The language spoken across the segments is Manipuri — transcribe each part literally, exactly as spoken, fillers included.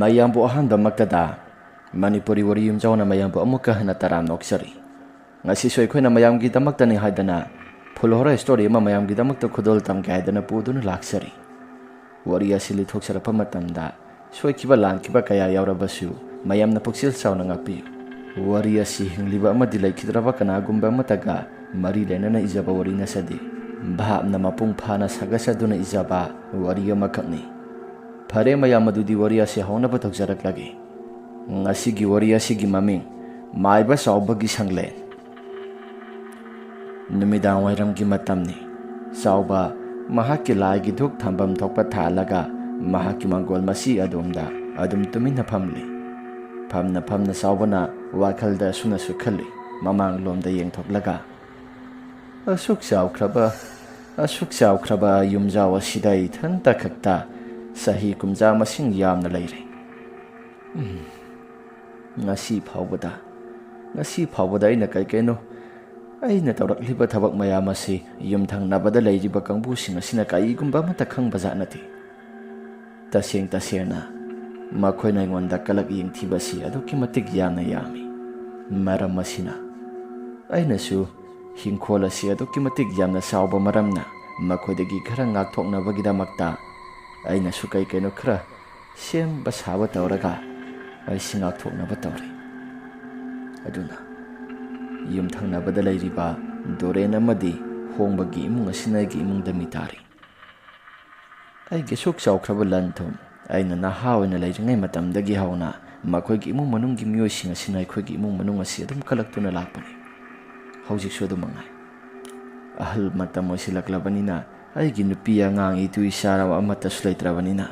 ꯃꯌꯥꯝꯕꯨ ꯑꯍꯥꯟꯕꯃꯛꯇꯗ ꯃꯅꯤꯄꯨꯔꯤ ꯋꯥꯔꯤ ꯌꯨꯝꯖꯥꯎꯅ ꯃꯌꯥꯝꯕꯨ ꯑꯃꯨꯛꯀ ꯍꯟꯅ ꯇꯔꯥꯝꯅ ꯑꯣꯛꯆꯔꯤ꯫ ꯉꯁꯤꯁꯨ ꯑꯩꯈꯣꯏꯅ ꯃꯌꯥꯝꯒꯤꯗꯃꯛꯇꯅꯤ ꯍꯥꯏꯗꯅ ꯐꯨꯜ ꯍꯣꯔꯔ ꯁ꯭ꯇꯣꯔꯤ ꯑꯃ ꯃꯌꯥꯝꯒꯤꯗꯃꯛꯇ ꯈꯨꯗꯣꯜ ꯇꯝꯒꯦ ꯍꯥꯏꯗꯅ ꯄꯨꯗꯨꯅ ꯂꯥꯛꯆꯔꯤ꯫ ꯋꯥꯔꯤ ꯑꯁꯤ ꯂꯤꯊꯣꯛꯆꯔꯛꯄ ꯃꯇꯝꯗ ꯁꯣꯏꯈꯤꯕ ꯂꯥꯟꯈꯤꯕ ꯀꯌꯥ ꯌꯥꯎꯔꯕꯁꯨ ꯃꯌꯥꯝꯅ ꯄꯨꯛꯆꯦꯜ ꯆꯥꯎꯅ ꯉꯥꯛꯄꯤꯌꯨ꯫ ꯋꯥꯔꯤ ꯑꯁꯤ ꯍꯤꯡꯂꯤꯕ ꯑꯃꯗꯤ ꯂꯩꯈꯤꯗ꯭ꯔꯕ ꯀꯅꯥꯒꯨꯝꯕ ꯑꯃꯠꯇꯒ ꯃꯔꯤ ꯂꯩꯅꯅ ꯏꯖꯕ ꯋꯥꯔꯤ ꯅꯠꯆꯗꯦ꯫ ꯚꯥꯞꯅ ꯃꯄꯨꯡ ꯐꯥꯅ ꯁꯥꯒꯠꯆꯗꯨꯅ ꯏꯖꯕ ꯋꯥꯔꯤ ꯑꯃꯈꯛꯅꯤ꯫ ꯐꯔꯦ ꯃꯌꯥꯝ, ꯑꯗꯨꯗꯤ ꯋꯥꯔꯤ ꯑꯁꯤ ꯍꯧꯅꯕ ꯇꯧꯖꯔꯛꯂꯒꯦ꯫ ꯉꯁꯤꯒꯤ ꯋꯥꯔꯤ ꯑꯁꯤꯒꯤ ꯃꯃꯤꯡ ꯃꯥꯏꯕ ꯆꯥꯎꯕꯒꯤ ꯁꯪꯂꯦꯟ꯫ ꯅꯨꯃꯤꯗꯥꯡ ꯋꯥꯏꯔꯝꯒꯤ ꯃꯇꯝꯅꯤ꯫ ꯆꯥꯎꯕ ꯃꯍꯥꯛꯀꯤ ꯂꯥꯏꯒꯤ ꯙꯨꯛ ꯊꯝꯐꯝ ꯊꯣꯛꯄ ꯊꯥꯜꯂꯒ ꯃꯍꯥꯛꯀꯤ ꯃꯪꯒꯣꯜ ꯃꯆꯤ ꯑꯗꯣꯝꯗ ꯑꯗꯨꯝ ꯇꯨꯃꯤꯟꯅ ꯐꯝꯂꯤ꯫ ꯐꯝꯅ ꯐꯝꯅ ꯆꯥꯎꯕꯅ ꯋꯥꯈꯜꯗ ꯑꯁꯨꯝꯅꯁꯨ ꯈꯜꯂꯤ, ꯃꯃꯥꯡꯂꯣꯝꯗ ꯌꯦꯡꯊꯣꯛꯂꯒ, "ꯑꯁꯨꯛ ꯆꯥꯎꯈ꯭ꯔꯕ, ꯑꯁꯨꯛ ꯆꯥꯎꯈ꯭ꯔꯕ ꯌꯨꯝꯖꯥꯎ ꯑꯁꯤꯗ ꯏꯊꯟꯇ ꯈꯛꯇ ꯆꯍꯤ ꯀꯨꯝꯖꯥ ꯃꯁꯤꯡ ꯌꯥꯝꯅ ꯂꯩꯔꯦ꯫ ꯎꯝ, ꯉꯁꯤ ꯐꯥꯎꯕꯗ, ꯉꯁꯤ ꯐꯥꯎꯕꯗ ꯑꯩꯅ ꯀꯩ ꯀꯩꯅꯣ, ꯑꯩꯅ ꯇꯧꯔꯛꯂꯤꯕ ꯊꯕꯛ ꯃꯌꯥꯝ ꯑꯁꯤ ꯌꯨꯝꯊꯪꯅꯕꯗ ꯂꯩꯔꯤꯕ ꯀꯥꯡꯕꯨꯁꯤꯡ ꯑꯁꯤꯅ ꯀꯔꯤꯒꯨꯝꯕ ꯑꯃꯠꯇ ꯈꯪꯕꯖꯥꯠ ꯅꯠꯇꯦ꯫ ꯇꯁꯦꯡ ꯇꯁꯦꯡꯅ ꯃꯈꯣꯏꯅ ꯑꯩꯉꯣꯟꯗ ꯀꯂꯛ ꯌꯦꯡꯊꯤꯕꯁꯤ ꯑꯗꯨꯛꯀꯤ ꯃꯇꯤꯛ ꯌꯥꯝꯅ ꯌꯥꯝꯃꯤ꯫ ꯃꯔꯝ ꯑꯁꯤꯅ ꯑꯩꯅꯁꯨ ꯍꯤꯡꯈꯣꯜ ꯑꯁꯤ ꯑꯗꯨꯛꯀꯤ ꯃꯇꯤꯛ ꯌꯥꯝꯅ ꯆꯥꯎꯕ ꯃꯔꯝꯅ ꯃꯈꯣꯏꯗꯒꯤ ꯈꯔ ꯉꯥꯛꯊꯣꯛꯅꯕꯒꯤꯗꯃꯛꯇ ꯑꯩꯅꯁꯨ ꯀꯩ ꯀꯩꯅꯣ ꯈꯔ ꯁꯦꯝꯕ ꯁꯥꯕ ꯇꯧꯔꯒ ꯑꯩꯁꯤ ꯉꯥꯛꯊꯣꯛꯅꯕ ꯇꯧꯔꯤ꯫ ꯑꯗꯨꯅ ꯌꯨꯝꯊꯪꯅꯕꯗ ꯂꯩꯔꯤꯕ ꯗꯣꯔꯦꯟ ꯑꯃꯗꯤ ꯍꯣꯡꯕꯒꯤ ꯏꯃꯨꯡ ꯑꯁꯤꯅ ꯑꯩꯒꯤ ꯏꯃꯨꯡꯗ ꯃꯤ ꯇꯥꯔꯤ꯫ ꯑꯩꯒꯤ ꯑꯁꯨꯛ ꯆꯥꯎꯈ꯭ꯔꯕ ꯂꯟ ꯊꯨꯝ, ꯑꯩꯅ ꯅꯍꯥ ꯑꯣꯏꯅ ꯂꯩꯔꯤꯉꯩ ꯃꯇꯝꯗꯒꯤ ꯍꯧꯅ ꯃꯈꯣꯏꯒꯤ ꯏꯃꯨꯡ ꯃꯅꯨꯡꯒꯤ ꯃꯤꯑꯣꯏꯁꯤꯡ ꯑꯁꯤꯅ ꯑꯩꯈꯣꯏꯒꯤ ꯏꯃꯨꯡ ꯃꯅꯨꯡ ꯑꯁꯤ ꯑꯗꯨꯝ ꯀꯜꯂꯛꯇꯨꯅ ꯂꯥꯛꯄꯅꯤ꯫ ꯍꯧꯖꯤꯛꯁꯨ ꯑꯗꯨꯃꯛ ꯉꯥꯏ꯫ ꯑꯍꯜ ꯃꯇꯝ ꯑꯣꯏꯁꯤꯜꯂꯛꯂꯕꯅꯤꯅ ꯑꯩꯒꯤ ꯅꯨꯄꯤ ꯑꯉꯥꯡ ꯏꯇꯨ ꯏꯆꯥ ꯑꯃꯠꯇꯁꯨ ꯂꯩꯇ꯭ꯔꯕꯅꯤꯅ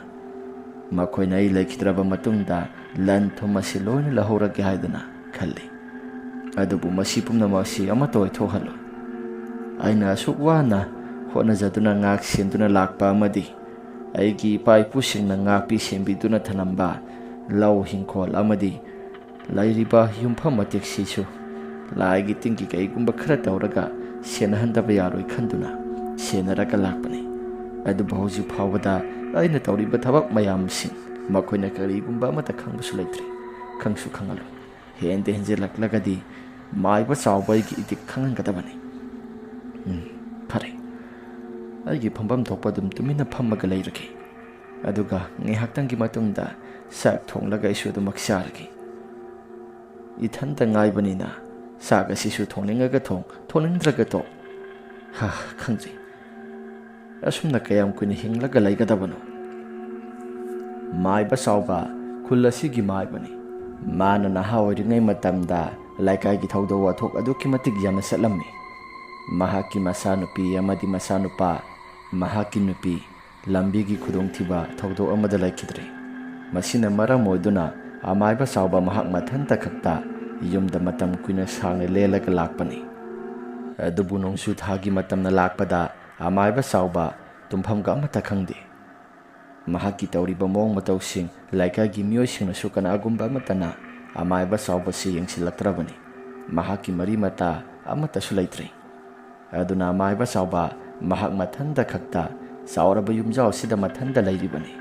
ꯃꯈꯣꯏꯅ ꯑꯩ ꯂꯩꯈꯤꯗ꯭ꯔꯕ ꯃꯇꯨꯡꯗ ꯂꯟ ꯊꯨꯝ ꯑꯁꯤ ꯂꯣꯏꯅ ꯂꯧꯍꯧꯔꯒꯦ ꯍꯥꯏꯗꯨꯅ ꯈꯜꯂꯤ꯫ ꯑꯗꯨꯕꯨ ꯃꯁꯤ ꯄꯨꯝꯅꯃꯛ ꯑꯁꯤ ꯑꯃꯠꯇ ꯑꯣꯏꯊꯣꯛꯍꯜꯂꯣꯏ꯫ ꯑꯩꯅ ꯑꯁꯨꯛ ꯋꯥꯅ ꯍꯣꯠꯅꯖꯗꯨꯅ ꯉꯥꯛ ꯁꯦꯟꯗꯨꯅ ꯂꯥꯛꯄ ꯑꯃꯗꯤ ꯑꯩꯒꯤ ꯏꯄꯥ ꯏꯄꯨꯁꯤꯡꯅ ꯉꯥꯛꯄꯤ ꯁꯦꯟꯕꯤꯗꯨꯅ ꯊꯝꯂꯝꯕ ꯂꯧ ꯍꯤꯡꯈꯣꯜ ꯑꯃꯗꯤ ꯂꯩꯔꯤꯕ ꯌꯨꯝꯐꯝ ꯃꯇꯦꯛꯁꯤꯁꯨ ꯂꯥꯏꯒꯤ ꯇꯤꯟꯒꯤ ꯀꯩꯒꯨꯝꯕ ꯈꯔ ꯇꯧꯔꯒ ꯁꯦꯟꯅꯍꯟꯗꯕ ꯌꯥꯔꯣꯏ ꯈꯟꯗꯨꯅ ꯁꯦꯟꯅꯔꯒ ꯂꯥꯛꯄꯅꯤ꯫ ꯑꯗꯨꯕꯨ ꯍꯧꯖꯤꯛ ꯐꯥꯎꯕꯗ ꯑꯩꯅ ꯇꯧꯔꯤꯕ ꯊꯕꯛ ꯃꯌꯥꯝꯁꯤꯡ ꯃꯈꯣꯏꯅ ꯀꯔꯤꯒꯨꯝꯕ ꯑꯃꯠꯇ ꯈꯪꯕꯁꯨ ꯂꯩꯇ꯭ꯔꯦ꯫ ꯈꯪꯁꯨ ꯈꯪꯍꯜꯂꯣꯏ꯫ ꯍꯦꯟꯗ ꯍꯦꯟꯖꯤꯜꯂꯛꯂꯒꯗꯤ ꯃꯥꯏꯕ ꯆꯥꯎꯕ ꯑꯩꯒꯤ ꯏꯇꯤꯛ ꯈꯪꯍꯟꯒꯗꯕꯅꯤ꯫ ꯎꯝ, ꯐꯔꯦ꯫ ꯑꯩꯒꯤ ꯐꯝꯐꯝ ꯊꯣꯛꯄ ꯑꯗꯨꯝ ꯇꯨꯃꯤꯟꯅ ꯐꯝꯃꯒ ꯂꯩꯔꯒꯦ꯫ ꯑꯗꯨꯒ ꯉꯥꯏꯍꯥꯛꯇꯪꯒꯤ ꯃꯇꯨꯡꯗ ꯆꯥꯛ ꯊꯣꯡꯂꯒ ꯑꯩꯁꯨ ꯑꯗꯨꯃꯛ ꯆꯥꯔꯒꯦ꯫ ꯏꯊꯟꯇ ꯉꯥꯏꯕꯅꯤꯅ ꯆꯥꯛ ꯑꯁꯤꯁꯨ ꯊꯣꯡꯅꯤꯡꯉꯒ ꯊꯣꯡ, ꯊꯣꯡꯅꯤꯡꯗ꯭ꯔꯒ ꯇꯣꯛ꯫ ꯍꯥ, ꯈꯪꯗ꯭ꯔꯦ꯫ ꯑꯁꯨꯝꯅ ꯀꯌꯥꯝ ꯀꯨꯏꯅ ꯍꯤꯡꯂꯒ ꯂꯩꯒꯗꯕꯅꯣ? ꯃꯥꯏꯕ ꯆꯥꯎꯕ ꯈꯨꯜ ꯑꯁꯤꯒꯤ ꯃꯥꯏꯕꯅꯤ꯫ ꯃꯥꯅ ꯅꯍꯥ ꯑꯣꯏꯔꯤꯉꯩ ꯃꯇꯝꯗ ꯂꯩꯀꯥꯏꯒꯤ ꯊꯧꯗꯣꯛ ꯋꯥꯊꯣꯛ ꯑꯗꯨꯛꯀꯤ ꯃꯇꯤꯛ ꯌꯥꯝꯅ ꯆꯠꯂꯝꯃꯤ꯫ ꯃꯍꯥꯛꯀꯤ ꯃꯆꯥꯅꯨꯄꯤ ꯑꯃꯗꯤ ꯃꯆꯥꯅꯨꯄꯥ, ꯃꯍꯥꯛꯀꯤ ꯅꯨꯄꯤ, ꯂꯝꯕꯤꯒꯤ ꯈꯨꯗꯣꯡꯊꯤꯕ ꯊꯧꯗꯣꯛ ꯑꯃꯗ ꯂꯩꯈꯤꯗ꯭ꯔꯦ꯫ ꯃꯁꯤꯅ ꯃꯔꯝ ꯑꯣꯏꯗꯨꯅ ꯑꯃꯥꯏꯕ ꯆꯥꯎꯕ ꯃꯍꯥꯛ ꯃꯊꯟꯇ ꯈꯛꯇ ꯌꯨꯝꯗ ꯃꯇꯝ ꯀꯨꯏꯅ ꯁꯥꯡꯅ ꯂꯦꯜꯂꯒ ꯂꯥꯛꯄꯅꯤ꯫ ꯑꯗꯨꯕꯨ ꯅꯣꯡꯖꯨ ꯊꯥꯒꯤ ꯃꯇꯝꯅ ꯂꯥꯛꯄꯗ ꯑꯃꯥꯏꯕ ꯆꯥꯎꯕ ꯇꯨꯝꯐꯝꯒ ꯑꯃꯠꯇ ꯈꯪꯗꯦ꯫ ꯃꯍꯥꯛꯀꯤ ꯇꯧꯔꯤꯕ ꯃꯑꯣꯡ ꯃꯇꯧꯁꯤꯡ ꯂꯩꯀꯥꯏꯒꯤ ꯃꯤꯑꯣꯏꯁꯤꯡꯅꯁꯨ ꯀꯅꯥꯒꯨꯝꯕ ꯑꯃꯠꯇꯅ ꯑꯃꯥꯏꯕ ꯆꯥꯎꯕꯁꯤ ꯌꯦꯡꯁꯤꯜꯂꯛꯇ꯭ꯔꯕꯅꯤ꯫ ꯃꯍꯥꯛꯀꯤ ꯃꯔꯤ ꯃꯇꯥ ꯑꯃꯠꯇꯁꯨ ꯂꯩꯇ꯭ꯔꯦ꯫ ꯑꯗꯨꯅ ꯑꯃꯥꯏꯕ ꯆꯥꯎꯕ ꯃꯍꯥꯛ ꯃꯊꯟꯇ ꯈꯛꯇ ꯆꯥꯎꯔꯕ ꯌꯨꯝꯖꯥꯎ ꯑꯁꯤꯗ ꯃꯊꯟꯇ ꯂꯩꯔꯤꯕꯅꯤ꯫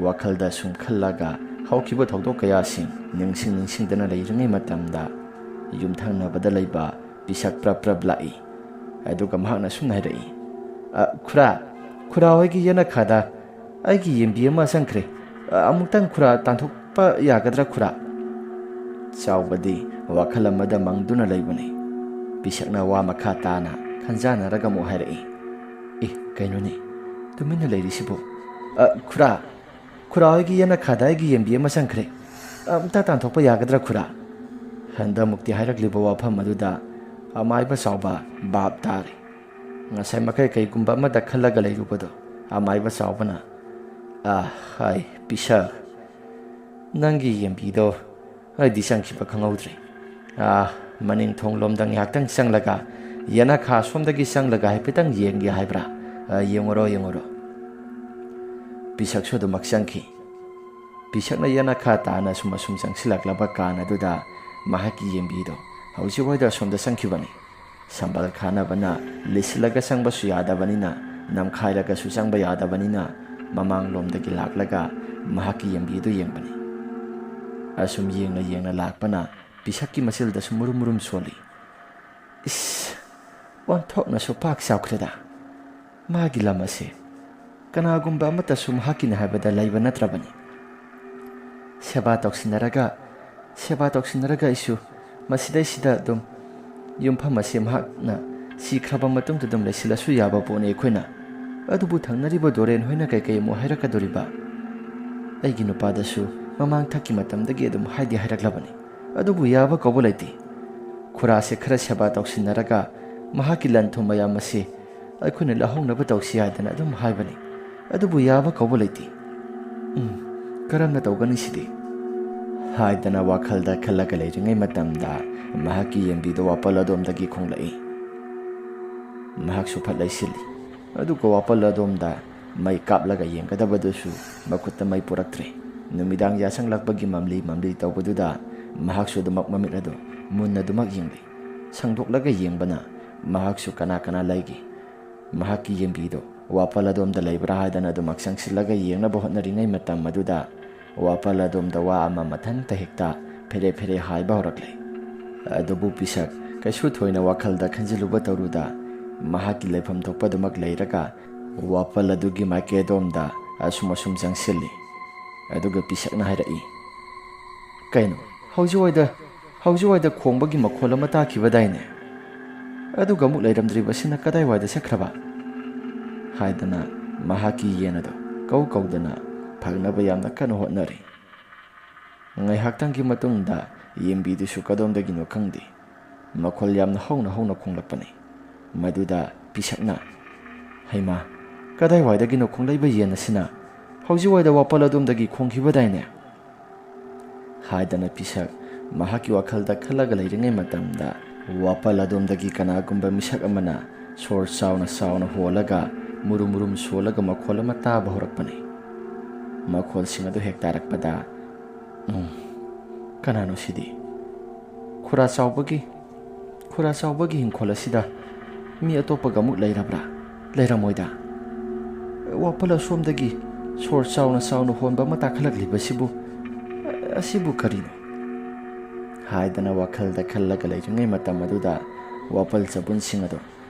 ꯋꯥꯈꯜꯗ ꯁꯨꯝ ꯈꯜꯂꯒ ꯍꯧꯈꯤꯕ ꯊꯧꯗꯣꯛ ꯀꯌꯥꯁꯤꯡ ꯅꯤꯡꯁꯤꯡ ꯅꯤꯡꯁꯤꯡꯗꯅ ꯂꯩꯔꯤꯉꯩ ꯃꯇꯝꯗ ꯌꯨꯝꯊꯪꯅꯕꯗ ꯂꯩꯕ ꯄꯤꯁꯛ ꯄ꯭ꯔꯞ ꯄ꯭ꯔꯞ ꯂꯥꯛꯏ꯫ ꯑꯗꯨꯒ ꯃꯍꯥꯛꯅ ꯁꯨꯝꯅ ꯍꯥꯏꯔꯛꯏ, "ꯑ, ꯈꯨꯔꯥ, ꯈꯨꯔꯥ ꯍꯣꯏꯒꯤ ꯌꯦꯅꯈꯥꯗ ꯑꯩꯒꯤ ꯌꯦꯟꯕꯤ ꯑꯃ ꯆꯪꯈ꯭ꯔꯦ꯫ ꯑ, ꯑꯃꯨꯛꯇꯪ ꯈꯨꯔꯥ ꯇꯥꯟꯊꯣꯛꯄ ꯌꯥꯒꯗ꯭ꯔꯥ ꯈꯨꯔꯥ?" ꯆꯥꯎꯕꯗꯤ ꯋꯥꯈꯜ ꯑꯃꯗ ꯃꯪꯗꯨꯅ ꯂꯩꯕꯅꯤ꯫ ꯄꯤꯁꯛꯅ ꯋꯥ ꯃꯈꯥ ꯇꯥꯅ ꯈꯟꯖꯥꯟꯅꯔꯒ ꯑꯃꯨꯛ ꯍꯥꯏꯔꯛꯏ, "ꯑꯦ, ꯀꯩꯅꯣꯅꯦ, ꯇꯨꯃꯤꯟꯅ ꯂꯩꯔꯤꯁꯤꯕꯨ? ꯑ, ꯈꯨꯔꯥ, ꯈꯨꯔꯥ ꯍꯣꯏꯒꯤ ꯌꯦꯅꯈꯥꯗ ꯑꯩꯒꯤ ꯌꯦꯟꯕꯤ ꯑꯃ ꯆꯪꯈ꯭ꯔꯦ꯫ ꯑꯝꯇ ꯇꯥꯟꯊꯣꯛꯄ ꯌꯥꯒꯗ꯭ꯔꯥ ꯈꯨꯔꯥ?" ꯍꯟꯗꯛꯃꯨꯛꯇꯤ ꯍꯥꯏꯔꯛꯂꯤꯕ ꯋꯥꯐꯝ ꯑꯗꯨꯗ ꯑꯃꯥꯏꯕ ꯆꯥꯎꯕ ꯚꯥꯞ ꯇꯥꯔꯦ꯫ ꯉꯁꯥꯏ ꯃꯈꯩ ꯀꯩꯒꯨꯝꯕ ꯑꯃꯗ ꯈꯜꯂꯒ ꯂꯩꯔꯨꯕꯗꯣ ꯑꯃꯥꯏꯕ ꯆꯥꯎꯕꯅ, "ꯑ, ꯍꯥꯏ, ꯄꯤꯁꯛ, ꯅꯪꯒꯤ ꯌꯦꯟꯕꯤꯗꯣ ꯑꯩꯗꯤ ꯆꯪꯈꯤꯕ ꯈꯪꯍꯧꯗ꯭ꯔꯦ꯫ ꯑꯥ, ꯃꯅꯤꯡ ꯊꯣꯡꯂꯣꯝꯗ ꯉꯥꯏꯍꯥꯛꯇꯪ ꯆꯪꯂꯒ ꯌꯦꯅꯈꯥ ꯁꯣꯝꯗꯒꯤ ꯆꯪꯂꯒ ꯍꯥꯏꯐꯦꯠꯇꯪ ꯌꯦꯡꯒꯦ ꯍꯥꯏꯕ꯭ꯔꯥ? ꯑꯥ, ꯌꯦꯡꯉꯨꯔꯣ, ꯌꯦꯡꯉꯨꯔꯣ꯫" ꯄꯤꯁꯛꯁꯨ ꯑꯗꯨꯃꯛ ꯆꯪꯈꯤ꯫ ꯄꯤꯁꯛꯅ ꯌꯦꯅꯈꯥ ꯇꯥꯅ ꯁꯨꯝ ꯑꯁꯨꯝ ꯆꯪꯁꯤꯜꯂꯛꯂꯕ ꯀꯥꯟ ꯑꯗꯨꯗ ꯃꯍꯥꯛꯀꯤ ꯌꯦꯟꯕꯤꯗꯣ ꯍꯧꯖꯤꯛ ꯋꯥꯏꯗ ꯑꯁꯣꯝꯗ ꯆꯪꯈꯤꯕꯅꯤ꯫ ꯁꯝꯕꯜ ꯈꯥꯅꯕꯅ ꯂꯤꯠꯁꯤꯜꯂꯒ ꯆꯪꯕꯁꯨ ꯌꯥꯗꯕꯅꯤꯅ, ꯅꯝꯈꯥꯏꯔꯒꯁꯨ ꯆꯪꯕ ꯌꯥꯗꯕꯅꯤꯅ, ꯃꯃꯥꯡꯂꯣꯝꯗꯒꯤ ꯂꯥꯛꯂꯒ ꯃꯍꯥꯛꯀꯤ ꯌꯦꯟꯕꯤꯗꯨ ꯌꯦꯡꯕꯅꯤ꯫ ꯑꯁꯨꯝ ꯌꯦꯡꯅ ꯌꯦꯡꯅ ꯂꯥꯛꯄꯅ ꯄꯤꯁꯛꯀꯤ ꯃꯆꯤꯜꯗꯁꯨ ꯃꯨꯔꯨꯝ ꯃꯨꯔꯨꯝ ꯁꯣꯜꯂꯤ꯫ "ꯏꯁ, ꯑꯣꯟꯊꯣꯛꯅꯁꯨ ꯄꯥꯛ ꯆꯥꯎꯈ꯭ꯔꯦꯗ꯫ ꯃꯥꯒꯤ ꯂꯝ ꯑꯁꯤ ꯀꯅꯥꯒꯨꯝꯕ ꯑꯃꯠꯇꯁꯨ ꯃꯍꯥꯛꯀꯤꯅꯤ ꯍꯥꯏꯕꯗ ꯂꯩꯕ ꯅꯠꯇ꯭ꯔꯕꯅꯤ꯫ ꯁꯦꯕꯥ ꯇꯧꯁꯤꯟꯅꯔꯒ, ꯁꯦꯕꯥ ꯇꯧꯁꯤꯟꯅꯔꯒ ꯑꯩꯁꯨ ꯃꯁꯤꯗꯩꯁꯤꯗ ꯑꯗꯨꯝ ꯌꯨꯝꯐꯝ ꯑꯁꯤ ꯃꯍꯥꯛꯅ ꯁꯤꯈ꯭ꯔꯕ ꯃꯇꯨꯡꯗ ꯑꯗꯨꯝ ꯂꯩꯁꯤꯜꯂꯁꯨ ꯌꯥꯕ ꯄꯣꯠꯅꯤ ꯑꯩꯈꯣꯏꯅ꯫ ꯑꯗꯨꯕꯨ ꯊꯪꯅꯔꯤꯕ ꯗꯣꯔꯦꯟ ꯍꯣꯏꯅ ꯀꯩꯀꯩ ꯑꯃꯨꯛ ꯍꯥꯏꯔꯛꯀꯗꯣꯔꯤꯕ? ꯑꯩꯒꯤ ꯅꯨꯄꯥꯗꯁꯨ ꯃꯃꯥꯡ ꯊꯛꯀꯤ ꯃꯇꯝꯗꯒꯤ ꯑꯗꯨꯝ ꯍꯥꯏꯗꯤ ꯍꯥꯏꯔꯛꯂꯕꯅꯤ꯫ ꯑꯗꯨꯕꯨ ꯌꯥꯕ ꯀꯧꯕ ꯂꯩꯇꯦ꯫ ꯈꯨꯔꯥꯁꯦ ꯈꯔ ꯁꯦꯕꯥ ꯇꯧꯁꯤꯟꯅꯔꯒ ꯃꯍꯥꯛꯀꯤ ꯂꯟ ꯊꯨꯝ ꯃꯌꯥꯝ ꯑꯁꯤ ꯑꯩꯈꯣꯏꯅ ꯂꯧꯍꯧꯅꯕ ꯇꯧꯁꯤ ꯍꯥꯏꯗꯅ ꯑꯗꯨꯝ ꯍꯥꯏꯕꯅꯤ꯫ ꯑꯗꯨꯕꯨ ꯌꯥꯕ ꯀꯧꯕ ꯂꯩꯇꯦ꯫ ꯎꯝ, ꯀꯔꯝꯅ ꯇꯧꯒꯅꯤ ꯁꯤꯗꯤ?" ꯍꯥꯏꯗꯅ ꯋꯥꯈꯜꯗ ꯈꯜꯂꯒ ꯂꯩꯔꯤꯉꯩ ꯃꯇꯝꯗ ꯃꯍꯥꯛꯀꯤ ꯌꯦꯟꯕꯤꯗꯣ ꯋꯥꯄꯜ ꯑꯗꯣꯝꯗꯒꯤ ꯈꯣꯡꯂꯛꯏ꯫ ꯃꯍꯥꯛꯁꯨ ꯐꯠ ꯂꯩꯁꯤꯜꯂꯤ꯫ ꯑꯗꯨꯒ ꯋꯥꯄꯜ ꯑꯗꯣꯝꯗ ꯃꯩ ꯀꯥꯞꯂꯒ ꯌꯦꯡꯒꯗꯕꯗꯨꯁꯨ ꯃꯈꯨꯠꯇ ꯃꯩ ꯄꯨꯔꯛꯇ꯭ꯔꯦ꯫ ꯅꯨꯃꯤꯗꯥꯡ ꯌꯥꯆꯪꯂꯛꯄꯒꯤ ꯃꯝꯂꯤ ꯃꯝꯂꯤ ꯇꯧꯕꯗꯨꯗ ꯃꯍꯥꯛꯁꯨ ꯑꯗꯨꯃꯛ ꯃꯃꯤꯠ ꯑꯗꯨ ꯃꯨꯟꯅ ꯑꯗꯨꯃꯛ ꯌꯦꯡꯂꯤ꯫ ꯁꯪꯗꯣꯛꯂꯒ ꯌꯦꯡꯕꯅ ꯃꯍꯥꯛꯁꯨ ꯀꯅꯥ ꯀꯅꯥ ꯂꯩꯒꯦ? ꯃꯍꯥꯛꯀꯤ ꯌꯦꯟꯕꯤꯗꯨ ꯋꯥꯄꯜ ꯑꯗꯣꯝꯗ ꯂꯩꯕ꯭ꯔꯥ ꯍꯥꯏꯗꯅ ꯑꯗꯨꯃꯛ ꯆꯪꯁꯤꯜꯂꯒ ꯌꯦꯡꯅꯕ ꯍꯣꯠꯅꯔꯤꯉꯩ ꯃꯇꯝ ꯑꯗꯨꯗ ꯋꯥꯄꯜ ꯑꯗꯣꯝꯗ ꯋꯥ ꯑꯃ ꯃꯊꯟꯇ ꯍꯦꯛꯇ ꯐꯦꯔꯦ ꯐꯦꯔꯦ ꯍꯥꯏꯕ ꯍꯧꯔꯛꯂꯦ꯫ ꯑꯗꯨꯕꯨ ꯄꯤꯁꯛ ꯀꯩꯁꯨ ꯊꯣꯏꯅ ꯋꯥꯈꯜꯗ ꯈꯟꯖꯤꯜꯂꯨꯕ ꯇꯧꯔꯨꯗ ꯃꯍꯥꯛꯀꯤ ꯂꯩꯐꯝ ꯊꯣꯛꯄ ꯑꯗꯨꯃꯛ ꯂꯩꯔꯒ ꯋꯥꯄꯜ ꯑꯗꯨꯒꯤ ꯃꯥꯏꯀꯩ ꯑꯗꯣꯝꯗ ꯑꯁꯨꯝ ꯑꯁꯨꯝ ꯆꯪꯁꯤꯜꯂꯤ꯫ ꯑꯗꯨꯒ ꯄꯤꯁꯛꯅ ꯍꯥꯏꯔꯛꯏ, "ꯀꯩꯅꯣ, ꯍꯧꯖꯤꯛꯋꯥꯏꯗ, ꯍꯧꯖꯤꯛꯋꯥꯏꯗ ꯈꯣꯡꯕꯒꯤ ꯃꯈꯣꯜ ꯑꯃ ꯇꯥꯈꯤꯕꯗꯥꯏꯅꯦ? ꯑꯗꯨꯒ ꯑꯃꯨꯛ ꯂꯩꯔꯝꯗ꯭ꯔꯤꯕꯁꯤꯅ ꯀꯗꯥꯏꯋꯥꯏꯗ ꯆꯠꯈ꯭ꯔꯕ?" ꯍꯥꯏꯗꯅ ꯃꯍꯥꯛꯀꯤ ꯌꯦꯟ ꯑꯗꯨ ꯀꯧ ꯀꯧꯗꯅ ꯐꯪꯅꯕ ꯌꯥꯝꯅ ꯀꯟꯅ ꯍꯣꯠꯅꯔꯤ꯫ ꯉꯥꯏꯍꯥꯛꯇꯪꯒꯤ ꯃꯇꯨꯡꯗ ꯌꯦꯟꯕꯤꯗꯨꯁꯨ ꯀꯗꯣꯝꯗꯒꯤꯅꯣ ꯈꯪꯗꯦ, ꯃꯈꯣꯜ ꯌꯥꯝꯅ ꯍꯧꯅ ꯍꯧꯅ ꯈꯣꯡꯂꯛꯄꯅꯤ꯫ ꯃꯗꯨꯗ ꯄꯤꯁꯛꯅ, "ꯍꯩꯃꯥ, ꯀꯗꯥꯏꯋꯥꯏꯗꯒꯤꯅꯣ ꯈꯣꯡꯂꯛꯏꯕ ꯌꯦꯟ ꯑꯁꯤꯅ? ꯍꯧꯖꯤꯛꯋꯥꯏꯗ ꯋꯥꯄꯜ ꯑꯗꯣꯝꯗꯒꯤ ꯈꯣꯡꯈꯤꯕꯗꯥꯏꯅꯦ?" ꯍꯥꯏꯗꯅ ꯄꯤꯁꯛ ꯃꯍꯥꯛꯀꯤ ꯋꯥꯈꯜꯗ ꯈꯜꯂꯒ ꯂꯩꯔꯤꯉꯩ ꯃꯇꯝꯗ, ꯋꯥꯄꯜ ꯑꯗꯣꯝꯗꯒꯤ ꯀꯅꯥꯒꯨꯝꯕ ꯃꯤꯁꯛ ꯑꯃꯅ ꯁꯣꯔ ꯆꯥꯎꯅ ꯆꯥꯎꯅ ꯍꯣꯜꯂꯒ, ꯃꯨꯔꯨꯝ ꯃꯨꯔꯨꯝ ꯁꯣꯜꯂꯒ ꯃꯈꯣꯜ ꯑꯃ ꯇꯥꯕ ꯍꯧꯔꯛꯄꯅꯤ꯫ ꯃꯈꯣꯜꯁꯤꯡ ꯑꯗꯨ ꯍꯦꯛ ꯇꯥꯔꯛꯄꯗ, "ꯎꯝ, ꯀꯅꯥꯅꯣ ꯁꯤꯗꯤ? ꯈꯨꯔꯥ ꯆꯥꯎꯕꯒꯤ, ꯈꯨꯔꯥ ꯆꯥꯎꯕꯒꯤ ꯏꯪꯈꯣꯜ ꯑꯁꯤꯗ ꯃꯤ ꯑꯇꯣꯞꯄꯒ ꯑꯃꯨꯛ ꯂꯩꯔꯕ꯭ꯔꯥ? ꯂꯩꯔꯝꯃꯣꯏꯗ꯫ ꯋꯥꯄꯜ ꯑꯁꯣꯝꯗꯒꯤ ꯁꯣꯔ ꯆꯥꯎꯅ ꯆꯥꯎꯅ ꯍꯣꯟꯕ ꯑꯃ ꯇꯥꯈꯠꯂꯛꯂꯤꯕꯁꯤꯕꯨ, ꯑꯁꯤꯕꯨ ꯀꯔꯤꯅꯣ?" ꯍꯥꯏꯗꯅ ꯋꯥꯈꯜꯗ ꯈꯜꯂꯒ ꯂꯩꯔꯤꯉꯩ ꯃꯇꯝ ꯑꯗꯨꯗ ꯋꯥꯄꯜ ꯆꯕꯨꯟꯁꯤꯡ ꯑꯗꯨ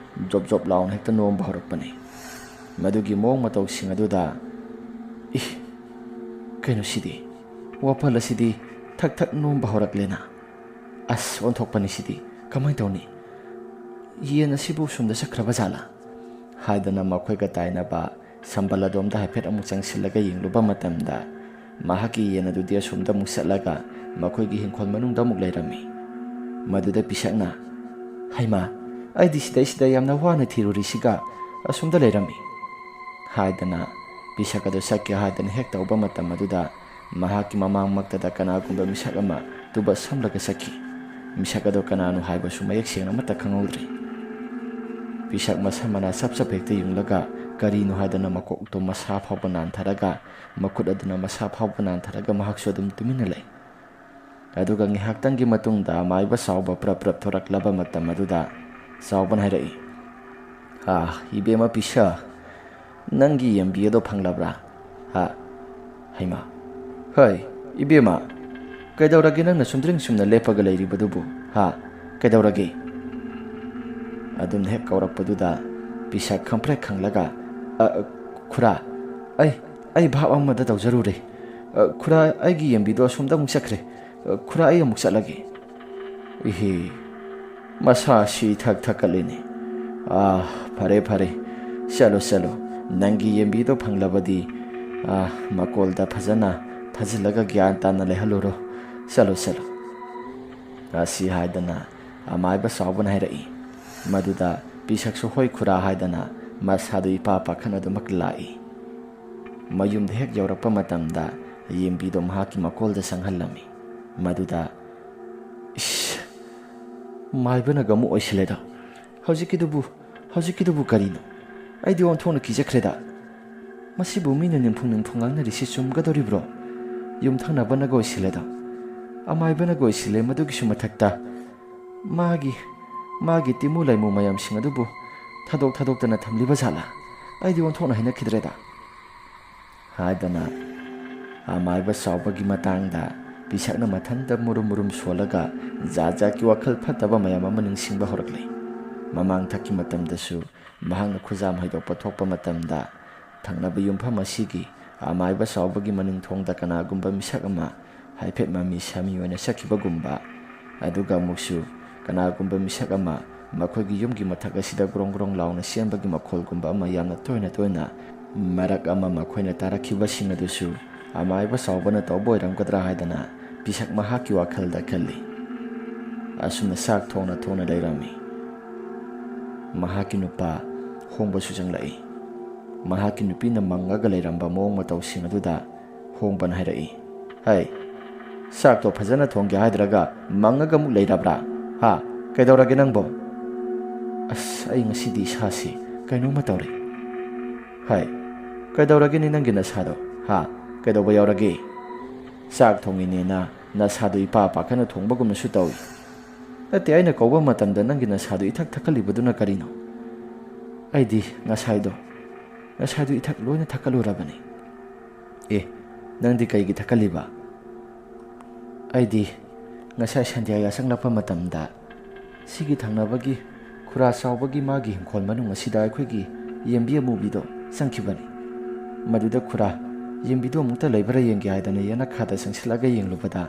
ꯖꯣꯞ ꯖꯣꯞ ꯂꯥꯎꯅ ꯍꯦꯛꯇ ꯅꯣꯝꯕ ꯍꯧꯔꯛꯄꯅꯤ꯫ ꯃꯗꯨꯒꯤ ꯃꯑꯣꯡ ꯃꯇꯧꯁꯤꯡ ꯑꯗꯨꯗ, "ꯏ, ꯀꯩꯅꯣ ꯁꯤꯗꯤ? ꯋꯥꯄꯜ ꯑꯁꯤꯗꯤ ꯊꯛ ꯊꯛ ꯅꯣꯝꯕ ꯍꯧꯔꯛꯂꯦꯅ꯫ ꯑꯁ, ꯑꯣꯟꯊꯣꯛꯄꯅꯤ ꯁꯤꯗꯤ꯫ ꯀꯃꯥꯏꯅ ꯇꯧꯅꯤ? ꯌꯦꯟ ꯑꯁꯤꯕꯨ ꯁꯨꯝꯗ ꯆꯠꯈ꯭ꯔꯕ ꯖꯥꯠꯂꯥ?" ꯍꯥꯏꯗꯅ ꯃꯈꯣꯏꯒ ꯇꯥꯏꯅꯕ ꯁꯝꯕꯜ ꯑꯗꯣꯝꯗ ꯍꯥꯏꯐꯦꯠ ꯑꯃꯨꯛ ꯆꯪꯁꯤꯜꯂꯒ ꯌꯦꯡꯂꯨꯕ ꯃꯇꯝꯗ, ꯃꯍꯥꯛꯀꯤ ꯌꯦꯟ ꯑꯗꯨꯗꯤ ꯑꯁꯣꯝꯗ ꯑꯃꯨꯛ ꯆꯠꯂꯒ ꯃꯈꯣꯏꯒꯤ ꯍꯤꯡꯈꯣꯜ ꯃꯅꯨꯡꯗ ꯑꯃꯨꯛ ꯂꯩꯔꯝꯃꯤ꯫ ꯃꯗꯨꯗ ꯄꯤꯁꯛꯅ, "ꯍꯩꯃꯥ, ꯑꯩꯗꯤ ꯁꯤꯗꯩꯁꯤꯗ ꯌꯥꯝꯅ ꯋꯥꯅ ꯊꯤꯔꯨꯔꯤꯁꯤꯒ ꯑꯁꯣꯝꯗ ꯂꯩꯔꯝꯃꯤ" ꯍꯥꯏꯗꯅ, ꯄꯤꯁꯛ ꯑꯗꯨ ꯆꯠꯀꯦ ꯍꯥꯏꯗꯅ ꯍꯦꯛ ꯇꯧꯕ ꯃꯇꯝ ꯑꯗꯨꯗ, ꯃꯍꯥꯛꯀꯤ ꯃꯃꯥꯡꯃꯛꯇꯗ ꯀꯅꯥꯒꯨꯝꯕ ꯃꯤꯁꯛ ꯑꯃ ꯇꯨꯕꯠ ꯁꯝꯂꯒ ꯆꯠꯈꯤ꯫ ꯃꯤꯁꯛ ꯑꯗꯨ ꯀꯅꯥꯅꯣ ꯍꯥꯏꯕꯁꯨ ꯃꯌꯦꯛ ꯁꯦꯡꯅ ꯑꯃꯠꯇ ꯈꯪꯍꯧꯗ꯭ꯔꯦ꯫ ꯄꯤꯁꯛ ꯃꯁꯝ ꯃꯅꯥ ꯆꯞ ꯆꯞ ꯍꯦꯛꯇ ꯌꯨꯡꯂꯒ ꯀꯔꯤꯅꯣ ꯍꯥꯏꯗꯅ ꯃꯀꯣꯛꯇꯣ ꯃꯁꯥ ꯐꯥꯎꯕ ꯅꯥꯟꯊꯔꯒ, ꯃꯈꯨꯠ ꯑꯗꯨꯅ ꯃꯁꯥ ꯐꯥꯎꯕ ꯅꯥꯟꯊꯔꯒ ꯃꯍꯥꯛꯁꯨ ꯑꯗꯨꯝ ꯇꯨꯃꯤꯟꯅ ꯂꯩ꯫ ꯑꯗꯨꯒ ꯉꯥꯏꯍꯥꯛꯇꯪꯒꯤ ꯃꯇꯨꯡꯗ ꯑꯃꯥꯏꯕ ꯆꯥꯎꯕ ꯄ꯭ꯔꯞ ꯄ꯭ꯔꯞ ꯊꯣꯔꯛꯂꯕ ꯃꯇꯝ ꯑꯗꯨꯗ ꯆꯥꯎꯕꯅ ꯍꯥꯏꯔꯛꯏ, "ꯑꯥ, ꯏꯕꯦꯝꯃ ꯄꯤꯁꯛ, ꯅꯪꯒꯤ ꯌꯦꯟꯕꯤ ꯑꯗꯣ ꯐꯪꯂꯕ꯭ꯔꯥ?" ꯍꯥ? ꯍꯩꯃꯥ! ꯍꯩ, ꯏꯕꯦꯝꯃ! ꯀꯩꯗꯧꯔꯒꯦ ꯅꯪꯅ ꯁꯨꯝꯗ꯭ꯔꯤꯡ ꯁꯨꯝꯅ ꯂꯦꯞꯄꯒ ꯂꯩꯔꯤꯕꯗꯨꯕꯨ? ꯍꯥ? ꯀꯩꯗꯧꯔꯒꯦ? ꯑꯗꯨꯝꯅ ꯍꯦꯛ ꯀꯧꯔꯛꯄꯗꯨꯗ ꯄꯤꯁꯛ ꯈꯪꯄ꯭ꯔꯦꯛ ꯈꯪꯂꯒ, "ꯑ, ꯑ, ꯈꯨꯔꯥ, ꯑꯩ, ꯑꯩ ꯚꯥꯞ ꯑꯃꯗ ꯇꯧꯖꯔꯨꯔꯦ꯫ ꯑ, ꯈꯨꯔꯥ, ꯑꯩꯒꯤ ꯌꯦꯟꯕꯤꯗꯣ ꯑꯁꯣꯝꯗ ꯑꯃꯨꯛ ꯆꯠꯈ꯭ꯔꯦ꯫ ꯑ, ꯈꯨꯔꯥ, ꯑꯩ ꯑꯃꯨꯛ ꯆꯠꯂꯒꯦ꯫" ꯏꯍꯦ, ꯃꯁꯥꯁꯤ ꯏꯊꯛ ꯊꯛꯀꯠꯂꯤꯅꯦ꯫ ꯑꯥ, ꯐꯔꯦ, ꯐꯔꯦ꯫ ꯆꯠꯂꯣ, ꯆꯠꯂꯣ꯫ ꯅꯪꯒꯤ ꯌꯦꯟꯕꯤꯗꯣ ꯐꯪꯂꯕꯗꯤ, ꯑꯥ, ꯃꯀꯣꯜꯗ ꯐꯖꯅ ꯐꯥꯖꯤꯜꯂꯒ ꯒ꯭ꯌꯥꯟ ꯇꯥꯅ ꯂꯩꯍꯜꯂꯨꯔꯣ꯫ ꯆꯠꯂꯣ, ꯆꯠꯂꯣ꯫ ꯑꯁꯤ ꯍꯥꯏꯗꯅ ꯑꯃꯥꯏꯕ ꯆꯥꯎꯕꯅ ꯍꯥꯏꯔꯛꯏ꯫ ꯃꯗꯨꯗ ꯄꯤꯁꯛꯁꯨ "ꯍꯣꯏ ꯈꯨꯔꯥ" ꯍꯥꯏꯗꯅ ꯃꯁꯥꯗꯨ ꯏꯄꯥ ꯄꯥꯈꯠꯅ ꯑꯗꯨꯃꯛ ꯂꯥꯛꯏ꯫ ꯃꯌꯨꯝꯗ ꯍꯦꯛ ꯌꯧꯔꯛꯄ ꯃꯇꯝꯗ ꯌꯦꯟꯕꯤꯗꯣ ꯃꯍꯥꯛꯀꯤ ꯃꯀꯣꯜꯗ ꯆꯪꯍꯜꯂꯝꯃꯤ꯫ ꯃꯗꯨꯗ, "ꯏꯁ, ꯃꯥꯏꯕꯅꯒ ꯑꯃꯨꯛ ꯑꯣꯏꯁꯤꯜꯂꯦꯗ꯫ ꯍꯧꯖꯤꯛꯀꯤꯗꯨꯕꯨ, ꯍꯧꯖꯤꯛꯀꯤꯗꯨꯕꯨ ꯀꯔꯤꯅꯣ? ꯑꯩꯗꯤ ꯑꯣꯟꯊꯣꯛꯅ ꯀꯤꯖꯈ꯭ꯔꯦꯗ꯫ ꯃꯁꯤꯕꯨ ꯃꯤꯅ ꯅꯤꯝꯐꯨ ꯅꯤꯝꯐꯨ ꯉꯥꯡꯅꯔꯤꯁꯤ ꯆꯨꯝꯒꯗꯧꯔꯤꯕ꯭ꯔꯣ? ꯌꯨꯝꯊꯪꯅꯕꯅꯒ ꯑꯣꯏꯁꯤꯜꯂꯦꯗ꯫ ꯑꯃꯥꯏꯕꯅꯒ ꯑꯣꯏꯁꯤꯜꯂꯦ, ꯃꯗꯨꯒꯤꯁꯨ ꯃꯊꯛꯇ ꯃꯥꯒꯤ, ꯃꯥꯒꯤ ꯇꯤꯃꯨ ꯂꯩꯃꯨ ꯃꯌꯥꯝꯁꯤꯡ ꯑꯗꯨꯕꯨ ꯊꯥꯗꯣꯛ ꯊꯥꯗꯣꯛꯇꯅ ꯊꯝꯂꯤꯕ ꯖꯥꯠꯂꯥ? ꯑꯩꯗꯤ ꯑꯣꯟꯊꯣꯛꯅ ꯍꯩꯅꯈꯤꯗ꯭ꯔꯦꯗ," ꯍꯥꯏꯗꯅ ꯑꯃꯥꯏꯕ ꯆꯥꯎꯕꯒꯤ ꯃꯇꯥꯡꯗ ꯄꯤꯁꯛꯅ ꯃꯊꯟꯇ ꯃꯨꯔꯨꯝ ꯃꯨꯔꯨꯝ ꯁꯣꯜꯂꯒ ꯖꯥꯠ ꯖꯥꯠꯀꯤ ꯋꯥꯈꯜ ꯐꯠꯇꯕ ꯃꯌꯥꯝ ꯑꯃ ꯅꯤꯡꯁꯤꯡꯕ ꯍꯧꯔꯛꯂꯦ꯫ ꯃꯃꯥꯡ ꯊꯛꯀꯤ ꯃꯇꯝꯗꯁꯨ ꯃꯍꯥꯛꯅ ꯈꯨꯖꯥꯝ ꯍꯩꯗꯣꯛꯄ ꯊꯣꯛꯄ ꯃꯇꯝꯗ ꯊꯪꯅꯕ ꯌꯨꯝꯐꯝ ꯑꯁꯤꯒꯤ ꯑꯃꯥꯏꯕ ꯆꯥꯎꯕꯒꯤ ꯃꯅꯤꯡ ꯊꯣꯡꯗ ꯀꯅꯥꯒꯨꯝꯕ ꯃꯤꯁꯛ ꯑꯃ ꯍꯥꯏꯐꯦꯠ ꯃꯃꯤ ꯁꯥꯃꯤ ꯑꯣꯏꯅ ꯆꯠꯈꯤꯕꯒꯨꯝꯕ, ꯑꯗꯨꯒ ꯑꯃꯨꯛꯁꯨ ꯀꯅꯥꯒꯨꯝꯕ ꯃꯤꯁꯛ ꯑꯃ ꯃꯈꯣꯏꯒꯤ ꯌꯨꯝꯒꯤ ꯃꯊꯛ ꯑꯁꯤꯗ ꯒ꯭ꯔꯣꯡ ꯒ꯭ꯔꯣꯡ ꯂꯥꯎꯅ ꯆꯦꯟꯕꯒꯤ ꯃꯈꯣꯜꯒꯨꯝꯕ ꯑꯃ ꯌꯥꯝꯅ ꯇꯣꯏꯅ ꯇꯣꯏꯅ ꯃꯔꯛ ꯑꯃ ꯃꯈꯣꯏꯅ ꯇꯥꯔꯛꯈꯤꯕꯁꯤꯡ ꯑꯗꯨꯁꯨ ꯑꯃꯥꯏꯕ ꯆꯥꯎꯕꯅ ꯇꯧꯕ ꯑꯣꯏꯔꯝꯒꯗ꯭ꯔꯥ ꯍꯥꯏꯗꯅ ꯄꯤꯁꯛ ꯃꯍꯥꯛꯀꯤ ꯋꯥꯈꯜꯗ ꯈꯜꯂꯤ꯫ ꯑꯁꯨꯝꯅ ꯆꯥꯛ ꯊꯣꯡꯅ ꯊꯣꯡꯅ ꯂꯩꯔꯝꯃꯤ꯫ ꯃꯍꯥꯛꯀꯤ ꯅꯨꯄꯥ ꯍꯣꯡꯕꯁꯨ ꯆꯪꯂꯛꯏ꯫ ꯃꯍꯥꯛꯀꯤ ꯅꯨꯄꯤꯅ ꯃꯪꯉꯒ ꯂꯩꯔꯝꯕ ꯃꯑꯣꯡ ꯃꯇꯧꯁꯤꯡ ꯑꯗꯨꯗ ꯍꯣꯡꯕꯅ ꯍꯥꯏꯔꯛꯏ, "ꯍꯩ, ꯆꯥꯛꯇꯣ ꯐꯖꯅ ꯊꯣꯡꯒꯦ ꯍꯥꯏꯗ꯭ꯔꯒ ꯃꯪꯉꯒ ꯑꯃꯨꯛ ꯂꯩꯔꯕ꯭ꯔꯥ? ꯍꯥ? ꯀꯩꯗꯧꯔꯒꯦ ꯅꯪꯕꯣ?" "ꯑꯁ, ꯑꯩ ꯉꯁꯤꯗꯤ ꯏꯁꯥꯁꯤ ꯀꯩꯅꯣꯝꯃ ꯇꯧꯔꯦ꯫" "ꯍꯥꯏ, ꯀꯩꯗꯧꯔꯒꯦꯅꯦ ꯅꯪꯒꯤ ꯅꯁꯥꯗꯣ? ꯍꯥ? ꯀꯩꯗꯧꯕ ꯌꯥꯎꯔꯒꯦ? ꯆꯥꯛ ꯊꯣꯡꯉꯤꯅꯦꯅ ꯅꯁꯥꯗꯣ ꯏꯄꯥ ꯄꯥꯈꯠꯅ ꯊꯣꯡꯕꯒꯨꯝꯅꯁꯨ ꯇꯧꯏ꯫" "ꯅꯠꯇꯦ, ꯑꯩꯅ ꯀꯧꯕ ꯃꯇꯝꯗ ꯅꯪꯒꯤ ꯅꯁꯥꯗꯣ ꯏꯊꯛ ꯊꯛꯀꯠꯂꯤꯕꯗꯨꯅ ꯀꯔꯤꯅꯣ?" "ꯑꯩꯗꯤ ꯉꯁꯥꯏꯗꯣ, ꯉꯁꯥꯏꯗꯣ ꯏꯊꯛ ꯂꯣꯏꯅ ꯊꯛꯀꯠꯂꯨꯔꯕꯅꯤ꯫" "ꯑꯦ, ꯅꯪꯗꯤ ꯀꯩꯒꯤ ꯊꯛꯀꯠꯂꯤꯕ?" "ꯑꯩꯗꯤ ꯉꯁꯥꯏ ꯁꯟꯙ꯭ꯌꯥ ꯌꯥꯆꯪꯂꯛꯄ ꯃꯇꯝꯗ ꯁꯤꯒꯤ ꯊꯪꯅꯕꯒꯤ ꯈꯨꯔꯥ ꯆꯥꯎꯕꯒꯤ ꯃꯥꯒꯤ ꯏꯪꯈꯣꯜ ꯃꯅꯨꯡ ꯑꯁꯤꯗ ꯑꯩꯈꯣꯏꯒꯤ ꯌꯦꯟꯕꯤ ꯑꯃꯨꯕꯤꯗꯣ ꯆꯪꯈꯤꯕꯅꯤ꯫ ꯃꯗꯨꯗ ꯈꯨꯔꯥ, ꯌꯦꯟꯕꯤꯗꯣ ꯑꯃꯨꯛꯇ ꯂꯩꯕ꯭ꯔꯥ ꯌꯦꯡꯒꯦ ꯍꯥꯏꯗꯅ ꯌꯦꯅꯈꯥꯗ ꯆꯪꯁꯤꯜꯂꯒ ꯌꯦꯡꯂꯨꯕꯗ,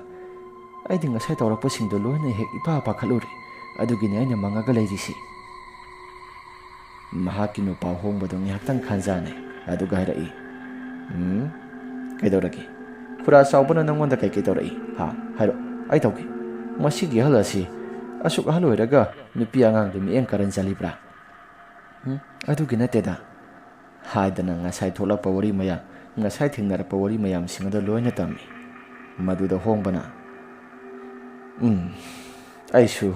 ꯑꯩꯗꯤ ꯉꯁꯥꯏ ꯇꯧꯔꯛꯄꯁꯤꯡꯗꯣ ꯂꯣꯏꯅ ꯍꯦꯛ ꯏꯄꯥ ꯄꯥꯈꯠꯂꯨꯔꯦ꯫ ꯑꯗꯨꯒꯤꯅꯤ ꯑꯩꯅ ꯃꯪꯉꯒ ꯂꯩꯔꯤꯁꯤ꯫" ꯃꯍꯥꯛꯀꯤ ꯅꯨꯄꯥ ꯍꯣꯡꯕꯗꯨ ꯉꯥꯏꯍꯥꯛꯇꯪ ꯈꯟꯖꯥꯟꯅꯩ, ꯑꯗꯨꯒ ꯍꯥꯏꯔꯛꯏ, "ꯎꯝ, ꯀꯩꯗꯧꯔꯒꯦ? ꯈꯨꯔꯥ ꯆꯥꯎꯕꯅ ꯅꯪꯉꯣꯟꯗ ꯀꯩ ꯀꯩ ꯇꯧꯔꯛꯏ? ꯍꯥ? ꯍꯥꯏꯔꯛꯑꯣ, ꯑꯩ ꯇꯧꯒꯦ꯫ ꯃꯁꯤꯒꯤ ꯑꯍꯜ ꯑꯁꯤ ꯑꯁꯨꯛ ꯑꯍꯜ ꯑꯣꯏꯔꯒ ꯅꯨꯄꯤ ꯑꯉꯥꯡꯗ ꯃꯤꯠꯌꯦꯡ ꯀꯔꯟ ꯆꯜꯂꯤꯕ꯭ꯔꯥ?" "ꯎꯝ, ꯑꯗꯨꯒꯤ ꯅꯠꯇꯦꯗ," ꯍꯥꯏꯗꯅ ꯉꯁꯥꯏ ꯊꯣꯛꯂꯛꯄ ꯋꯥꯔꯤ ꯃꯌꯥꯝ, ꯉꯁꯥꯏ ꯊꯦꯡꯅꯔꯛꯄ ꯋꯥꯔꯤ ꯃꯌꯥꯝꯁꯤꯡ ꯑꯗꯨ ꯂꯣꯏꯅ ꯇꯝꯃꯤ꯫ ꯃꯗꯨꯗ ꯍꯣꯡꯕꯅ, "ꯎꯝ, ꯑꯩꯁꯨ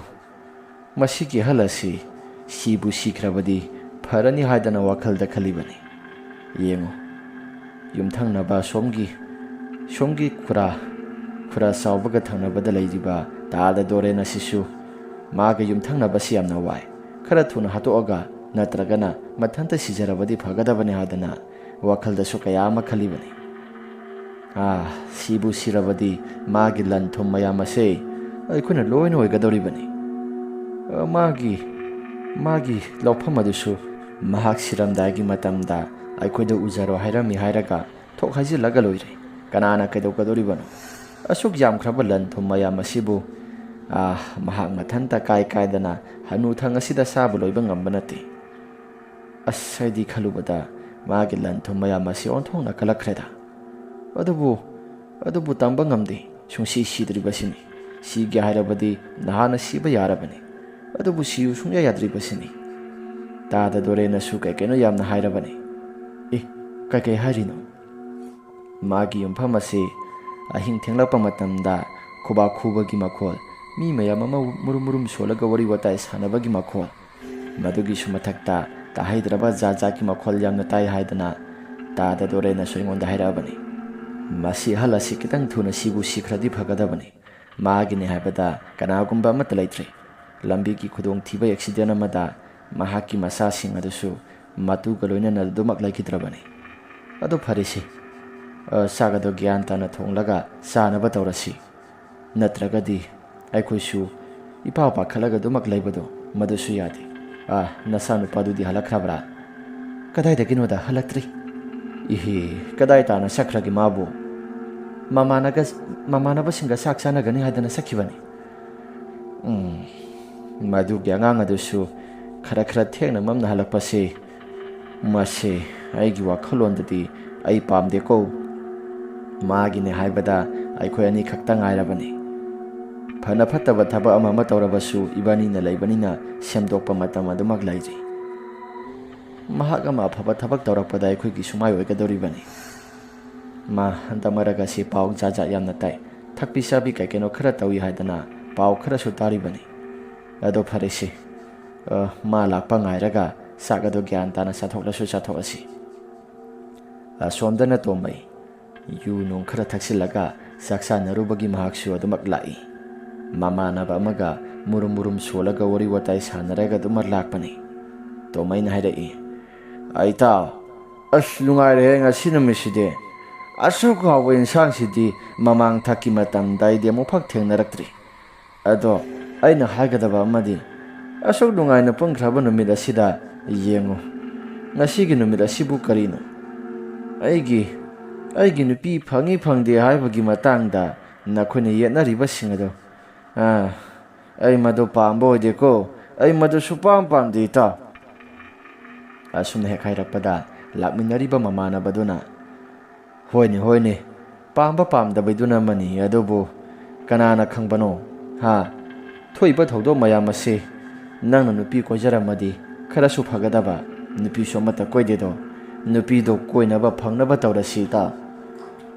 ꯃꯁꯤꯒꯤ ꯑꯍꯜ ꯑꯁꯤ ꯁꯤꯕꯨ ꯁꯤꯈ꯭ꯔꯕꯗꯤ ꯐꯔꯅꯤ ꯍꯥꯏꯗꯅ ꯋꯥꯈꯜꯗ ꯈꯜꯂꯤꯕꯅꯤ꯫ ꯌꯦꯡꯉꯨ, ꯌꯨꯝꯊꯪꯅꯕ ꯁꯣꯝꯒꯤ, ꯁꯣꯝꯒꯤ ꯈꯨꯔꯥ, ꯈꯨꯔꯥ ꯆꯥꯎꯕꯒ ꯊꯪꯅꯕꯗ ꯂꯩꯔꯤꯕ ꯇꯥꯗ ꯗꯣꯔꯦꯟ ꯑꯁꯤꯁꯨ ꯃꯥꯒ ꯌꯨꯝꯊꯪꯅꯕꯁꯤ ꯌꯥꯝꯅ ꯋꯥꯏ꯫ ꯈꯔ ꯊꯨꯅ ꯍꯥꯠꯇꯣꯛꯑꯒ ꯅꯠꯇ꯭ꯔꯒꯅ ꯃꯊꯟꯇ ꯁꯤꯖꯔꯕꯗꯤ ꯐꯒꯗꯕꯅꯤ ꯍꯥꯏꯗꯅ ꯋꯥꯈꯜꯗꯁꯨ ꯀꯌꯥ ꯑꯃ ꯈꯜꯂꯤꯕꯅꯤ꯫ ꯑꯥ, ꯁꯤꯕꯨ ꯁꯤꯔꯕꯗꯤ ꯃꯥꯒꯤ ꯂꯟ ꯊꯨꯝ ꯃꯌꯥꯝ ꯑꯁꯦ ꯑꯩꯈꯣꯏꯅ ꯂꯣꯏꯅ ꯑꯣꯏꯒꯗꯧꯔꯤꯕꯅꯤ꯫ ꯑ, ꯃꯥꯒꯤ, ꯃꯥꯒꯤ ꯂꯧꯐꯝ ꯑꯗꯨꯁꯨ ꯃꯍꯥꯛ ꯁꯤꯔꯝꯗꯥꯏꯒꯤ ꯃꯇꯝꯗ ꯑꯩꯈꯣꯏꯗ ꯎꯖꯔꯣ ꯍꯥꯏꯔꯝꯃꯤ ꯍꯥꯏꯔꯒ ꯊꯣꯛ ꯍꯥꯏꯖꯤꯜꯂꯒ ꯂꯣꯏꯔꯦ꯫ ꯀꯅꯥꯅ ꯀꯩꯗꯧꯒꯗꯧꯔꯤꯕꯅꯣ? ꯑꯁꯨꯛ ꯌꯥꯝꯈ꯭ꯔꯕ ꯂꯟ ꯊꯨꯝ ꯃꯌꯥꯝ ꯑꯁꯤꯕꯨ, ꯑꯥ, ꯃꯍꯥꯛ ꯃꯊꯟꯇ ꯀꯥꯏ ꯀꯥꯏꯗꯅ ꯍꯅꯨꯊꯪ ꯑꯁꯤꯗ ꯆꯥꯕ ꯂꯣꯏꯕ ꯉꯝꯕ ꯅꯠꯇꯦ꯫ ꯑꯁ, ꯑꯩꯗꯤ ꯈꯜꯂꯨꯕꯗ ꯃꯥꯒꯤ ꯂꯟ ꯊꯨꯝ ꯃꯌꯥꯝ ꯑꯁꯤ ꯑꯣꯟꯊꯣꯛꯅ ꯀꯜꯂꯛꯈ꯭ꯔꯦꯗ꯫ ꯑꯗꯨꯕꯨ, ꯑꯗꯨꯕꯨ ꯇꯝꯕ ꯉꯝꯗꯦ, ꯁꯨꯡꯁꯤ ꯁꯤꯗ꯭ꯔꯤꯕꯁꯤꯅꯤ꯫ ꯁꯤꯒꯦ ꯍꯥꯏꯔꯕꯗꯤ ꯅꯍꯥꯟꯅ ꯁꯤꯕ ꯌꯥꯔꯕꯅꯤ꯫ ꯑꯗꯨꯕꯨ ꯁꯤꯌꯨ ꯁꯨꯡꯌꯥ ꯌꯥꯗ꯭ꯔꯤꯕꯁꯤꯅꯤ꯫ ꯇꯥꯗ ꯗꯣꯔꯦꯅꯁꯨ ꯀꯩ ꯀꯩꯅꯣ ꯌꯥꯝꯅ ꯍꯥꯏꯔꯕꯅꯤ꯫ ꯑꯦ, ꯀꯩ ꯀꯩ ꯍꯥꯏꯔꯤꯅꯣ? ꯃꯥꯒꯤ ꯌꯨꯝꯐꯝ ꯑꯁꯤ ꯑꯍꯤꯡ ꯊꯦꯡꯂꯛꯄ ꯃꯇꯝꯗ ꯈꯨꯕꯥꯛ ꯈꯨꯕꯒꯤ ꯃꯈꯣꯜ, ꯃꯤ ꯃꯌꯥꯝ ꯑꯃ ꯃꯨꯔꯨꯝ ꯃꯨꯔꯨꯝ ꯁꯣꯜꯂꯒ ꯋꯥꯔꯤ ꯋꯥꯇꯥꯏ ꯁꯥꯟꯅꯕꯒꯤ ꯃꯈꯣꯜ, ꯃꯗꯨꯒꯤꯁꯨ ꯃꯊꯛꯇ ꯇꯥꯍꯩꯗ꯭ꯔꯕ ꯖꯥꯠ ꯖꯥꯠꯀꯤ ꯃꯈꯣꯜ ꯌꯥꯝꯅ ꯇꯥꯏ ꯍꯥꯏꯗꯅ ꯇꯥꯗ ꯗꯣꯔꯦꯅꯁꯨ ꯑꯩꯉꯣꯟꯗ ꯍꯥꯏꯔꯛꯑꯕꯅꯤ꯫ ꯃꯁꯤ ꯑꯍꯜ ꯑꯁꯤ ꯈꯤꯇꯪ ꯊꯨꯅ ꯁꯤꯕꯨ ꯁꯤꯈ꯭ꯔꯗꯤ ꯐꯒꯗꯕꯅꯤ꯫ ꯃꯥꯒꯤꯅꯤ ꯍꯥꯏꯕꯗ ꯀꯅꯥꯒꯨꯝꯕ ꯑꯃꯠꯇ ꯂꯩꯇ꯭ꯔꯦ꯫ ꯂꯝꯕꯤꯒꯤ ꯈꯨꯗꯣꯡꯊꯤꯕ ꯑꯦꯛꯁꯤꯗꯦꯟ ꯑꯃꯗ ꯃꯍꯥꯛꯀꯤ ꯃꯆꯥꯁꯤꯡ ꯑꯗꯨꯁꯨ ꯃꯇꯨꯒ ꯂꯣꯏꯅꯅ ꯑꯗꯨꯃꯛ ꯂꯩꯈꯤꯗ꯭ꯔꯕꯅꯤ꯫ ꯑꯗꯨ ꯐꯔꯦꯁꯦ, ꯑ, ꯆꯥꯛ ꯑꯗꯨ ꯒ꯭ꯌꯥꯟ ꯇꯥꯅ ꯊꯣꯡꯂꯒ ꯆꯥꯅꯕ ꯇꯧꯔꯁꯤ꯫ ꯅꯠꯇ꯭ꯔꯒꯗꯤ ꯑꯩꯈꯣꯏꯁꯨ ꯏꯄꯥ ꯄꯥꯈꯠꯂꯒ ꯑꯗꯨꯃꯛ ꯂꯩꯕꯗꯣ ꯃꯗꯨꯁꯨ ꯌꯥꯗꯦ꯫ ꯑ, ꯅꯆꯥꯅꯨꯄꯥꯗꯨꯗꯤ ꯍꯜꯂꯛꯈ꯭ꯔꯕ꯭ꯔꯥ? ꯀꯗꯥꯏꯗꯒꯤꯅꯣꯗ ꯍꯜꯂꯛꯇ꯭ꯔꯤ꯫ ꯏꯍꯦ, ꯀꯗꯥꯏ ꯇꯥꯅ ꯆꯠꯈ꯭ꯔꯒꯦ ꯃꯥꯕꯨ? ꯃꯃꯥꯟꯅꯒ-, ꯃꯃꯥꯟꯅꯕꯁꯤꯡꯒ ꯆꯥꯛ ꯆꯥꯅꯒꯅꯤ ꯍꯥꯏꯗꯅ ꯆꯠꯈꯤꯕꯅꯤ꯫ ꯎꯝ, ꯃꯗꯨꯒꯤ ꯑꯉꯥꯡ ꯑꯗꯨꯁꯨ ꯈꯔ ꯈꯔ ꯊꯦꯡꯅ ꯃꯝꯅ ꯍꯜꯂꯛꯄꯁꯤ, ꯃꯁꯤ ꯑꯩꯒꯤ ꯋꯥꯈꯜꯂꯣꯟꯗꯗꯤ ꯑꯩ ꯄꯥꯝꯗꯦꯀꯣ꯫ ꯃꯥꯒꯤꯅꯦ ꯍꯥꯏꯕꯗ ꯑꯩꯈꯣꯏ ꯑꯅꯤꯈꯛꯇ ꯉꯥꯏꯔꯕꯅꯤ꯫ ꯐꯅ ꯐꯠꯇꯕ ꯊꯕꯛ ꯑꯃ ꯑꯃ ꯇꯧꯔꯕꯁꯨ ꯏꯕꯥꯅꯤꯅ ꯂꯩꯕꯅꯤꯅ ꯁꯦꯝꯗꯣꯛꯄ ꯃꯇꯝ ꯑꯗꯨꯃꯛ ꯂꯩꯔꯤ꯫ ꯃꯍꯥꯛ ꯑꯃ ꯑꯐꯕ ꯊꯕꯛ ꯇꯧꯔꯛꯄꯗ ꯑꯩꯈꯣꯏꯒꯤ ꯁꯨꯃꯥꯏ ꯑꯣꯏꯒꯗꯧꯔꯤꯕꯅꯤ꯫ ꯃꯥ ꯍꯟꯗꯛ ꯃꯔꯛ ꯑꯁꯤ ꯄꯥꯎ ꯖꯥꯠ ꯖꯥꯠ ꯌꯥꯝꯅ ꯇꯥꯏ꯫ ꯊꯛꯄꯤ ꯆꯥꯕꯤ ꯀꯩ ꯀꯩꯅꯣ ꯈꯔ ꯇꯧꯏ ꯍꯥꯏꯗꯅ ꯄꯥꯎ ꯈꯔꯁꯨ ꯇꯥꯔꯤꯕꯅꯤ꯫ ꯑꯗꯣ ꯐꯔꯦꯁꯦ, ꯑ, ꯃꯥ ꯂꯥꯛꯄ ꯉꯥꯏꯔꯒ ꯆꯥꯛ ꯑꯗꯨ ꯒ꯭ꯌꯥꯟ ꯇꯥꯅ ꯆꯥꯊꯣꯛꯂꯁꯨ ꯆꯥꯊꯣꯛꯂꯁꯤ꯫ ꯑꯁꯣꯝꯗꯅ ꯇꯣꯝꯕꯩ ꯌꯨ ꯅꯨꯡ ꯈꯔ ꯊꯛꯆꯤꯜꯂꯒ ꯆꯥꯛ ꯆꯥꯅꯔꯨꯕꯒꯤ ꯃꯍꯥꯛꯁꯨ ꯑꯗꯨꯃꯛ ꯂꯥꯛꯏ꯫ ꯃꯃꯥꯟꯅꯕ ꯑꯃꯒ ꯃꯨꯔꯨꯝ ꯃꯨꯔꯨꯝ ꯁꯣꯜꯂꯒ ꯋꯥꯔꯤ ꯋꯥꯇꯥꯏ ꯁꯥꯟꯅꯔꯒ ꯑꯗꯨꯃꯛ ꯂꯥꯛꯄꯅꯤ꯫ ꯇꯣꯃꯩꯅ ꯍꯥꯏꯔꯛꯏ, "ꯑꯩ ꯏꯇꯥꯎ, ꯑꯁ ꯅꯨꯡꯉꯥꯏꯔꯦꯍꯦ ꯉꯁꯤ ꯅꯨꯃꯤꯠꯁꯤꯗꯤ꯫ ꯑꯁꯨꯛ ꯍꯥꯎꯕ ꯏꯟꯁꯥꯡꯁꯤꯗꯤ ꯃꯃꯥꯡ ꯊꯛꯀꯤ ꯃꯇꯝꯗ ꯑꯩꯗꯤ ꯑꯃꯨꯛꯐꯥꯎ ꯊꯦꯡꯅꯔꯛꯇ꯭ꯔꯤ꯫ ꯑꯗꯣ ꯑꯩꯅ ꯍꯥꯏꯒꯗꯕ ꯑꯃꯗꯤ, ꯑꯁꯨꯛ ꯅꯨꯡꯉꯥꯏꯅ ꯄꯨꯟꯈ꯭ꯔꯕ ꯅꯨꯃꯤꯠ ꯑꯁꯤꯗ ꯌꯦꯡꯉꯨ, ꯉꯁꯤꯒꯤ ꯅꯨꯃꯤꯠ ꯑꯁꯤꯕꯨ ꯀꯔꯤꯅꯣ? ꯑꯩꯒꯤ, ꯑꯩꯒꯤ ꯅꯨꯄꯤ ꯐꯪꯏ ꯐꯪꯗꯦ ꯍꯥꯏꯕꯒꯤ ꯃꯇꯥꯡꯗ ꯅꯈꯣꯏꯅ ꯌꯦꯠꯅꯔꯤꯕꯁꯤꯡ ꯑꯗꯣ, ꯑꯥ, ꯑꯩ ꯃꯗꯨ ꯄꯥꯝꯕ ꯑꯣꯏꯗꯦꯀꯣ꯫ ꯑꯩ ꯃꯗꯨ ꯁꯨꯄꯥꯝ ꯄꯥꯝꯗꯦ, ꯏꯇꯥꯎ꯫" ꯑꯁꯨꯝꯅ ꯍꯦꯛ ꯍꯥꯏꯔꯛꯄꯗ, ꯂꯥꯛꯃꯤꯟꯅꯔꯤꯕ ꯃꯃꯥꯟꯅꯕꯗꯨꯅ, "ꯍꯣꯏꯅꯦ, ꯍꯣꯏꯅꯦ, ꯄꯥꯝꯕ ꯄꯥꯝꯗꯕꯩꯗꯨꯅ ꯑꯃꯅꯤ, ꯑꯗꯨꯕꯨ ꯀꯅꯥꯅ ꯈꯪꯕꯅꯣ? ꯍꯥ? ꯊꯣꯛꯏꯕ ꯊꯧꯗꯣꯛ ꯃꯌꯥꯝ ꯑꯁꯤ ꯅꯪꯅ ꯅꯨꯄꯤ ꯀꯣꯏꯖꯔꯝꯃꯗꯤ ꯈꯔꯁꯨ ꯐꯒꯗꯕ꯫ ꯅꯨꯄꯤꯁꯨ ꯑꯃꯠꯇ ꯀꯣꯏꯗꯦꯗꯣ꯫ ꯅꯨꯄꯤꯗꯣ ꯀꯣꯏꯅꯕ ꯐꯪꯅꯕ ꯇꯧꯔꯁꯤ, ꯏꯇꯥꯎ꯫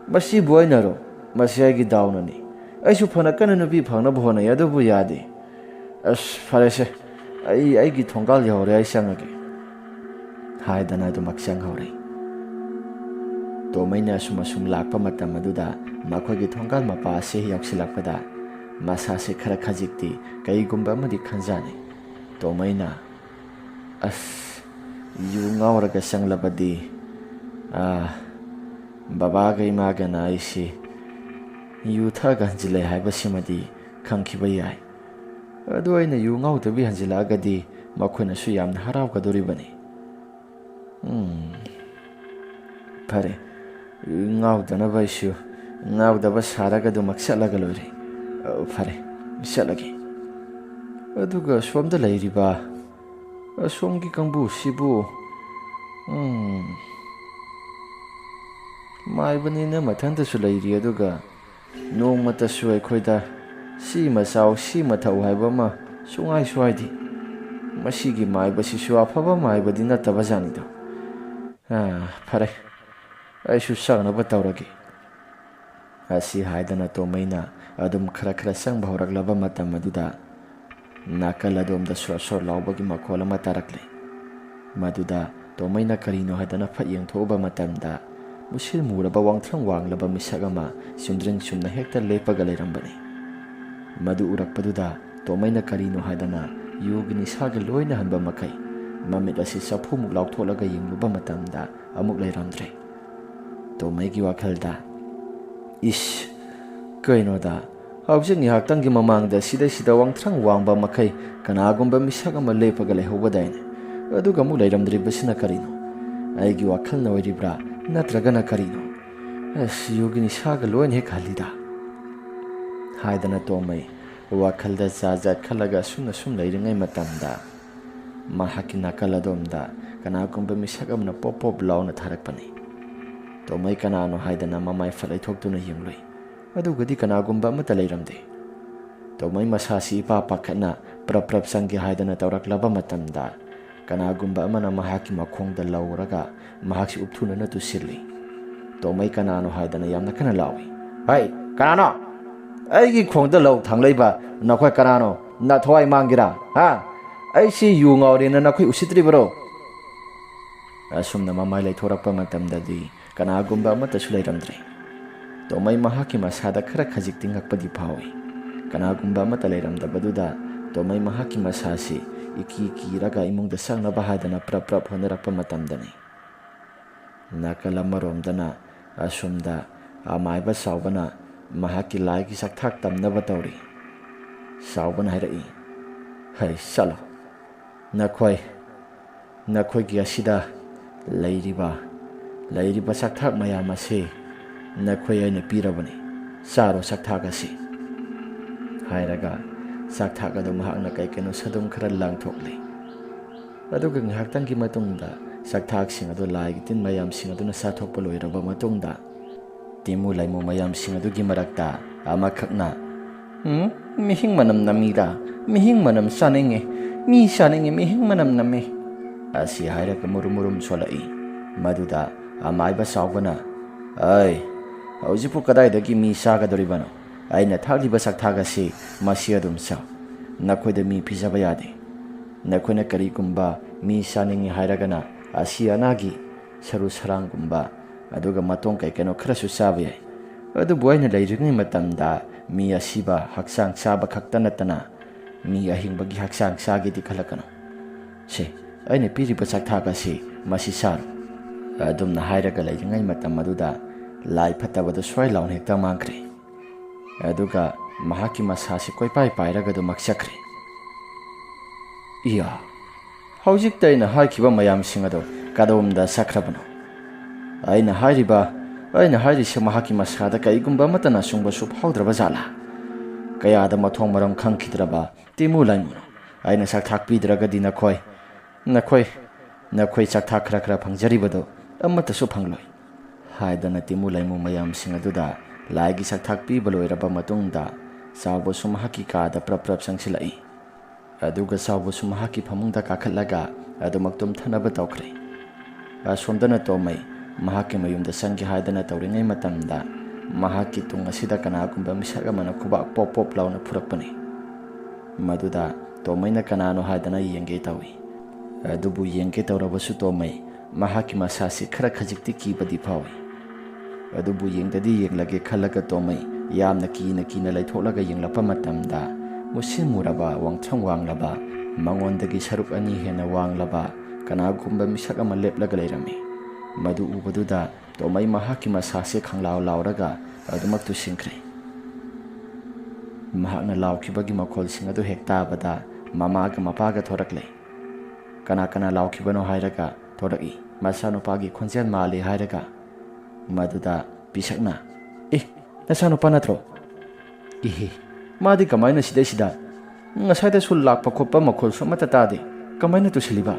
ꯃꯁꯤꯕꯨ ꯑꯩꯅꯔꯣ? ꯃꯁꯤ ꯑꯩꯒꯤ ꯗꯥꯎꯅꯅꯤ꯫ ꯑꯩꯁꯨ ꯐꯅ ꯀꯟꯅ ꯅꯨꯄꯤ ꯐꯪꯅꯕ ꯍꯣꯠꯅꯩ, ꯑꯗꯨꯕꯨ ꯌꯥꯗꯦ꯫ ꯑꯁ, ꯐꯔꯦꯁꯦ, ꯑꯩ ꯑꯩꯒꯤ ꯊꯣꯡꯒꯥꯜ ꯌꯧꯔꯦ, ꯑꯩ ꯆꯪꯉꯒꯦ," ꯍꯥꯏꯗꯅ ꯑꯗꯨꯃꯛ ꯆꯪꯍꯧꯔꯦ꯫ ꯇꯣꯃꯩꯅ ꯑꯁꯨꯝ ꯑꯁꯨꯝ ꯂꯥꯛꯄ ꯃꯇꯝ ꯑꯗꯨꯗ ꯃꯈꯣꯏꯒꯤ ꯊꯣꯡꯒꯥꯜ ꯃꯄꯥ ꯑꯁꯤ ꯌꯧꯁꯤꯜꯂꯛꯄꯗ ꯃꯁꯥꯁꯦ ꯈꯔ ꯈꯖꯤꯛꯇꯤ ꯀꯩꯒꯨꯝꯕ ꯑꯃꯗꯤ ꯈꯟꯖꯥꯅꯩ꯫ ꯇꯣꯃꯩꯅ, "ꯑꯁ, ꯌꯨ ꯉꯥꯎꯔꯒ ꯆꯪꯂꯕꯗꯤ, ꯑꯥ, ꯕꯕꯥꯒ ꯏꯃꯥꯒꯅ ꯑꯩꯁꯤ ꯌꯨ ꯊꯛꯑꯒ ꯍꯟꯖꯤꯜꯂꯦ ꯍꯥꯏꯕꯁꯤꯃꯗꯤ ꯈꯪꯈꯤꯕ ꯌꯥꯏ꯫ ꯑꯗꯨ ꯑꯩꯅ ꯌꯨ ꯉꯥꯎꯗꯕꯤ ꯍꯟꯖꯤꯜꯂꯛꯑꯒꯗꯤ ꯃꯈꯣꯏꯅꯁꯨ ꯌꯥꯝꯅ ꯍꯔꯥꯎꯒꯗꯣꯔꯤꯕꯅꯤ꯫ ꯎꯝ, ꯐꯔꯦ, ꯉꯥꯎꯗꯅꯕ ꯑꯩꯁꯨ ꯉꯥꯎꯗꯕ ꯁꯥꯔꯒ ꯑꯗꯨꯃꯛ ꯆꯠꯂꯒ ꯂꯣꯏꯔꯦ꯫ ꯑ, ꯐꯔꯦ, ꯆꯠꯂꯒꯦ꯫ ꯑꯗꯨꯒ ꯁꯣꯝꯗ ꯂꯩꯔꯤꯕ ꯑꯁꯣꯝꯒꯤ ꯀꯥꯡꯕꯨꯁꯤꯕꯨ, ꯎꯝ, ꯃꯥꯏꯕꯅꯤꯅ ꯃꯊꯟꯇꯁꯨ ꯂꯩꯔꯤ, ꯑꯗꯨꯒ ꯅꯣꯡꯃꯇꯁꯨ ꯑꯩꯈꯣꯏꯗ ꯁꯤꯃ ꯆꯥꯎ, ꯁꯤꯃ ꯊꯛꯎ ꯍꯥꯏꯕ ꯑꯃ ꯁꯨꯡꯍꯥꯏꯁꯨ ꯍꯥꯏꯗꯦ꯫ ꯃꯁꯤꯒꯤ ꯃꯥꯏꯕꯁꯤꯁꯨ ꯑꯐꯕ ꯃꯥꯏꯕꯗꯤ ꯅꯠꯇꯕ ꯖꯥꯠꯅꯤꯗꯣ꯫ ꯑꯥ, ꯐꯔꯦ, ꯑꯩꯁꯨ ꯆꯪꯅꯕ ꯇꯧꯔꯒꯦ꯫" ꯑꯁꯤ ꯍꯥꯏꯗꯅ ꯇꯣꯃꯩꯅ ꯑꯗꯨꯝ ꯈꯔ ꯈꯔ ꯆꯪꯕ ꯍꯧꯔꯛꯂꯕ ꯃꯇꯝ ꯑꯗꯨꯗ ꯅꯥꯀꯜ ꯑꯗꯣꯝꯗ ꯁꯣꯔ ꯁꯣꯔ ꯂꯥꯎꯕꯒꯤ ꯃꯈꯣꯜ ꯑꯃ ꯇꯥꯔꯛꯂꯦ꯫ ꯃꯗꯨꯗ ꯇꯣꯃꯩꯅ ꯀꯔꯤꯅꯣ ꯍꯥꯏꯗꯅ ꯐꯠ ꯌꯦꯡꯊꯣꯛꯎꯕ ꯃꯇꯝꯗ ꯃꯨꯁꯤꯜ ꯃꯨꯔꯕ ꯋꯥꯡꯊ꯭ꯔꯪ ꯋꯥꯡꯂꯕ ꯃꯤꯁꯛ ꯑꯃ ꯆꯨꯝꯗ꯭ꯔꯤꯡ ꯆꯨꯝꯅ ꯍꯦꯛꯇ ꯂꯦꯞꯄꯒ ꯂꯩꯔꯝꯕꯅꯤ꯫ ꯃꯗꯨ ꯎꯔꯛꯄꯗꯨꯗ ꯇꯣꯃꯩꯅ ꯀꯔꯤꯅꯣ ꯍꯥꯏꯗꯅ ꯌꯨꯒꯤ ꯅꯤꯁꯥꯒ ꯂꯣꯏꯅ ꯍꯟꯕ ꯃꯈꯩ ꯃꯃꯤꯠ ꯑꯁꯤ ꯆꯐꯨꯃꯨꯛ ꯂꯥꯎꯊꯣꯛꯂꯒ ꯌꯦꯡꯂꯨꯕ ꯃꯇꯝꯗ ꯑꯃꯨꯛ ꯂꯩꯔꯝꯗ꯭ꯔꯦ꯫ ꯇꯣꯃꯩꯒꯤ ꯋꯥꯈꯜꯗ, "ꯏꯁ, ꯀꯩꯅꯣꯗ, ꯍꯧꯖꯤꯛ ꯉꯥꯏꯍꯥꯛꯇꯪꯒꯤ ꯃꯃꯥꯡꯗ ꯁꯤꯗꯩꯁꯤꯗ ꯋꯥꯡꯊ꯭ꯔꯪ ꯋꯥꯡꯕ ꯃꯈꯩ ꯀꯅꯥꯒꯨꯝꯕ ꯃꯤꯁꯛ ꯑꯃ ꯂꯦꯞꯄꯒ ꯂꯩꯍꯧꯕꯗꯥꯏꯅꯦ? ꯑꯗꯨꯒ ꯑꯃꯨꯛ ꯂꯩꯔꯝꯗ꯭ꯔꯤꯕꯁꯤꯅ ꯀꯔꯤꯅꯣ? ꯑꯩꯒꯤ ꯋꯥꯈꯜꯅ ꯑꯣꯏꯔꯤꯕ꯭ꯔꯥ, ꯅꯠꯇ꯭ꯔꯒꯅ ꯀꯔꯤꯅꯣ? ꯑꯁ, ꯌꯨꯒꯤ ꯅꯤꯁꯥꯒ ꯂꯣꯏꯅ ꯍꯦꯛ ꯍꯜꯂꯤꯗ," ꯍꯥꯏꯗꯅ ꯇꯣꯃꯩ ꯋꯥꯈꯜꯗ ꯖꯥꯠ ꯖꯥꯠ ꯈꯜꯂꯒ ꯑꯁꯨꯝꯅ ꯁꯨꯝ ꯂꯩꯔꯤꯉꯩ ꯃꯇꯝꯗ, ꯃꯍꯥꯛꯀꯤ ꯅꯥꯀꯜ ꯑꯗꯣꯝꯗ ꯀꯅꯥꯒꯨꯝꯕ ꯃꯤꯁꯛ ꯑꯃꯅ ꯄꯣꯞ ꯄꯣꯞ ꯂꯥꯎꯅ ꯊꯥꯔꯛꯄꯅꯤ꯫ ꯇꯣꯃꯩ ꯀꯅꯥꯅꯣ ꯍꯥꯏꯗꯅ ꯃꯃꯥꯏ ꯐꯠ ꯂꯩꯊꯣꯛꯇꯨꯅ ꯌꯦꯡꯂꯨꯏ꯫ ꯑꯗꯨꯒꯗꯤ ꯀꯅꯥꯒꯨꯝꯕ ꯑꯃꯠꯇ ꯂꯩꯔꯝꯗꯦ꯫ ꯇꯣꯃꯩ ꯃꯁꯥꯁꯤ ꯏꯄꯥ ꯄꯥꯈꯠꯅ ꯄ꯭ꯔꯞ ꯄ꯭ꯔꯞ ꯆꯪꯒꯦ ꯍꯥꯏꯗꯅ ꯇꯧꯔꯛꯂꯕ ꯃꯇꯝꯗ, ꯀꯅꯥꯒꯨꯝꯕ ꯑꯃꯅ ꯃꯍꯥꯛꯀꯤ ꯃꯈꯣꯡꯗ ꯂꯧꯔꯒ ꯃꯍꯥꯛꯁꯤ ꯎꯞꯊꯨꯅꯅ ꯇꯨꯁꯤꯜꯂꯤ꯫ ꯇꯣꯃꯩ ꯀꯅꯥꯅꯣ ꯍꯥꯏꯗꯅ ꯌꯥꯝꯅ ꯀꯟꯅ ꯂꯥꯎꯏ꯫ "ꯍꯩ, ꯀꯅꯥꯅꯣ? ꯑꯩꯒꯤ ꯈꯣꯡꯗ ꯂꯧ ꯊꯥꯡꯂꯛꯏꯕ ꯅꯈꯣꯏ ꯀꯅꯥꯅꯣ? ꯅꯊꯋꯥꯏ ꯃꯥꯡꯒꯦꯔꯥ? ꯍꯥ? ꯑꯩꯁꯤ ꯌꯨ ꯉꯥꯎꯔꯦꯅ ꯅꯈꯣꯏ ꯎꯁꯤꯠꯇ꯭ꯔꯤꯕꯔꯣ?" ꯑꯁꯨꯝꯅ ꯃꯃꯥꯏ ꯂꯩꯊꯣꯔꯛꯄ ꯃꯇꯝꯗꯗꯤ ꯀꯅꯥꯒꯨꯝꯕ ꯑꯃꯠꯇꯁꯨ ꯂꯩꯔꯝꯗ꯭ꯔꯦ꯫ ꯇꯣꯃꯩ ꯃꯍꯥꯛꯀꯤ ꯃꯁꯥꯗ ꯈꯔ ꯈꯖꯤꯛꯇꯤ ꯉꯛꯄꯗꯤ ꯐꯥꯎꯏ꯫ ꯀꯅꯥꯒꯨꯝꯕ ꯑꯃꯠꯇ ꯂꯩꯔꯝꯗꯕꯗꯨꯗ ꯇꯣꯃꯩ ꯃꯍꯥꯛꯀꯤ ꯃꯁꯥꯁꯤ ꯏꯀꯤ ꯀꯤꯔꯒ ꯏꯃꯨꯡꯗ ꯆꯪꯅꯕ ꯍꯥꯏꯗꯅ ꯄ꯭ꯔꯞ ꯄ꯭ꯔꯞ ꯍꯣꯠꯅꯔꯛꯄ ꯃꯇꯝꯗꯅꯤ꯫ ꯅꯥꯀꯜ ꯑꯃꯔꯣꯝꯗꯅ ꯑꯁꯣꯝꯗ ꯑꯃꯥꯏꯕ ꯆꯥꯎꯕꯅ ꯃꯍꯥꯛꯀꯤ ꯂꯥꯏꯒꯤ ꯆꯥꯛꯊꯥꯛ ꯇꯝꯅꯕ ꯇꯧꯔꯤ꯫ ꯆꯥꯎꯕꯅ ꯍꯥꯏꯔꯛꯏ, "ꯍꯩ, ꯆꯠꯂꯣ꯫ ꯅꯈꯣꯏ, ꯅꯈꯣꯏꯒꯤ ꯑꯁꯤꯗ ꯂꯩꯔꯤꯕ, ꯂꯩꯔꯤꯕ ꯆꯥꯛꯊꯥꯛ ꯃꯌꯥꯝ ꯑꯁꯤ ꯅꯈꯣꯏ ꯑꯩꯅ ꯄꯤꯔꯕꯅꯤ꯫ ꯆꯥꯔꯣ ꯆꯥꯛꯊꯥꯛ ꯑꯁꯤ," ꯍꯥꯏꯔꯒ ꯆꯥꯛꯊꯥꯛ ꯑꯗꯨ ꯃꯍꯥꯛꯅ ꯀꯩ ꯀꯩꯅꯣ ꯁꯗꯨꯝ ꯈꯔ ꯂꯪꯊꯣꯛꯂꯤ꯫ ꯑꯗꯨꯒ ꯉꯥꯏꯍꯥꯛꯇꯪꯒꯤ ꯃꯇꯨꯡꯗ ꯆꯥꯛꯊꯥꯛꯁꯤꯡ ꯑꯗꯨ ꯂꯥꯏꯒꯤ ꯇꯤꯟ ꯃꯌꯥꯝꯁꯤꯡ ꯑꯗꯨꯅ ꯆꯥꯊꯣꯛꯄ ꯂꯣꯏꯔꯕ ꯃꯇꯨꯡꯗ, ꯇꯤꯃꯨ ꯂꯩꯃꯨ ꯃꯌꯥꯝꯁꯤꯡ ꯑꯗꯨꯒꯤ ꯃꯔꯛꯇ ꯑꯃꯈꯛꯅ, "ꯎꯝ, ꯃꯤꯍꯤꯡ ꯃꯅꯝ ꯅꯝꯃꯤꯗ, ꯃꯤꯍꯤꯡ ꯃꯅꯝ ꯆꯥꯅꯤꯡꯉꯤ, ꯃꯤ ꯆꯥꯅꯤꯡꯉꯤ, ꯃꯤꯍꯤꯡ ꯃꯅꯝ ꯅꯝꯃꯤ" ꯑꯁꯤ ꯍꯥꯏꯔꯒ ꯃꯨꯔꯨꯝ ꯃꯨꯔꯨꯝ ꯁꯣꯜꯂꯛꯏ꯫ ꯃꯗꯨꯗ ꯑꯃꯥꯏꯕ ꯆꯥꯎꯕꯅ, "ꯑꯩ, ꯍꯧꯖꯤꯛꯄꯨ ꯀꯗꯥꯏꯗꯒꯤ ꯃꯤ ꯆꯥꯒꯗꯧꯔꯤꯕꯅꯣ? ꯑꯩꯅ ꯊꯥꯛꯂꯤꯕ ꯆꯥꯛꯊꯥꯛ ꯑꯁꯤ ꯃꯁꯤ ꯑꯗꯨꯝ ꯆꯥꯎ꯫ ꯅꯈꯣꯏꯗ ꯃꯤ ꯄꯤꯖꯕ ꯌꯥꯗꯦ꯫ ꯅꯈꯣꯏꯅ ꯀꯔꯤꯒꯨꯝꯕ ꯃꯤ ꯆꯥꯅꯤꯡꯉꯤ ꯍꯥꯏꯔꯒꯅ ꯑꯁꯤ ꯑꯅꯥꯒꯤ ꯁꯔꯨ ꯁꯔꯥꯡꯒꯨꯝꯕ, ꯑꯗꯨꯒ ꯃꯇꯣꯡ ꯀꯩ ꯀꯩꯅꯣ ꯈꯔꯁꯨ ꯆꯥꯕ ꯌꯥꯏ꯫ ꯑꯗꯨꯕꯨ ꯑꯩꯅ ꯂꯩꯔꯤꯉꯩ ꯃꯇꯝꯗ ꯃꯤ ꯑꯁꯤꯕ ꯍꯛꯆꯥꯡ ꯆꯥꯕ ꯈꯛꯇ ꯅꯠꯇꯅ ꯃꯤ ꯑꯍꯤꯡꯕꯒꯤ ꯍꯛꯆꯥꯡ ꯆꯥꯒꯦꯗꯤ ꯈꯜꯂꯛꯀꯅꯨ꯫ ꯁꯦ, ꯑꯩꯅ ꯄꯤꯔꯤꯕ ꯆꯥꯛꯊꯥꯛ ꯑꯁꯤ ꯃꯁꯤ ꯆꯥꯔꯣ꯫ ꯑꯗꯨꯝꯅ ꯍꯥꯏꯔꯒ ꯂꯩꯔꯤꯉꯩ ꯃꯇꯝ ꯑꯗꯨꯗ ꯂꯥꯏ ꯐꯠꯇꯕꯗꯨ ꯁ꯭ꯋꯥꯏ ꯂꯥꯎꯅ ꯍꯦꯛꯇ ꯃꯥꯡꯈ꯭ꯔꯦ꯫ ꯑꯗꯨꯒ ꯃꯍꯥꯛꯀꯤ ꯃꯁꯥꯁꯤ ꯀꯣꯏꯄꯥꯏ ꯄꯥꯏꯔꯒ ꯑꯗꯨꯃꯛ ꯆꯠꯈ꯭ꯔꯦ꯫ ꯏꯌꯥ, ꯍꯧꯖꯤꯛꯇ ꯑꯩꯅ ꯍꯥꯏꯈꯤꯕ ꯃꯌꯥꯝꯁꯤꯡ ꯑꯗꯨ ꯀꯗꯣꯝꯗ ꯆꯠꯈ꯭ꯔꯕꯅꯣ? ꯑꯩꯅ ꯍꯥꯏꯔꯤꯕ, ꯑꯩꯅ ꯍꯥꯏꯔꯤꯁꯦ ꯃꯍꯥꯛꯀꯤ ꯃꯁꯥꯗ ꯀꯔꯤꯒꯨꯝꯕ ꯑꯃꯠꯇꯅ ꯑꯆꯨꯝꯕꯁꯨ ꯐꯥꯎꯗ꯭ꯔꯕ ꯖꯥꯠꯂꯥ? ꯀꯌꯥꯗ ꯃꯊꯣꯡ ꯃꯔꯝ ꯈꯪꯈꯤꯗ꯭ꯔꯕ ꯇꯤꯃꯨ ꯂꯥꯏꯃꯨꯅꯣ? ꯑꯩꯅ ꯆꯥꯛꯊꯥꯛ ꯄꯤꯗ꯭ꯔꯒꯗꯤ ꯅꯈꯣꯏ, ꯅꯈꯣꯏ, ꯅꯈꯣꯏ ꯆꯥꯛꯊꯥꯛ ꯈꯔ ꯈꯔ ꯐꯪꯖꯔꯤꯕꯗꯨ ꯑꯃꯠꯇꯁꯨ ꯐꯪꯂꯣꯏ꯫ ꯍꯥꯏꯗꯅ ꯇꯤꯃꯨ ꯂꯩꯃꯨ ꯃꯌꯥꯝꯁꯤꯡ ꯑꯗꯨꯗ ꯂꯥꯏꯒꯤ ꯆꯥꯛꯊꯥꯛ ꯄꯤꯕ ꯂꯣꯏꯔꯕ ꯃꯇꯨꯡꯗ ꯆꯥꯎꯕꯁꯨ ꯃꯍꯥꯛꯀꯤ ꯀꯥꯗ ꯄ꯭ꯔꯞ ꯄ꯭ꯔꯞ ꯆꯪꯁꯤꯜꯂꯛꯏ꯫ ꯑꯗꯨꯒ ꯆꯥꯎꯕꯁꯨ ꯃꯍꯥꯛꯀꯤ ꯐꯃꯨꯡꯗ ꯀꯥꯈꯠꯂꯒ ꯑꯗꯨꯃꯛ ꯇꯨꯝꯊꯅꯕ ꯇꯧꯈ꯭ꯔꯦ꯫ ꯑꯁꯣꯝꯗꯅ ꯇꯣꯃꯩ ꯃꯍꯥꯛꯀꯤ ꯃꯌꯨꯝꯗ ꯆꯪꯒꯦ ꯍꯥꯏꯗꯅ ꯇꯧꯔꯤꯉꯩ ꯃꯇꯝꯗ ꯃꯍꯥꯛꯀꯤ ꯇꯨꯡ ꯑꯁꯤꯗ ꯀꯅꯥꯒꯨꯝꯕ ꯃꯤꯁꯛ ꯑꯃꯅ ꯈꯨꯕꯥꯛ ꯄꯣꯞ ꯄꯣꯞ ꯂꯥꯎꯅ ꯐꯨꯔꯛꯄꯅꯤ꯫ ꯃꯗꯨꯗ ꯇꯣꯃꯩꯅ ꯀꯅꯥꯅꯣ ꯍꯥꯏꯗꯅ ꯌꯦꯡꯒꯦ ꯇꯧꯏ꯫ ꯑꯗꯨꯕꯨ ꯌꯦꯡꯒꯦ ꯇꯧꯔꯕꯁꯨ ꯇꯣꯃꯩ ꯃꯍꯥꯛꯀꯤ ꯃꯁꯥꯁꯤ ꯈꯔ ꯈꯖꯤꯛꯇꯤ ꯀꯤꯕꯗꯤ ꯐꯥꯎꯏ꯫ ꯑꯗꯨꯕꯨ ꯌꯦꯡꯗꯗꯤ ꯌꯦꯡꯂꯒꯦ ꯈꯜꯂꯒ ꯇꯣꯃꯩ ꯌꯥꯝꯅ ꯀꯤꯅ ꯀꯤꯅ ꯂꯩꯊꯣꯛꯂꯒ ꯌꯦꯡꯂꯛꯄ ꯃꯇꯝꯗ ꯃꯨꯁꯤꯟ ꯃꯨꯔꯕ, ꯋꯥꯡꯊ꯭ꯔꯪ ꯋꯥꯡꯂꯕ, ꯃꯉꯣꯟꯗꯒꯤ ꯁꯔꯨꯛ ꯑꯅꯤ ꯍꯦꯟꯅ ꯋꯥꯡꯂꯕ ꯀꯅꯥꯒꯨꯝꯕ ꯃꯤꯁꯛ ꯑꯃ ꯂꯦꯞꯂꯒ ꯂꯩꯔꯝꯃꯤ꯫ ꯃꯗꯨ ꯎꯕꯗꯨꯗ ꯇꯣꯃꯩ ꯃꯍꯥꯛꯀꯤ ꯃꯁꯥꯁꯦ ꯈꯪꯂꯥꯎ ꯂꯥꯎꯔꯒ ꯑꯗꯨꯃꯛ ꯇꯨꯁꯤꯟꯈ꯭ꯔꯦ꯫ ꯃꯍꯥꯛꯅ ꯂꯥꯎꯈꯤꯕꯒꯤ ꯃꯈꯣꯜꯁꯤꯡ ꯑꯗꯨ ꯍꯦꯛ ꯇꯥꯕꯗ ꯃꯃꯥꯒ ꯃꯄꯥꯒ ꯊꯣꯔꯛꯂꯦ꯫ "ꯀꯅꯥ ꯀꯅꯥ ꯂꯥꯎꯈꯤꯕꯅꯣ?" ꯍꯥꯏꯔꯒ ꯊꯣꯔꯛꯏ꯫ "ꯃꯆꯥꯅꯨꯄꯥꯒꯤ ꯈꯣꯟꯖꯦꯜ ꯃꯥꯜꯂꯤ" ꯍꯥꯏꯔꯒ꯫ ꯃꯗꯨꯗ ꯄꯤꯁꯛꯅ, "ꯑꯦ, ꯅꯆꯥꯅꯨꯄꯥ ꯅꯠꯇ꯭ꯔꯣ?" "ꯏꯍꯦ, ꯃꯥꯗꯤ ꯀꯃꯥꯏꯅ ꯁꯤꯗꯩꯁꯤꯗ? ꯉꯁꯥꯏꯗꯁꯨ ꯂꯥꯛꯄ ꯈꯣꯠꯄ ꯃꯈꯣꯜꯁꯨ ꯑꯃꯠꯇ ꯇꯥꯗꯦ꯫ ꯀꯃꯥꯏꯅ ꯇꯨꯁꯤꯜꯂꯤꯕ?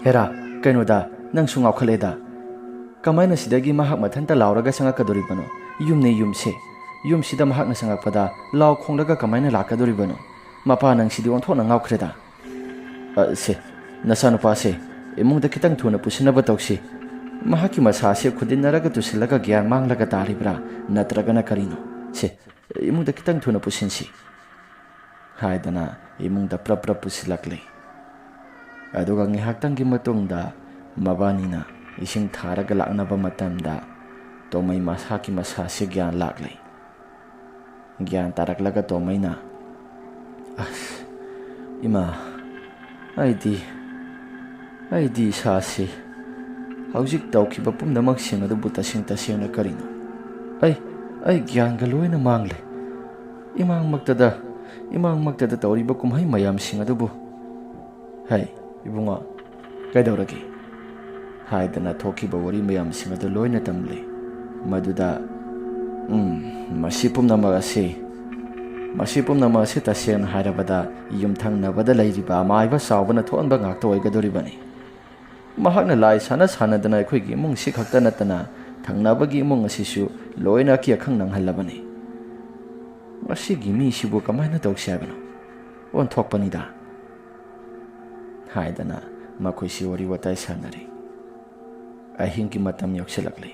ꯍꯦꯔꯥ, ꯀꯩꯅꯣꯗ, ꯅꯪꯁꯨ ꯉꯥꯎꯈꯠꯂꯦꯗ꯫ ꯀꯃꯥꯏꯅ ꯁꯤꯗꯒꯤ ꯃꯍꯥꯛ ꯃꯊꯟꯇ ꯂꯥꯎꯔꯒ ꯆꯪꯉꯛꯀꯗꯣꯔꯤꯕꯅꯣ? ꯌꯨꯝꯅꯦ ꯌꯨꯝꯁꯦ꯫ ꯌꯨꯝꯁꯤꯗ ꯃꯍꯥꯛꯅ ꯆꯪꯉꯛꯄꯗ ꯂꯥꯎ ꯈꯣꯡꯂꯒ ꯀꯃꯥꯏꯅ ꯂꯥꯛꯀꯗꯣꯔꯤꯕꯅꯣ? ꯃꯄꯥ, ꯅꯪꯁꯤꯗꯤ ꯑꯣꯟꯊꯣꯛꯅ ꯉꯥꯎꯈ꯭ꯔꯦꯗ꯫" "ꯑ, ꯁꯦ, ꯅꯆꯥꯅꯨꯄꯥꯁꯦ ꯏꯃꯨꯡꯗ ꯈꯤꯇꯪ ꯊꯨꯅ ꯄꯨꯁꯤꯟꯅꯕ ꯇꯧꯁꯤ꯫ ꯃꯍꯥꯛꯀꯤ ꯃꯁꯥꯁꯦ ꯈꯨꯗꯤꯟꯅꯔꯒ ꯇꯨꯁꯤꯜꯂꯒ ꯒ꯭ꯌꯥꯟ ꯃꯥꯡꯂꯒ ꯇꯥꯔꯤꯕ꯭ꯔꯥ, ꯅꯠꯇ꯭ꯔꯒꯅ ꯀꯔꯤꯅꯣ? ꯁꯦ, ꯏꯃꯨꯡꯗ ꯈꯤꯇꯪ ꯊꯨꯅ ꯄꯨꯁꯤꯟꯁꯤ" ꯍꯥꯏꯗꯅ ꯏꯃꯨꯡꯗ ꯄ꯭ꯔꯞ ꯄ꯭ꯔꯞ ꯄꯨꯁꯤꯜꯂꯛꯂꯦ꯫ ꯑꯗꯨꯒ ꯉꯥꯏꯍꯥꯛꯇꯪꯒꯤ ꯃꯇꯨꯡꯗ ꯃꯕꯥꯅꯤꯅ ꯏꯁꯤꯡ ꯊꯥꯔꯒ ꯂꯥꯛꯅꯕ ꯃꯇꯝꯗ ꯇꯣꯃꯩ ꯃꯁꯥꯒꯤ ꯃꯁꯥꯁꯦ ꯒ꯭ꯌꯥꯟ ꯂꯥꯛꯂꯦ꯫ ꯒ꯭ꯌꯥꯟ ꯇꯥꯔꯛꯂꯒ ꯇꯣꯃꯩꯅ, "ꯑꯁ, ꯏꯃꯥ, ꯑꯩꯗꯤ, ꯑꯩꯗꯤ ꯏꯁꯥꯁꯤ ꯍꯧꯖꯤꯛ ꯇꯧꯈꯤꯕ ꯄꯨꯝꯅꯃꯛꯁꯤꯡ ꯑꯗꯨꯕꯨ ꯇꯁꯦꯡ ꯇꯁꯦꯡꯅ ꯀꯔꯤꯅꯣ? ꯑꯩ, ꯑꯩ ꯒ꯭ꯌꯥꯟꯒ ꯂꯣꯏꯅ ꯃꯥꯡꯂꯦ꯫ ꯏꯃꯥꯡꯃꯛꯇꯗ, ꯏꯃꯥꯡꯃꯛꯇꯗ ꯇꯧꯔꯤꯕ ꯀꯨꯝꯍꯩ ꯃꯌꯥꯝꯁꯤꯡ ꯑꯗꯨꯕꯨ꯫ "ꯍꯩ, ꯏꯕꯨꯡꯉꯣ, ꯀꯩꯗꯧꯔꯒꯦ?" ꯍꯥꯏꯗꯅ ꯊꯣꯛꯈꯤꯕ ꯋꯥꯔꯤ ꯃꯌꯥꯝꯁꯤꯡ ꯑꯗꯨ ꯂꯣꯏꯅ ꯇꯝꯂꯦ꯫ ꯃꯗꯨꯗ, "ꯎꯝ, ꯃꯁꯤ ꯄꯨꯝꯅꯃꯛ ꯑꯁꯤ, ꯃꯁꯤ ꯄꯨꯝꯅꯃꯛ ꯑꯁꯤ ꯇꯁꯦꯡꯅ ꯍꯥꯏꯔꯕꯗ ꯌꯨꯝꯊꯪꯅꯕꯗ ꯂꯩꯔꯤꯕ ꯑꯃꯥꯏꯕ ꯆꯥꯎꯕꯅ ꯊꯣꯛꯍꯟꯕ ꯉꯥꯛꯇ ꯑꯣꯏꯒꯗꯧꯔꯤꯕꯅꯤ꯫ ꯃꯍꯥꯛꯅ ꯂꯥꯏ ꯁꯥꯟꯅ ꯁꯥꯟꯅꯗꯅ ꯑꯩꯈꯣꯏꯒꯤ ꯏꯃꯨꯡꯁꯤ ꯈꯛꯇ ꯅꯠꯇꯅ ꯊꯪꯅꯕꯒꯤ ꯏꯃꯨꯡ ꯑꯁꯤꯁꯨ ꯂꯣꯏꯅ ꯑꯀꯤ ꯑꯈꯪ ꯅꯪꯍꯜꯂꯕꯅꯤ꯫ ꯃꯁꯤꯒꯤ ꯃꯤꯁꯤꯕꯨ ꯀꯃꯥꯏꯅ ꯇꯧꯁꯤ ꯍꯥꯏꯕꯅꯣ? ꯑꯣꯟꯊꯣꯛꯄꯅꯤꯗ," ꯍꯥꯏꯗꯅ ꯃꯈꯣꯏꯁꯤ ꯋꯥꯔꯤ ꯋꯥꯇꯥꯏ ꯁꯥꯟꯅꯔꯤ꯫ ꯑꯍꯤꯡꯒꯤ ꯃꯇꯝ ꯌꯧꯁꯤꯜꯂꯛꯂꯤ꯫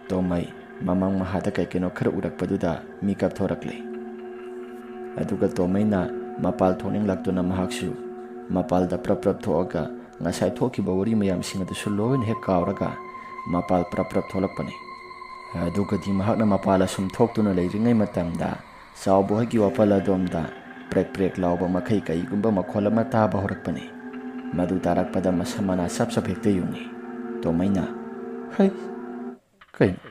ꯇꯣꯃꯩ ꯃꯃꯥꯡ ꯃꯍꯥꯗ ꯀꯩ ꯀꯩꯅꯣ ꯈꯔ ꯎꯔꯛꯄꯗꯨꯗ ꯃꯤꯀꯞ ꯊꯣꯔꯛꯂꯦ꯫ ꯑꯗꯨꯒ ꯇꯣꯃꯩꯅ ꯃꯄꯥꯜ ꯊꯣꯛꯅꯤꯡꯂꯛꯇꯨꯅ ꯃꯍꯥꯛꯁꯨ ꯃꯄꯥꯜꯗ ꯄ꯭ꯔꯞ ꯄ꯭ꯔꯞ ꯊꯣꯛꯑꯒ ꯉꯁꯥꯏ ꯊꯣꯛꯈꯤꯕ ꯋꯥꯔꯤ ꯃꯌꯥꯝꯁꯤꯡ ꯑꯗꯨꯁꯨ ꯂꯣꯏꯅ ꯍꯦꯛ ꯀꯥꯎꯔꯒ ꯃꯄꯥꯜ ꯄ꯭ꯔꯞ ꯄ꯭ꯔꯞ ꯊꯣꯛꯂꯛꯄꯅꯤ꯫ ꯑꯗꯨꯒꯗꯤ ꯃꯍꯥꯛꯅ ꯃꯄꯥꯜ ꯑꯁꯨꯝ ꯊꯣꯛꯇꯨꯅ ꯂꯩꯔꯤꯉꯩ ꯃꯇꯝꯗ ꯆꯥꯎꯕꯣꯏꯒꯤ ꯋꯥꯄꯜ ꯑꯗꯣꯝꯗ ꯄ꯭ꯔꯦꯛ ꯄ꯭ꯔꯦꯛ ꯂꯥꯎꯕ ꯃꯈꯩ ꯀꯩꯒꯨꯝꯕ ꯃꯈꯣꯜ ꯑꯃ ꯇꯥꯕ ꯍꯧꯔꯛꯄꯅꯤ꯫ ꯃꯗꯨ ꯇꯥꯔꯛꯄꯗ ꯃꯁꯝ ꯃꯅꯥ ꯆꯞ ꯆꯞ ꯍꯦꯛꯇ ꯌꯨꯡꯉꯤ꯫ ꯇꯣꯃꯩꯅ, "ꯍꯩ, ꯀꯩꯅꯣ,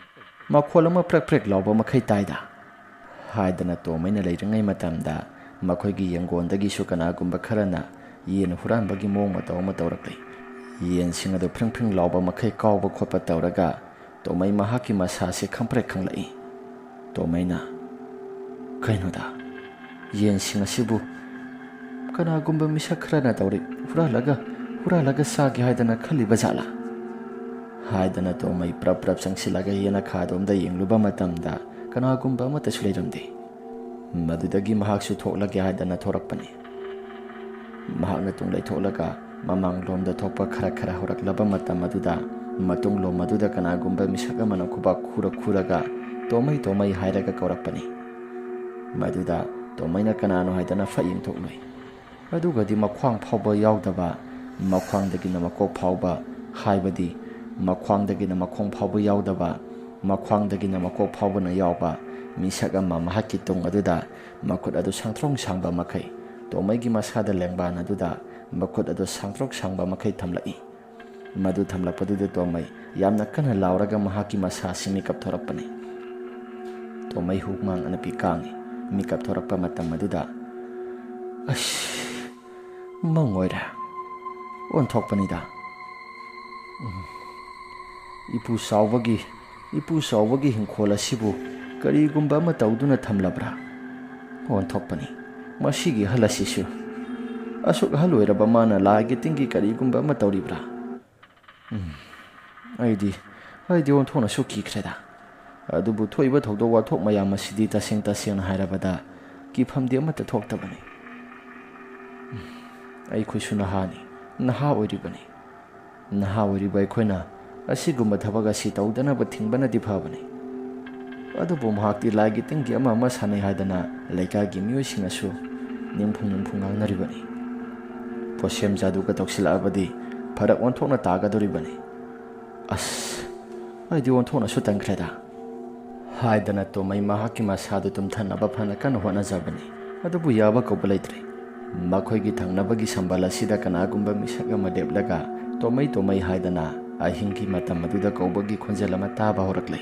ꯃꯈꯣꯜ ꯑꯃ ꯄ꯭ꯔꯦꯛ ꯄ꯭ꯔꯦꯛ ꯂꯥꯎꯕ ꯃꯈꯩ ꯇꯥꯏꯗ?" ꯍꯥꯏꯗꯅ ꯇꯣꯃꯩꯅ ꯂꯩꯔꯤꯉꯩ ꯃꯇꯝꯗ ꯃꯈꯣꯏꯒꯤ ꯌꯦꯡꯒꯣꯟꯗꯒꯤꯁꯨ ꯀꯅꯥꯒꯨꯝꯕ ꯈꯔꯅ ꯌꯦꯟ ꯍꯨꯔꯥꯟꯕꯒꯤ ꯃꯑꯣꯡ ꯃꯇꯧ ꯑꯃ ꯇꯧꯔꯛꯂꯤ꯫ ꯌꯦꯟꯁꯤꯡ ꯑꯗꯨ ꯐ꯭ꯔꯤꯡ ꯐ꯭ꯔꯤꯡ ꯂꯥꯎꯕ ꯃꯈꯩ ꯀꯥꯎꯕ ꯈꯣꯠꯄ ꯇꯧꯔꯒ ꯇꯣꯃꯩ ꯃꯍꯥꯛꯀꯤ ꯃꯁꯥꯁꯦ ꯈꯪꯄ꯭ꯔꯦꯛ ꯈꯪꯂꯛꯏ꯫ ꯇꯣꯃꯩꯅ, "ꯀꯩꯅꯣꯗ, ꯌꯦꯟꯁꯤꯡ ꯑꯁꯤꯕꯨ ꯀꯅꯥꯒꯨꯝꯕ ꯃꯤꯁꯛ ꯈꯔꯅ ꯇꯧꯔꯤ, ꯍꯨꯔꯥꯜꯂꯒ, ꯍꯨꯔꯥꯜꯂꯒ ꯆꯥꯒꯦ ꯍꯥꯏꯗꯅ ꯈꯜꯂꯤꯕ ꯖꯥꯠꯂꯥ?" ꯍꯥꯏꯗꯅ ꯇꯣꯃꯩ ꯄ꯭ꯔꯞ ꯄ꯭ꯔꯞ ꯆꯪꯁꯤꯜꯂꯒ ꯌꯦꯅꯈꯥꯗꯣꯝꯗ ꯌꯦꯡꯂꯨꯕ ꯃꯇꯝꯗ ꯀꯅꯥꯒꯨꯝꯕ ꯑꯃꯠꯇꯁꯨ ꯂꯩꯔꯝꯗꯦ꯫ ꯃꯗꯨꯗꯒꯤ ꯃꯍꯥꯛꯁꯨ ꯊꯣꯛꯂꯒꯦ ꯍꯥꯏꯗꯅ ꯊꯣꯔꯛꯄꯅꯤ꯫ ꯃꯍꯥꯛꯅ ꯇꯨꯡ ꯂꯩꯊꯣꯛꯂꯒ ꯃꯃꯥꯡꯂꯣꯝꯗ ꯊꯣꯛꯄ ꯈꯔ ꯈꯔ ꯍꯧꯔꯛꯂꯕ ꯃꯇꯝ ꯑꯗꯨꯗ ꯃꯇꯨꯡꯂꯣꯝ ꯑꯗꯨꯗ ꯀꯅꯥꯒꯨꯝꯕ ꯃꯤꯁꯛ ꯑꯃꯅ ꯈꯨꯕꯥꯛ ꯈꯨꯔ ꯈꯨꯔꯒ "ꯇꯣꯃꯩ, ꯇꯣꯃꯩ" ꯍꯥꯏꯔꯒ ꯀꯧꯔꯛꯄꯅꯤ꯫ ꯃꯗꯨꯗ ꯇꯣꯃꯩꯅ ꯀꯅꯥꯅꯣ ꯍꯥꯏꯗꯅ ꯐꯠ ꯌꯦꯡꯊꯣꯛꯂꯨꯏ꯫ ꯑꯗꯨꯒꯗꯤ ꯃꯈ꯭ꯋꯥꯡ ꯐꯥꯎꯕ ꯌꯥꯎꯗꯕ, ꯃꯈ꯭ꯋꯥꯡꯗꯒꯤꯅ ꯃꯀꯣꯛ ꯐꯥꯎꯕ, ꯍꯥꯏꯕꯗꯤ ꯃꯈ꯭ꯋꯥꯡꯗꯒꯤꯅ ꯃꯈꯣꯡ ꯐꯥꯎꯕ ꯌꯥꯎꯗꯕ, ꯃꯈ꯭ꯋꯥꯡꯗꯒꯤꯅ ꯃꯀꯣꯛ ꯐꯥꯎꯕꯅ ꯌꯥꯎꯕ ꯃꯤꯁꯛ ꯑꯃ ꯃꯍꯥꯛꯀꯤ ꯇꯨꯡ ꯑꯗꯨꯗ ꯃꯈꯨꯠ ꯑꯗꯨ ꯁꯥꯡꯊ꯭ꯔꯣꯡ ꯁꯥꯡꯕ ꯃꯈꯩ ꯇꯣꯃꯩꯒꯤ ꯃꯁꯥꯗ ꯂꯦꯡꯕꯥꯟ ꯑꯗꯨꯗ ꯃꯈꯨꯠ ꯑꯗꯨ ꯁꯥꯡꯇ꯭ꯔꯣꯛ ꯁꯥꯡꯕ ꯃꯈꯩ ꯊꯝꯂꯛꯏ꯫ ꯃꯗꯨ ꯊꯝꯂꯛꯄꯗꯨꯗ ꯇꯣꯃꯩ ꯌꯥꯝꯅ ꯀꯟꯅ ꯂꯥꯎꯔꯒ ꯃꯍꯥꯛꯀꯤ ꯃꯁꯥ ꯑꯁꯤ ꯃꯤꯀꯞ ꯊꯣꯔꯛꯄꯅꯤ꯫ ꯇꯣꯃꯩ ꯍꯨꯛ ꯃꯥꯡ ꯑꯅꯞꯄꯤ ꯀꯥꯡꯉꯤ꯫ ꯃꯤꯀꯞ ꯊꯣꯔꯛꯄ ꯃꯇꯝ ꯑꯗꯨꯗ, "ꯑꯁ, ꯃꯪ ꯑꯣꯏꯔꯦ꯫ ꯑꯣꯟꯊꯣꯛꯄꯅꯤꯗ꯫ ꯎꯝ, ꯏꯄꯨ ꯆꯥꯎꯕꯒꯤ, ꯏꯄꯨ ꯆꯥꯎꯕꯒꯤ ꯍꯤꯡꯈꯣꯜ ꯑꯁꯤꯕꯨ ꯀꯔꯤꯒꯨꯝꯕ ꯑꯃ ꯇꯧꯗꯨꯅ ꯊꯝꯂꯕ꯭ꯔꯥ? ꯑꯣꯟꯊꯣꯛꯄꯅꯤ꯫ ꯃꯁꯤꯒꯤ ꯑꯍꯜ ꯑꯁꯤꯁꯨ꯫ ꯑꯁꯨꯛ ꯑꯍꯜ ꯑꯣꯏꯔꯕ ꯃꯥꯅ ꯂꯥꯏꯒꯤ ꯇꯤꯟꯒꯤ ꯀꯔꯤꯒꯨꯝꯕ ꯑꯃ ꯇꯧꯔꯤꯕ꯭ꯔꯥ? ꯎꯝ, ꯑꯩꯗꯤ, ꯑꯩꯗꯤ ꯑꯣꯟꯊꯣꯛꯅꯁꯨ ꯀꯤꯈ꯭ꯔꯦꯗ꯫ ꯑꯗꯨꯕꯨ ꯊꯣꯛꯏꯕ ꯊꯧꯗꯣꯛ ꯋꯥꯊꯣꯛ ꯃꯌꯥꯝ ꯑꯁꯤꯗꯤ ꯇꯁꯦꯡ ꯇꯁꯦꯡꯅ ꯍꯥꯏꯔꯕꯗ ꯀꯤꯐꯝꯗꯤ ꯑꯃꯠꯇ ꯊꯣꯛꯇꯕꯅꯤ꯫ ꯎꯝ, ꯑꯩꯈꯣꯏꯁꯨ ꯅꯍꯥꯅꯤ, ꯅꯍꯥ ꯑꯣꯏꯔꯤꯕꯅꯤ꯫ ꯅꯍꯥ ꯑꯣꯏꯔꯤꯕ ꯑꯩꯈꯣꯏꯅ ꯑꯁꯤꯒꯨꯝꯕ ꯊꯕꯛ ꯑꯁꯤ ꯇꯧꯗꯅꯕ ꯊꯤꯡꯕꯅꯗꯤ ꯐꯕꯅꯤ꯫ ꯑꯗꯨꯕꯨ ꯃꯍꯥꯛꯇꯤ ꯂꯥꯏꯒꯤ ꯇꯤꯟꯒꯤ ꯑꯃ ꯑꯃ ꯁꯥꯟꯅꯩ ꯍꯥꯏꯗꯅ ꯂꯩꯀꯥꯏꯒꯤ ꯃꯤꯑꯣꯏꯁꯤꯡꯅꯁꯨ ꯅꯤꯝꯐꯨ ꯅꯤꯝꯐꯨ ꯉꯥꯡꯅꯔꯤꯕꯅꯤ꯫ ꯄꯣꯠꯁꯦꯝ ꯖꯥꯗꯨꯒ ꯇꯧꯁꯤꯜꯂꯛꯂꯕꯗꯤ ꯐꯔꯛ ꯑꯣꯟꯊꯣꯛꯅ ꯇꯥꯒꯗꯧꯔꯤꯕꯅꯤ꯫ ꯑꯁ, ꯑꯩꯗꯤ ꯑꯣꯟꯊꯣꯛꯅꯁꯨ ꯇꯟꯈ꯭ꯔꯦꯗ," ꯍꯥꯏꯗꯅ ꯇꯣꯃꯩ ꯃꯍꯥꯛꯀꯤ ꯃꯁꯥꯗꯨ ꯇꯨꯝꯊꯅꯕ ꯐꯅ ꯀꯟꯅ ꯍꯣꯠꯅꯖꯕꯅꯤ꯫ ꯑꯗꯨꯕꯨ ꯌꯥꯕ ꯀꯧꯕ ꯂꯩꯇ꯭ꯔꯦ꯫ ꯃꯈꯣꯏꯒꯤ ꯊꯪꯅꯕꯒꯤ ꯁꯝꯕꯜ ꯑꯁꯤꯗ ꯀꯅꯥꯒꯨꯝꯕ ꯃꯤꯁꯛ ꯑꯃ ꯂꯦꯞꯂꯒ ꯇꯣꯃꯩ ꯇꯣꯃꯩ ꯍꯥꯏꯗꯅ ꯑꯍꯤꯡꯒꯤ ꯃꯇꯝ ꯑꯗꯨꯗ ꯀꯧꯕꯒꯤ ꯈꯣꯟꯖꯦꯜ ꯑꯃ ꯇꯥꯕ ꯍꯧꯔꯛꯂꯦ꯫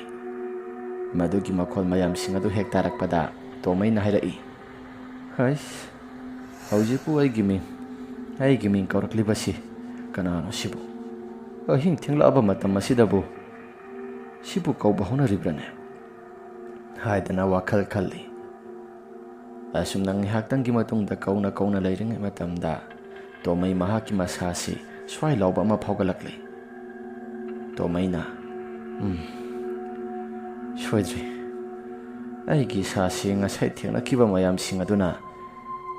ꯃꯗꯨꯒꯤ ꯃꯈꯣꯜ ꯃꯌꯥꯝꯁꯤꯡ ꯑꯗꯨ ꯍꯦꯛ ꯇꯥꯔꯛꯄꯗ ꯇꯣꯃꯩꯅ ꯍꯥꯏꯔꯛꯏ, "ꯍꯩꯁ, ꯍꯧꯖꯤꯛꯄꯨ ꯑꯩꯒꯤ ꯃꯤꯡ, ꯑꯩꯒꯤ ꯃꯤꯡ ꯀꯧꯔꯛꯂꯤꯕꯁꯤ ꯀꯅꯥꯅꯣ ꯁꯤꯕꯨ? ꯑꯍꯤꯡ ꯊꯦꯡꯂꯛꯂꯕ ꯃꯇꯝ ꯑꯁꯤꯗꯕꯨ ꯁꯤꯕꯨ ꯀꯧꯕ ꯍꯧꯅꯔꯤꯕ꯭ꯔꯥꯅꯦ?" ꯍꯥꯏꯗꯅ ꯋꯥꯈꯜ ꯈꯜꯂꯤ꯫ ꯑꯁꯨꯝꯅ ꯉꯥꯏꯍꯥꯛꯇꯪꯒꯤ ꯃꯇꯨꯡꯗ ꯀꯧꯅ ꯀꯧꯅ ꯂꯩꯔꯤꯉꯩ ꯃꯇꯝꯗ ꯇꯣꯃꯩ ꯃꯍꯥꯛꯀꯤ ꯃꯁꯥꯁꯤ ꯁ꯭ꯋꯥꯏ ꯂꯥꯎꯕ ꯑꯃ ꯐꯥꯎꯒꯠꯂꯛꯂꯦ꯫ ꯇꯣꯃꯩꯅ, "ꯎꯝ, ꯁꯣꯏꯗ꯭ꯔꯦ꯫ ꯑꯩꯒꯤ ꯏꯁꯥꯁꯤ ꯉꯁꯥꯏ ꯊꯦꯡꯅꯈꯤꯕ ꯃꯌꯥꯝꯁꯤꯡ ꯑꯗꯨꯅ,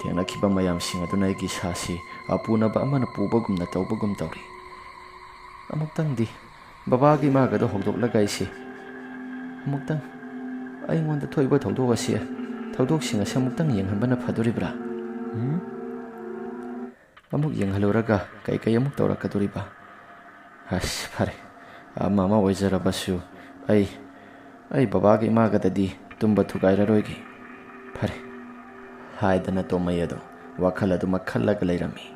ꯊꯦꯡꯅꯈꯤꯕ ꯃꯌꯥꯝꯁꯤꯡ ꯑꯗꯨꯅ ꯑꯩꯒꯤ ꯏꯁꯥꯁꯤ ꯑꯄꯨꯅꯕ ꯑꯃꯅ ꯄꯨꯕꯒꯨꯝꯅ ꯇꯧꯕꯒꯨꯝ ꯇꯧꯔꯤ꯫ ꯑꯃꯨꯛꯇꯪꯗꯤ ꯕꯕꯥꯒ ꯏꯃꯥꯒꯗꯣ ꯍꯧꯗꯣꯛꯂꯒ ꯑꯩꯁꯦ ꯑꯃꯨꯛꯇꯪ ꯑꯩꯉꯣꯟꯗ ꯊꯣꯛꯏꯕ ꯊꯧꯗꯣꯛ ꯑꯁꯤ, ꯊꯧꯗꯣꯛꯁꯤꯡ ꯑꯁꯤ ꯑꯃꯨꯛꯇꯪ ꯌꯦꯡꯍꯟꯕꯅ ꯐꯗꯣꯔꯤꯕ꯭ꯔꯥ? ꯎꯝ? ꯑꯃꯨꯛ ꯌꯦꯡꯍꯜꯂꯨꯔꯒ ꯀꯩꯀꯩ ꯑꯃꯨꯛ ꯇꯧꯔꯛꯀꯗꯣꯔꯤꯕ? ꯑꯁ, ꯐꯔꯦ, ꯑꯃ ꯑꯃ ꯑꯣꯏꯖꯔꯕꯁꯨ ꯑꯩ, ꯑꯩ ꯕꯕꯥꯒ ꯏꯃꯥꯒꯗꯗꯤ ꯇꯨꯝꯕ ꯊꯨꯒꯥꯏꯔꯔꯣꯏꯒꯦ꯫ ꯐꯔꯦ," ꯍꯥꯏꯗꯅ ꯇꯣꯃꯩ ꯑꯗꯣ ꯋꯥꯈꯜ ꯑꯗꯨꯃꯛ ꯈꯜꯂꯒ ꯂꯩꯔꯝꯃꯤ꯫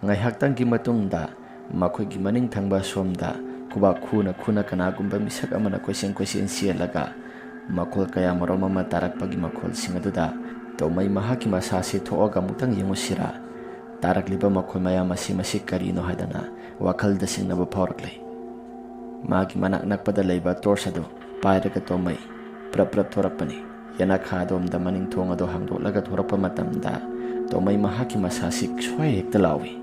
ꯉꯥꯏꯍꯥꯛꯇꯪꯒꯤ ꯃꯇꯨꯡꯗ ꯃꯈꯣꯏꯒꯤ ꯃꯅꯤꯡ ꯊꯪꯕ ꯁꯣꯝꯗ ꯈꯨꯕꯥꯛ ꯈꯨꯅ ꯈꯨꯅ ꯀꯅꯥꯒꯨꯝꯕ ꯃꯤꯁꯛ ꯑꯃꯅ ꯀꯣꯏꯆꯦꯟ ꯀꯣꯏꯆꯦꯟ ꯆꯦꯜꯂꯒ ꯃꯈꯣꯜ ꯀꯌꯥ ꯃꯔꯨꯝ ꯑꯃ ꯇꯥꯔꯛꯄꯒꯤ ꯃꯈꯣꯜꯁꯤꯡ ꯑꯗꯨꯗ ꯇꯣꯃꯩ ꯃꯍꯥꯛꯀꯤ ꯃꯁꯥꯁꯤ ꯊꯣꯛꯑꯒ ꯑꯃꯨꯛꯇꯪ ꯌꯦꯡꯉꯨꯁꯤꯔꯥ? ꯇꯥꯔꯛꯂꯤꯕ ꯃꯈꯣꯜ ꯃꯌꯥꯝ ꯑꯁꯤ ꯃꯁꯤ ꯀꯔꯤꯅꯣ ꯍꯥꯏꯗꯅ ꯋꯥꯈꯜꯗ ꯆꯤꯡꯅꯕ ꯐꯥꯎꯔꯛꯂꯦ꯫ ꯃꯥꯒꯤ ꯃꯅꯥꯛ ꯅꯛꯄꯗ ꯂꯩꯕ ꯇꯣꯔꯆ ꯑꯗꯨ ꯄꯥꯏꯔꯒ ꯇꯣꯃꯩ ꯄ꯭ꯔꯞ ꯄ꯭ꯔꯞ ꯊꯣꯔꯛꯄꯅꯤ꯫ ꯌꯦꯅꯈꯥ ꯑꯗꯣꯝꯗ ꯃꯅꯤꯡ ꯊꯣꯡ ꯑꯗꯨ ꯍꯥꯡꯗꯣꯛꯂꯒ ꯊꯣꯔꯛꯄ ꯃꯇꯝꯗ ꯇꯣꯃꯩ ꯃꯍꯥꯛꯀꯤ ꯃꯁꯥꯁꯤ ꯁ꯭ꯋꯥꯏ ꯍꯦꯛꯇ ꯂꯥꯎꯏ꯫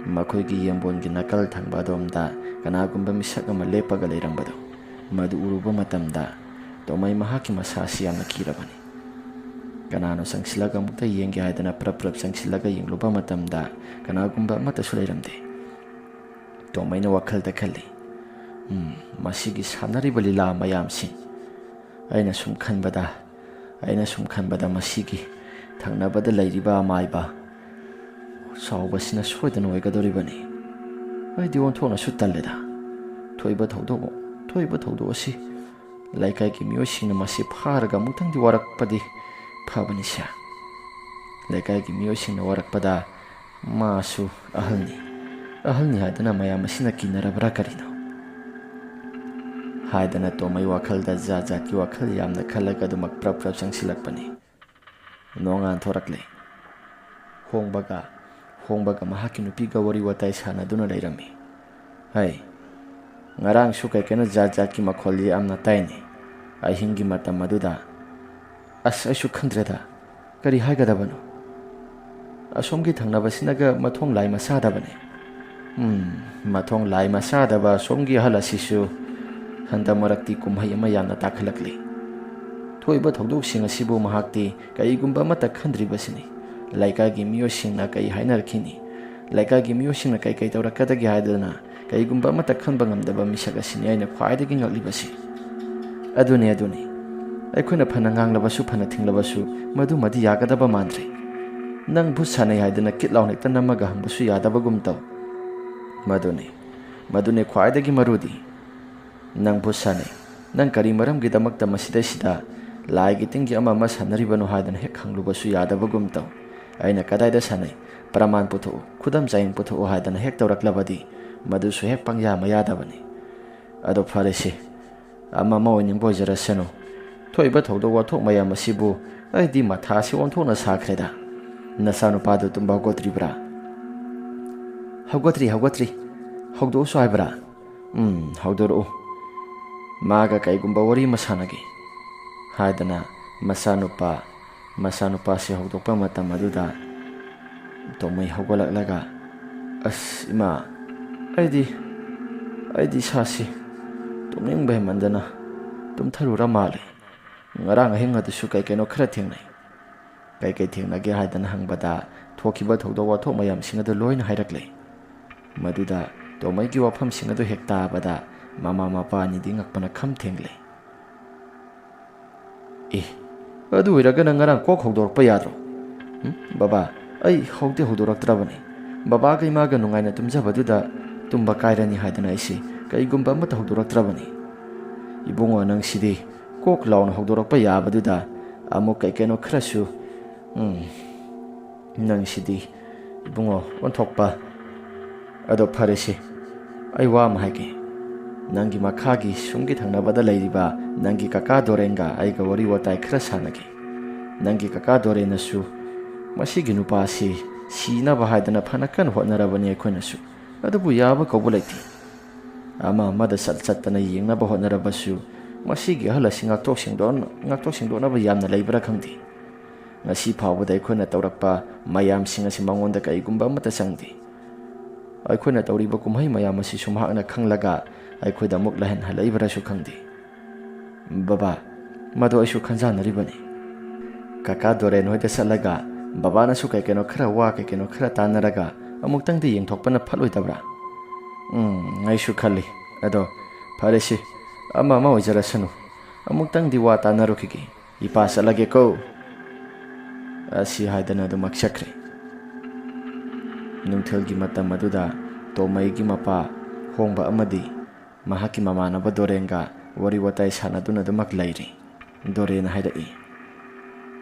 ꯃꯈꯣꯏꯒꯤ ꯌꯦꯡꯕꯣꯟꯒꯤ ꯅꯥꯀꯜ ꯊꯪꯕ ꯑꯗꯣꯝꯗ ꯀꯅꯥꯒꯨꯝꯕ ꯃꯤꯁꯛ ꯑꯃ ꯂꯦꯞꯄꯒ ꯂꯩꯔꯝꯕꯗꯨ ꯃꯗꯨ ꯎꯔꯨꯕ ꯃꯇꯝꯗ ꯇꯣꯃꯩ ꯃꯍꯥꯛꯀꯤ ꯃꯁꯥꯁꯤ ꯌꯥꯝꯅ ꯀꯤꯔꯕꯅꯤ꯫ ꯀꯅꯥꯅꯣ ꯆꯪꯁꯤꯜꯂꯒ ꯑꯃꯨꯛꯇ ꯌꯦꯡꯒꯦ ꯍꯥꯏꯗꯅ ꯄ꯭ꯔꯞ ꯄ꯭ꯔꯞ ꯆꯪꯁꯤꯜꯂꯒ ꯌꯦꯡꯂꯨꯕ ꯃꯇꯝꯗ ꯀꯅꯥꯒꯨꯝꯕ ꯑꯃꯠꯇꯁꯨ ꯂꯩꯔꯝꯗꯦ꯫ ꯇꯣꯃꯩꯅ ꯋꯥꯈꯜꯗ ꯈꯜꯂꯤ, "ꯎꯝ, ꯃꯁꯤꯒꯤ ꯁꯥꯟꯅꯔꯤꯕ ꯂꯤꯂꯥ ꯃꯌꯥꯝꯁꯤ ꯑꯩꯅ ꯁꯨꯝ ꯈꯟꯕꯗ, ꯑꯩꯅ ꯁꯨꯝ ꯈꯟꯕꯗ ꯃꯁꯤꯒꯤ ꯊꯪꯅꯕꯗ ꯂꯩꯔꯤꯕ ꯑꯃꯥꯏꯕ ꯆꯥꯎꯕꯁꯤꯅ ꯁꯣꯏꯗꯅ ꯑꯣꯏꯒꯗꯧꯔꯤꯕꯅꯤ꯫ ꯑꯩꯗꯤ ꯑꯣꯟꯊꯣꯛꯅꯁꯨ ꯇꯜꯂꯦꯗ꯫ ꯊꯣꯛꯏꯕ ꯊꯧꯗꯣꯛ, ꯊꯣꯛꯏꯕ ꯊꯧꯗꯣꯛ ꯑꯁꯤ ꯂꯩꯀꯥꯏꯒꯤ ꯃꯤꯑꯣꯏꯁꯤꯡꯅ ꯃꯁꯤ ꯐꯥꯔꯒ ꯑꯃꯨꯛꯇꯪꯗꯤ ꯋꯥꯔꯛꯄꯗꯤ ꯐꯕꯅꯤꯁꯦ꯫ ꯂꯩꯀꯥꯏꯒꯤ ꯃꯤꯑꯣꯏꯁꯤꯡꯅ ꯋꯥꯔꯛꯄꯗ ꯃꯥꯁꯨ ꯑꯍꯜꯅꯤ, ꯑꯍꯜꯅꯤ ꯍꯥꯏꯗꯅ ꯃꯌꯥꯝ ꯑꯁꯤꯅ ꯀꯤꯅꯔꯕ꯭ꯔꯥ ꯀꯔꯤꯅꯣ?" ꯍꯥꯏꯗꯅ ꯇꯣꯃꯩ ꯋꯥꯈꯜꯗ ꯖꯥꯠ ꯖꯥꯠꯀꯤ ꯋꯥꯈꯜ ꯌꯥꯝꯅ ꯈꯜꯂꯒ ꯑꯗꯨꯃꯛ ꯄ꯭ꯔꯞ ꯄ꯭ꯔꯞ ꯆꯪꯁꯤꯜꯂꯛꯄꯅꯤ꯫ ꯅꯣꯡꯉꯥꯟ ꯊꯣꯔꯛꯂꯦ꯫ ꯍꯣꯡꯕꯒ, ꯍꯣꯡꯕꯒ ꯃꯍꯥꯛꯀꯤ ꯅꯨꯄꯤꯒ ꯋꯥꯔꯤ ꯋꯥꯇꯥꯏ ꯁꯥꯟꯅꯗꯨꯅ ꯂꯩꯔꯝꯃꯤ꯫ "ꯍꯩ, ꯉꯔꯥꯡꯁꯨ ꯀꯩ ꯀꯩꯅꯣ ꯖꯥꯠ ꯖꯥꯠꯀꯤ ꯃꯈꯣꯜ ꯌꯥꯝꯅ ꯇꯥꯏꯅꯦ꯫ ꯑꯍꯤꯡꯒꯤ ꯃꯇꯝ ꯑꯗꯨꯗ꯫ ꯑꯁ, ꯑꯩꯁꯨ ꯈꯪꯗ꯭ꯔꯦꯗ꯫ ꯀꯔꯤ ꯍꯥꯏꯒꯗꯕꯅꯣ? ꯑꯁꯣꯝꯒꯤ ꯊꯪꯅꯕꯁꯤꯅꯒ ꯃꯊꯣꯡ ꯂꯥꯏ ꯃꯆꯥꯗꯕꯅꯦ꯫ ꯎꯝ, ꯃꯊꯣꯡ ꯂꯥꯏ ꯃꯆꯥꯗꯕ ꯑꯁꯣꯝꯒꯤ ꯑꯍꯜ ꯑꯁꯤꯁꯨ ꯍꯟꯗꯛ ꯃꯔꯛꯇꯤ ꯀꯨꯝꯍꯩ ꯑꯃ ꯌꯥꯝꯅ ꯇꯥꯈꯠꯂꯛꯂꯤ꯫ ꯊꯣꯛꯏꯕ ꯊꯧꯗꯣꯛꯁꯤꯡ ꯑꯁꯤꯕꯨ ꯃꯍꯥꯛꯇꯤ ꯀꯔꯤꯒꯨꯝꯕ ꯑꯃꯠꯇ ꯈꯟꯗ꯭ꯔꯤꯕꯁꯤꯅꯤ꯫ ꯂꯩꯀꯥꯏꯒꯤ ꯃꯤꯑꯣꯏꯁꯤꯡꯅ ꯀꯔꯤ ꯍꯥꯏꯅꯔꯛꯈꯤꯅꯤ? ꯂꯩꯀꯥꯏꯒꯤ ꯃꯤꯑꯣꯏꯁꯤꯡꯅ ꯀꯩ ꯀꯩ ꯇꯧꯔꯛꯀꯗꯒꯦ ꯍꯥꯏꯗꯨꯅ ꯀꯔꯤꯒꯨꯝꯕ ꯑꯃꯠꯇ ꯈꯟꯕ ꯉꯝꯗꯕ ꯃꯤꯁꯛ ꯑꯁꯤꯅꯤ ꯑꯩꯅ ꯈ꯭ꯋꯥꯏꯗꯒꯤ ꯉꯛꯂꯤꯕꯁꯤ꯫ ꯑꯗꯨꯅꯤ, ꯑꯗꯨꯅꯤ꯫ ꯑꯩꯈꯣꯏꯅ ꯐꯅ ꯉꯥꯡꯂꯕꯁꯨ, ꯐꯅ ꯊꯤꯡꯂꯕꯁꯨ, ꯃꯗꯨꯃꯗꯤ ꯌꯥꯒꯗꯕ ꯃꯥꯟꯗ꯭ꯔꯦ꯫ ꯅꯪ ꯚꯨꯠ ꯁꯥꯟꯅꯩ ꯍꯥꯏꯗꯅ ꯀꯤꯠ ꯂꯥꯎꯅ ꯍꯦꯛꯇ ꯅꯝꯃꯒ ꯍꯪꯕꯁꯨ ꯌꯥꯗꯕꯒꯨꯝ ꯇꯧ꯫ ꯃꯗꯨꯅꯤ, ꯃꯗꯨꯅꯤ ꯈ꯭ꯋꯥꯏꯗꯒꯤ ꯃꯔꯨꯗꯤ꯫ ꯅꯪ ꯚꯨꯠ ꯁꯥꯟꯅꯩ꯫ ꯅꯪ ꯀꯔꯤ ꯃꯔꯝꯒꯤꯗꯃꯛꯇ ꯃꯁꯤꯗꯩꯁꯤꯗ ꯂꯥꯏꯒꯤ ꯇꯤꯟꯒꯤ ꯑꯃ ꯑꯃ ꯁꯥꯟꯅꯔꯤꯕꯅꯣ ꯍꯥꯏꯗꯅ ꯍꯦꯛ ꯍꯪꯂꯨꯕꯁꯨ ꯌꯥꯗꯕꯒꯨꯝ ꯇꯧ꯫ ꯑꯩꯅ ꯀꯗꯥꯏꯗ ꯁꯥꯟꯅꯩ, ꯄ꯭ꯔꯃꯥꯟ ꯄꯨꯊꯣꯛꯎ, ꯈꯨꯗꯝ ꯆꯥꯌꯦꯡ ꯄꯨꯊꯣꯛꯎ ꯍꯥꯏꯗꯅ ꯍꯦꯛ ꯇꯧꯔꯛꯂꯕꯗꯤ ꯃꯗꯨꯁꯨ ꯍꯦꯛ ꯄꯪꯌꯥ ꯃꯌꯥꯗꯕꯅꯤ꯫ ꯑꯗꯣ ꯐꯔꯦꯁꯦ, ꯑꯃ ꯑꯃ ꯑꯣꯏꯅꯤꯡꯕ ꯑꯣꯏꯖꯔꯁꯅꯨ꯫ ꯊꯣꯛꯏꯕ ꯊꯧꯗꯣꯛ ꯋꯥꯊꯣꯛ ꯃꯌꯥꯝ ꯑꯁꯤꯕꯨ ꯑꯩꯗꯤ ꯃꯊꯥꯁꯤ ꯑꯣꯟꯊꯣꯛꯅ ꯁꯥꯈ꯭ꯔꯦꯗ꯫ ꯅꯆꯥꯅꯨꯄꯥꯗꯨ ꯇꯨꯝꯕ ꯍꯧꯒꯠꯇ꯭ꯔꯤꯕ꯭ꯔꯥ? "ꯍꯧꯒꯠꯇ꯭ꯔꯤ, ꯍꯧꯒꯠꯇ꯭ꯔꯤ꯫ ꯍꯧꯗꯣꯛꯎꯁꯨ ꯍꯥꯏꯕ꯭ꯔꯥ?" "ꯎꯝ, ꯍꯧꯗꯣꯔꯛꯎ꯫ ꯃꯥꯒ ꯀꯩꯒꯨꯝꯕ ꯋꯥꯔꯤ ꯑꯃ ꯁꯥꯟꯅꯒꯦ" ꯍꯥꯏꯗꯅ ꯃꯆꯥꯅꯨꯄꯥ, ꯃꯆꯥꯅꯨꯄꯥꯁꯤ ꯍꯧꯗꯣꯛꯄ ꯃꯇꯝ ꯑꯗꯨꯗ ꯇꯣꯃꯩ ꯍꯧꯒꯠꯂꯛꯂꯒ, "ꯑꯁ ꯏꯃꯥ, ꯑꯩꯗꯤ, ꯑꯩꯗꯤ ꯏꯁꯥꯁꯤ ꯇꯨꯝꯅꯤꯡꯕ ꯍꯦꯟꯃꯟꯗꯅ ꯇꯨꯝꯊꯔꯨꯔ ꯃꯥꯜꯂꯦ꯫ ꯉꯔꯥꯡ ꯑꯍꯤꯡ ꯑꯗꯨꯁꯨ ꯀꯩ ꯀꯩꯅꯣ ꯈꯔ ꯊꯦꯡꯅꯩ꯫ ꯀꯩ ꯀꯩ ꯊꯦꯡꯅꯒꯦ?" ꯍꯥꯏꯗꯅ ꯍꯪꯕꯗ ꯊꯣꯛꯈꯤꯕ ꯊꯧꯗꯣꯛ ꯋꯥꯊꯣꯛ ꯃꯌꯥꯝꯁꯤꯡ ꯑꯗꯨ ꯂꯣꯏꯅ ꯍꯥꯏꯔꯛꯂꯦ꯫ ꯃꯗꯨꯗ ꯇꯣꯃꯩꯒꯤ ꯋꯥꯐꯝꯁꯤꯡ ꯑꯗꯨ ꯍꯦꯛ ꯇꯥꯕꯗ ꯃꯃꯥ ꯃꯄꯥ ꯑꯅꯤꯗꯤ ꯉꯛꯄꯅ ꯈꯝ ꯊꯦꯡꯂꯦ꯫ "ꯑꯦ, ꯑꯗꯨ ꯑꯣꯏꯔꯒꯅ ꯉꯔꯥꯡ ꯀꯣꯛ ꯍꯧꯗꯣꯔꯛꯄ ꯌꯥꯗ꯭ꯔꯣ?" "ꯎꯝ, ꯕꯕꯥ, ꯑꯩ ꯍꯧꯗꯤ ꯍꯧꯗꯣꯔꯛꯇ꯭ꯔꯕꯅꯤ꯫ ꯕꯕꯥꯒ ꯏꯃꯥꯒ ꯅꯨꯡꯉꯥꯏꯅ ꯇꯨꯝꯖꯕꯗꯨꯗ ꯇꯨꯝꯕ ꯀꯥꯏꯔꯅꯤ ꯍꯥꯏꯗꯅ ꯑꯩꯁꯤ ꯀꯩꯒꯨꯝꯕ ꯑꯃꯠꯇ ꯍꯧꯗꯣꯔꯛꯇ꯭ꯔꯕꯅꯤ꯫" "ꯏꯕꯨꯡꯉꯣ, ꯅꯪꯁꯤꯗꯤ ꯀꯣꯛ ꯂꯥꯎꯅ ꯍꯧꯗꯣꯔꯛꯄ ꯌꯥꯕꯗꯨꯗ ꯑꯃꯨꯛ ꯀꯩ ꯀꯩꯅꯣ ꯈꯔꯁꯨ, ꯎꯝ, ꯅꯪꯁꯤꯗꯤ ꯏꯕꯨꯡꯉꯣ ꯑꯣꯟꯊꯣꯛꯄ꯫ ꯑꯗꯣ ꯐꯔꯦꯁꯦ, ꯑꯩ ꯋꯥ ꯑꯃ ꯍꯥꯏꯒꯦ꯫ ꯅꯪꯒꯤ ꯃꯈꯥꯒꯤ ꯁꯨꯝꯒꯤ ꯊꯪꯅꯕꯗ ꯂꯩꯔꯤꯕ ꯅꯪꯒꯤ ꯀꯀꯥ ꯗꯣꯔꯦꯟꯒ ꯑꯩꯒ ꯋꯥꯔꯤ ꯋꯥꯇꯥꯏ ꯈꯔ ꯁꯥꯟꯅꯒꯦ꯫ ꯅꯪꯒꯤ ꯀꯀꯥ ꯗꯣꯔꯦꯟꯅꯁꯨ ꯃꯁꯤꯒꯤ ꯅꯨꯄꯥꯁꯤ ꯁꯤꯅꯕ ꯍꯥꯏꯗꯅ ꯐꯅ ꯀꯟꯅ ꯍꯣꯠꯅꯔꯕꯅꯤ ꯑꯩꯈꯣꯏꯅꯁꯨ, ꯑꯗꯨꯕꯨ ꯌꯥꯕ ꯀꯧꯕ ꯂꯩꯇꯦ꯫ ꯑꯃ ꯑꯃꯗ ꯆꯠ ꯆꯠꯇꯅ ꯌꯦꯡꯅꯕ ꯍꯣꯠꯅꯔꯕꯁꯨ ꯃꯁꯤꯒꯤ ꯑꯍꯜ ꯑꯁꯤ ꯉꯥꯛꯊꯣꯛ ꯁꯦꯡꯗꯣꯛ-, ꯉꯥꯛꯊꯣꯛ ꯁꯦꯡꯗꯣꯛꯅꯕ ꯌꯥꯝꯅ ꯂꯩꯕ꯭ꯔꯥ ꯈꯪꯗꯦ꯫ ꯉꯁꯤ ꯐꯥꯎꯕꯗ ꯑꯩꯈꯣꯏꯅ ꯇꯧꯔꯛꯄ ꯃꯌꯥꯝꯁꯤꯡ ꯑꯁꯤ ꯃꯉꯣꯟꯗ ꯀꯔꯤꯒꯨꯝꯕ ꯑꯃꯠꯇ ꯆꯪꯗꯦ꯫ ꯑꯩꯈꯣꯏꯅ ꯇꯧꯔꯤꯕ ꯀꯨꯝꯍꯩ ꯃꯌꯥꯝ ꯑꯁꯤꯁꯨ ꯃꯍꯥꯛꯅ ꯈꯪꯂꯒ ꯑꯩꯈꯣꯏꯗ ꯑꯃꯨꯛ ꯂꯥꯏꯍꯟꯍꯜꯂꯛꯏꯕ꯭ꯔꯥꯁꯨ ꯈꯪꯗꯦ꯫" "ꯕꯕꯥ, ꯃꯗꯨ ꯑꯩꯁꯨ ꯈꯟꯖꯥꯟꯅꯔꯤꯕꯅꯤ꯫ ꯀꯀꯥ ꯗꯣꯔꯦꯟ ꯍꯣꯏꯗ ꯆꯠꯂꯒ ꯕꯕꯥꯅꯁꯨ ꯀꯩ ꯀꯩꯅꯣ ꯈꯔ ꯋꯥ, ꯀꯩ ꯀꯩꯅꯣ ꯈꯔ ꯇꯥꯟꯅꯔꯒ ꯑꯃꯨꯛꯇꯪꯗꯤ ꯌꯦꯡꯊꯣꯛꯄꯅ ꯐꯠꯂꯣꯏꯗꯕ꯭ꯔꯥ?" "ꯎꯝ, ꯑꯩꯁꯨ ꯈꯜꯂꯤ꯫ ꯑꯗꯣ ꯐꯔꯦꯁꯦ, ꯑꯃ ꯑꯃ ꯑꯣꯏꯖꯔꯁꯅꯨ, ꯑꯃꯨꯛꯇꯪꯗꯤ ꯋꯥ ꯇꯥꯟꯅꯔꯨꯈꯤꯒꯦ꯫ ꯏꯄꯥ ꯆꯠꯂꯒꯦꯀꯣ" ꯑꯁꯤ ꯍꯥꯏꯗꯅ ꯑꯗꯨꯃꯛ ꯆꯠꯈ꯭ꯔꯦ꯫ ꯅꯨꯡꯊꯤꯜꯒꯤ ꯃꯇꯝ ꯑꯗꯨꯗ ꯇꯣꯃꯩꯒꯤ ꯃꯄꯥ ꯍꯣꯡꯕ ꯑꯃꯗꯤ ꯃꯍꯥꯛꯀꯤ ꯃꯃꯥꯟꯅꯕ ꯗꯣꯔꯦꯟꯒ ꯋꯥꯔꯤ ꯋꯥꯇꯥꯏ ꯁꯥꯟꯅꯗꯨꯅ ꯑꯗꯨꯃꯛ ꯂꯩꯔꯤ꯫ ꯗꯣꯔꯦꯟꯅ ꯍꯥꯏꯔꯛꯏ,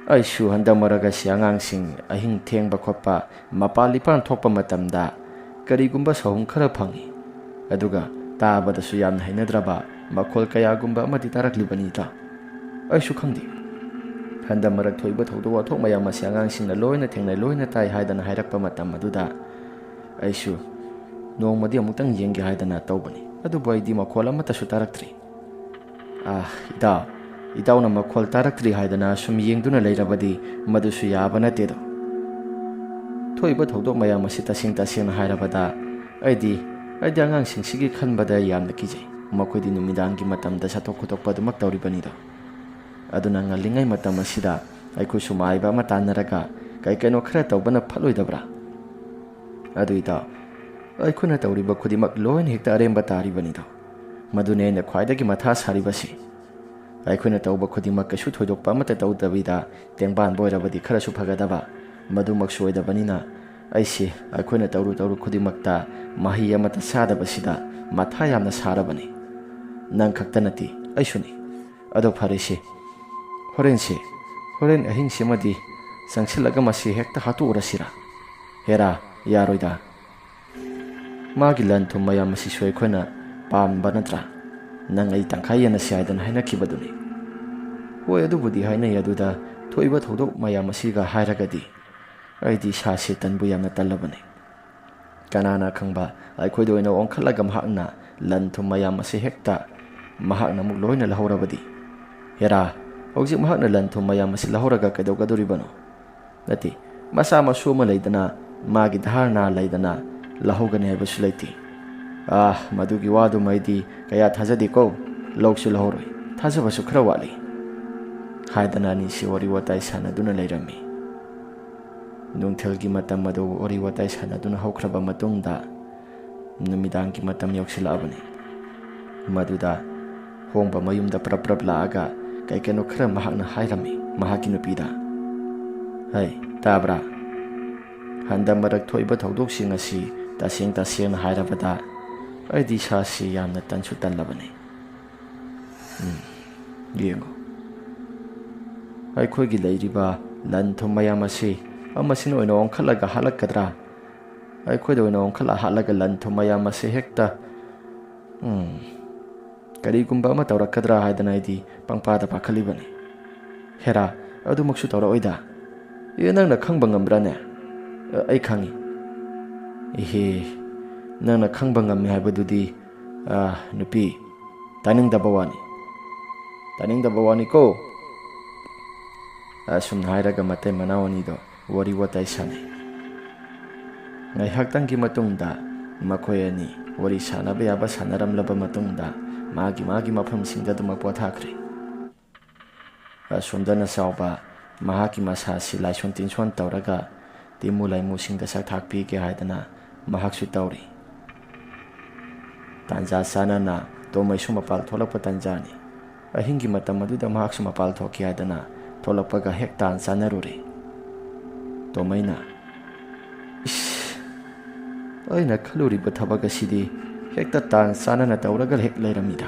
ꯑꯩꯁꯨ ꯍꯟꯗꯛ ꯃꯔꯛ ꯑꯁꯤ ꯑꯉꯥꯡꯁꯤꯡ ꯑꯍꯤꯡ ꯊꯦꯡꯕ ꯈꯣꯠꯄ, ꯃꯄꯥꯟ ꯏꯄꯥꯟ ꯊꯣꯛꯄ ꯃꯇꯝꯗ ꯀꯔꯤꯒꯨꯝꯕ ꯁꯥꯍꯨꯝ ꯈꯔ ꯐꯪꯏ꯫ ꯑꯗꯨꯒ ꯇꯥꯕꯗꯁꯨ ꯌꯥꯝꯅ ꯍꯩꯅꯗ꯭ꯔꯕ ꯃꯈꯣꯜ ꯀꯌꯥꯒꯨꯝꯕ ꯑꯃꯗꯤ ꯇꯥꯔꯛꯂꯤꯕꯅꯤꯗ꯫ ꯑꯩꯁꯨ ꯈꯪꯗꯦ꯫ ꯍꯟꯗꯛ ꯃꯔꯛ ꯊꯣꯛꯏꯕ ꯊꯧꯗꯣꯛ ꯋꯥꯊꯣꯛ ꯃꯌꯥꯝ ꯑꯁꯤ ꯑꯉꯥꯡꯁꯤꯡꯅ ꯂꯣꯏꯅ ꯊꯦꯡꯅꯩ, ꯂꯣꯏꯅ ꯇꯥꯏ ꯍꯥꯏꯗꯅ ꯍꯥꯏꯔꯛꯄ ꯃꯇꯝ ꯑꯗꯨꯗ ꯑꯩꯁꯨ ꯅꯣꯡꯃꯗꯤ ꯑꯃꯨꯛꯇꯪ ꯌꯦꯡꯒꯦ ꯍꯥꯏꯗꯅ ꯇꯧꯕꯅꯤ꯫ ꯑꯗꯨꯕꯨ ꯑꯩꯗꯤ ꯃꯈꯣꯜ ꯑꯃꯠꯇꯁꯨ ꯇꯥꯔꯛꯇ꯭ꯔꯤ꯫ "ꯑꯥ, ꯏꯇꯥꯎ, ꯏꯇꯥꯎꯅ ꯃꯈꯣꯜ ꯇꯥꯔꯛꯇ꯭ꯔꯤ ꯍꯥꯏꯗꯅ ꯁꯨꯝ ꯌꯦꯡꯗꯨꯅ ꯂꯩꯔꯕꯗꯤ ꯃꯗꯨꯁꯨ ꯌꯥꯕ ꯅꯠꯇꯦꯗꯣ꯫ ꯊꯣꯛꯏꯕ ꯊꯧꯗꯣꯛ ꯃꯌꯥꯝ ꯑꯁꯤ ꯇꯁꯦꯡ ꯇꯁꯦꯡꯅ ꯍꯥꯏꯔꯕꯗ ꯑꯩꯗꯤ, ꯑꯩꯗꯤ ꯑꯉꯥꯡꯁꯤꯡꯁꯤꯒꯤ ꯈꯟꯕꯗ ꯌꯥꯝꯅ ꯀꯤꯖꯩ꯫ ꯃꯈꯣꯏꯗꯤ ꯅꯨꯃꯤꯗꯥꯡꯒꯤ ꯃꯇꯝꯗ ꯆꯠꯊꯣꯛ ꯈꯣꯠꯇꯣꯛꯄ ꯑꯗꯨꯃꯛ ꯇꯧꯔꯤꯕꯅꯤꯗꯣ꯫ ꯑꯗꯨꯅ ꯉꯜꯂꯤꯉꯩ ꯃꯇꯝ ꯑꯁꯤꯗ ꯑꯩꯈꯣꯏꯁꯨ ꯃꯥꯏꯕ ꯑꯃ ꯇꯥꯟꯅꯔꯒ ꯀꯩ ꯀꯩꯅꯣ ꯈꯔ ꯇꯧꯕꯅ ꯐꯠꯂꯣꯏꯗꯕ꯭ꯔꯥ? ꯑꯗꯨ ꯏꯇꯥꯎ, ꯑꯩꯈꯣꯏꯅ ꯇꯧꯔꯤꯕ ꯈꯨꯗꯤꯡꯃꯛ ꯂꯣꯏꯅ ꯍꯦꯛꯇ ꯑꯔꯦꯝꯕ ꯇꯥꯔꯤꯕꯅꯤꯗꯣ꯫ ꯃꯗꯨꯅꯦ ꯑꯩꯅ ꯈ꯭ꯋꯥꯏꯗꯒꯤ ꯃꯊꯥ ꯁꯥꯔꯤꯕꯁꯤ꯫ ꯑꯩꯈꯣꯏꯅ ꯇꯧꯕ ꯈꯨꯗꯤꯡꯃꯛ ꯀꯩꯁꯨ ꯊꯣꯏꯗꯣꯛꯄ ꯑꯃꯠꯇ ꯇꯧꯗꯕꯤꯗ ꯇꯦꯡꯕꯥꯟꯕ ꯑꯣꯏꯔꯕꯗꯤ ꯈꯔꯁꯨ ꯐꯒꯗꯕ꯫ ꯃꯗꯨꯃꯛꯁꯨ ꯑꯣꯏꯗꯕꯅꯤꯅ ꯑꯩꯁꯦ ꯑꯩꯈꯣꯏꯅ ꯇꯧꯔꯨ ꯇꯧꯔꯨ ꯈꯨꯗꯤꯡꯃꯛꯇ ꯃꯍꯩ ꯑꯃꯠꯇ ꯆꯥꯗꯕꯁꯤꯗ ꯃꯊꯥ ꯌꯥꯝꯅ ꯁꯥꯔꯕꯅꯤ꯫ ꯅꯪ ꯈꯛꯇ ꯅꯠꯇꯦ, ꯑꯩꯁꯨꯅꯤ꯫ ꯑꯗꯣ ꯐꯔꯦꯁꯦ, ꯍꯣꯔꯦꯟꯁꯦ, ꯍꯣꯔꯦꯟ ꯑꯍꯤꯡꯁꯤꯃꯗꯤ ꯆꯪꯁꯤꯜꯂꯒ ꯃꯁꯤ ꯍꯦꯛꯇ ꯍꯥꯠꯇꯣꯛꯎꯔꯁꯤꯔꯥ? ꯍꯦꯔꯥ, ꯌꯥꯔꯣꯏꯗ꯫ ꯃꯥꯒꯤ ꯂꯟ ꯊꯨꯝ ꯃꯌꯥꯝ ꯑꯁꯤꯁꯨ ꯑꯩꯈꯣꯏꯅ ꯄꯥꯝꯕ ꯅꯠꯇ꯭ꯔꯥ? ꯅꯪ ꯑꯩ ꯇꯪꯈꯥꯏ ꯌꯦꯟꯅꯁꯤ ꯍꯥꯏꯗꯅ ꯍꯥꯏꯅꯈꯤꯕꯗꯨꯅꯤ꯫ ꯍꯣꯏ, ꯑꯗꯨꯕꯨꯗꯤ ꯍꯥꯏꯅꯩ, ꯑꯗꯨꯗ ꯊꯣꯛꯏꯕ ꯊꯧꯗꯣꯛ ꯃꯌꯥꯝ ꯑꯁꯤꯒ ꯍꯥꯏꯔꯒꯗꯤ ꯑꯩꯗꯤ ꯏꯁꯥꯁꯦ ꯇꯟꯕꯨ ꯌꯥꯝꯅ ꯇꯜꯂꯕꯅꯤ꯫ ꯀꯅꯥꯅ ꯈꯪꯕ, ꯑꯩꯈꯣꯏꯗ ꯑꯣꯏꯅ ꯑꯣꯟꯈꯠꯂꯒ ꯃꯍꯥꯛꯅ ꯂꯟ ꯊꯨꯝ ꯃꯌꯥꯝ ꯑꯁꯤ ꯍꯦꯛꯇ ꯃꯍꯥꯛꯅ ꯑꯃꯨꯛ ꯂꯣꯏꯅ ꯂꯧꯍꯧꯔꯕꯗꯤ? ꯍꯦꯔꯥ, ꯍꯧꯖꯤꯛ ꯃꯍꯥꯛꯅ ꯂꯟ ꯊꯨꯝ ꯃꯌꯥꯝ ꯑꯁꯤ ꯂꯧꯍꯧꯔꯒ ꯀꯩꯗꯧꯒꯗꯣꯔꯤꯕꯅꯣ? ꯅꯠꯇꯦ, ꯃꯆꯥ ꯃꯁꯨ ꯑꯃ ꯂꯩꯗꯅ, ꯃꯥꯒꯤ ꯙꯥꯔꯅꯥ ꯂꯩꯗꯅ ꯂꯧꯍꯧꯒꯅꯤ ꯍꯥꯏꯕꯁꯨ ꯂꯩꯇꯦ꯫ ꯑꯥ, ꯃꯗꯨꯒꯤ ꯋꯥꯗꯨꯃ ꯑꯩꯗꯤ ꯀꯌꯥ ꯊꯥꯖꯗꯦꯀꯣ, ꯂꯧꯁꯨ ꯂꯧꯍꯧꯔꯣꯏ, ꯊꯥꯖꯕꯁꯨ ꯈꯔ ꯋꯥꯠꯂꯤ꯫ ꯍꯥꯏꯗꯅ ꯑꯅꯤꯁꯤ ꯋꯥꯔꯤ ꯋꯥꯇꯥꯏ ꯁꯥꯟꯅꯗꯨꯅ ꯂꯩꯔꯝꯃꯤ꯫ ꯅꯨꯡꯊꯤꯜꯒꯤ ꯃꯇꯝ ꯑꯗꯨ ꯋꯥꯔꯤ ꯋꯥꯇꯥꯏ ꯁꯥꯟꯅꯗꯨꯅ ꯍꯧꯈ꯭ꯔꯕ ꯃꯇꯨꯡꯗ ꯅꯨꯃꯤꯗꯥꯡꯒꯤ ꯃꯇꯝ ꯌꯧꯁꯤꯜꯂꯛꯑꯕꯅꯤ꯫ ꯃꯗꯨꯗ ꯍꯣꯡꯕ ꯃꯌꯨꯝꯗ ꯄ꯭ꯔꯞ ꯄ꯭ꯔꯞ ꯂꯥꯛꯑꯒ ꯀꯩ ꯀꯩꯅꯣ ꯈꯔ ꯃꯍꯥꯛꯅ ꯍꯥꯏꯔꯝꯃꯤ ꯃꯍꯥꯛꯀꯤ ꯅꯨꯄꯤꯗ꯫ "ꯍꯩ, ꯇꯥꯕ꯭ꯔꯥ? ꯍꯟꯗꯛ ꯃꯔꯛ ꯊꯣꯛꯏꯕ ꯊꯧꯗꯣꯛꯁꯤꯡ ꯑꯁꯤ ꯇꯁꯦꯡ ꯇꯁꯦꯡꯅ ꯍꯥꯏꯔꯕꯗ ꯑꯩꯗꯤ ꯏꯁꯥꯁꯤ ꯌꯥꯝꯅ ꯇꯟꯁꯨ ꯇꯜꯂꯕꯅꯤ꯫ ꯎꯝ, ꯌꯦꯡꯉꯨ, ꯑꯩꯈꯣꯏꯒꯤ ꯂꯩꯔꯤꯕ ꯂꯟ ꯊꯨꯝ ꯃꯌꯥꯝ ꯑꯁꯤ ꯑꯃꯁꯤꯅ ꯑꯣꯏꯅ ꯑꯣꯟꯈꯠꯂꯒ ꯍꯥꯠꯂꯛꯀꯗ꯭ꯔꯥ? ꯑꯩꯈꯣꯏꯗ ꯑꯣꯏꯅ ꯑꯣꯟꯈꯠꯂ ꯍꯥꯠꯂꯒ ꯂꯟ ꯊꯨꯝ ꯃꯌꯥꯝ ꯑꯁꯤ ꯍꯦꯛꯇ, ꯎꯝ, ꯀꯔꯤꯒꯨꯝꯕ ꯑꯃ ꯇꯧꯔꯛꯀꯗ꯭ꯔꯥ ꯍꯥꯏꯗꯅ ꯑꯩꯗꯤ ꯄꯪꯄꯥꯗ ꯄꯥꯈꯠꯂꯤꯕꯅꯤ꯫ ꯍꯦꯔꯥ, ꯑꯗꯨꯃꯛꯁꯨ ꯇꯧꯔꯛꯑꯣꯏꯗ꯫ ꯑꯦ, ꯅꯪꯅ ꯈꯪꯕ ꯉꯝꯕ꯭ꯔꯥꯅꯦ? ꯑ, ꯑꯩ ꯈꯪꯉꯤ꯫ ꯏꯍꯦ, ꯅꯪꯅ ꯈꯪꯕ ꯉꯝꯃꯤ ꯍꯥꯏꯕꯗꯨꯗꯤ, ꯑ, ꯅꯨꯄꯤ, ꯇꯥꯅꯤꯡꯗꯕ ꯋꯥꯅꯤ꯫ ꯇꯥꯅꯤꯡꯗꯕ ꯋꯥꯅꯤꯀꯣ꯫ ꯑꯁꯨꯝꯅ ꯍꯥꯏꯔꯒ ꯃꯇꯩ ꯃꯅꯥꯎ ꯑꯅꯤꯗꯣ ꯋꯥꯔꯤ ꯋꯥꯇꯥꯏ ꯁꯥꯟꯅꯩ꯫ ꯉꯥꯏꯍꯥꯛꯇꯪꯒꯤ ꯃꯇꯨꯡꯗ ꯃꯈꯣꯏ ꯑꯅꯤ ꯋꯥꯔꯤ ꯁꯥꯟꯅꯕ ꯌꯥꯕ ꯁꯥꯟꯅꯔꯝꯂꯕ ꯃꯇꯨꯡꯗ ꯃꯥꯒꯤ ꯃꯥꯒꯤ ꯃꯐꯝꯁꯤꯡꯗ ꯑꯗꯨꯃꯛ ꯄꯣꯊꯥꯈ꯭ꯔꯦ꯫ ꯑꯁꯣꯝꯗꯅ ꯆꯥꯎꯕ ꯃꯍꯥꯛꯀꯤ ꯃꯁꯥꯁꯤ ꯂꯥꯏꯁꯣꯟ ꯇꯤꯟꯁꯣꯟ ꯇꯧꯔꯒ ꯇꯤꯃꯨ ꯂꯥꯏꯃꯨꯁꯤꯡꯗ ꯁꯛ ꯊꯥꯛꯄꯤꯒꯦ ꯍꯥꯏꯗꯅ ꯃꯍꯥꯛꯁꯨ ꯇꯧꯔꯤ꯫ ꯇꯥꯟꯖꯥ ꯆꯥꯅꯅ ꯇꯣꯃꯩꯁꯨ ꯃꯄꯥꯜ ꯊꯣꯛꯂꯛꯄ ꯇꯥꯟꯖꯥꯅꯤ꯫ ꯑꯍꯤꯡꯒꯤ ꯃꯇꯝ ꯑꯗꯨꯗ ꯃꯍꯥꯛꯁꯨ ꯃꯄꯥꯜ ꯊꯣꯛꯀꯦ ꯍꯥꯏꯗꯅ ꯊꯣꯛꯂꯛꯄꯒ ꯍꯦꯛ ꯇꯥꯟ ꯆꯥꯅꯔꯨꯔꯦ꯫ ꯇꯣꯃꯩꯅ, "ꯏꯁ, ꯑꯩꯅ ꯈꯜꯂꯨꯔꯤꯕ ꯊꯕꯛ ꯑꯁꯤꯗꯤ ꯍꯦꯛꯇ ꯇꯥꯟ ꯆꯥꯅꯅ ꯇꯧꯔꯒ ꯍꯦꯛ ꯂꯩꯔꯝꯃꯤꯗ꯫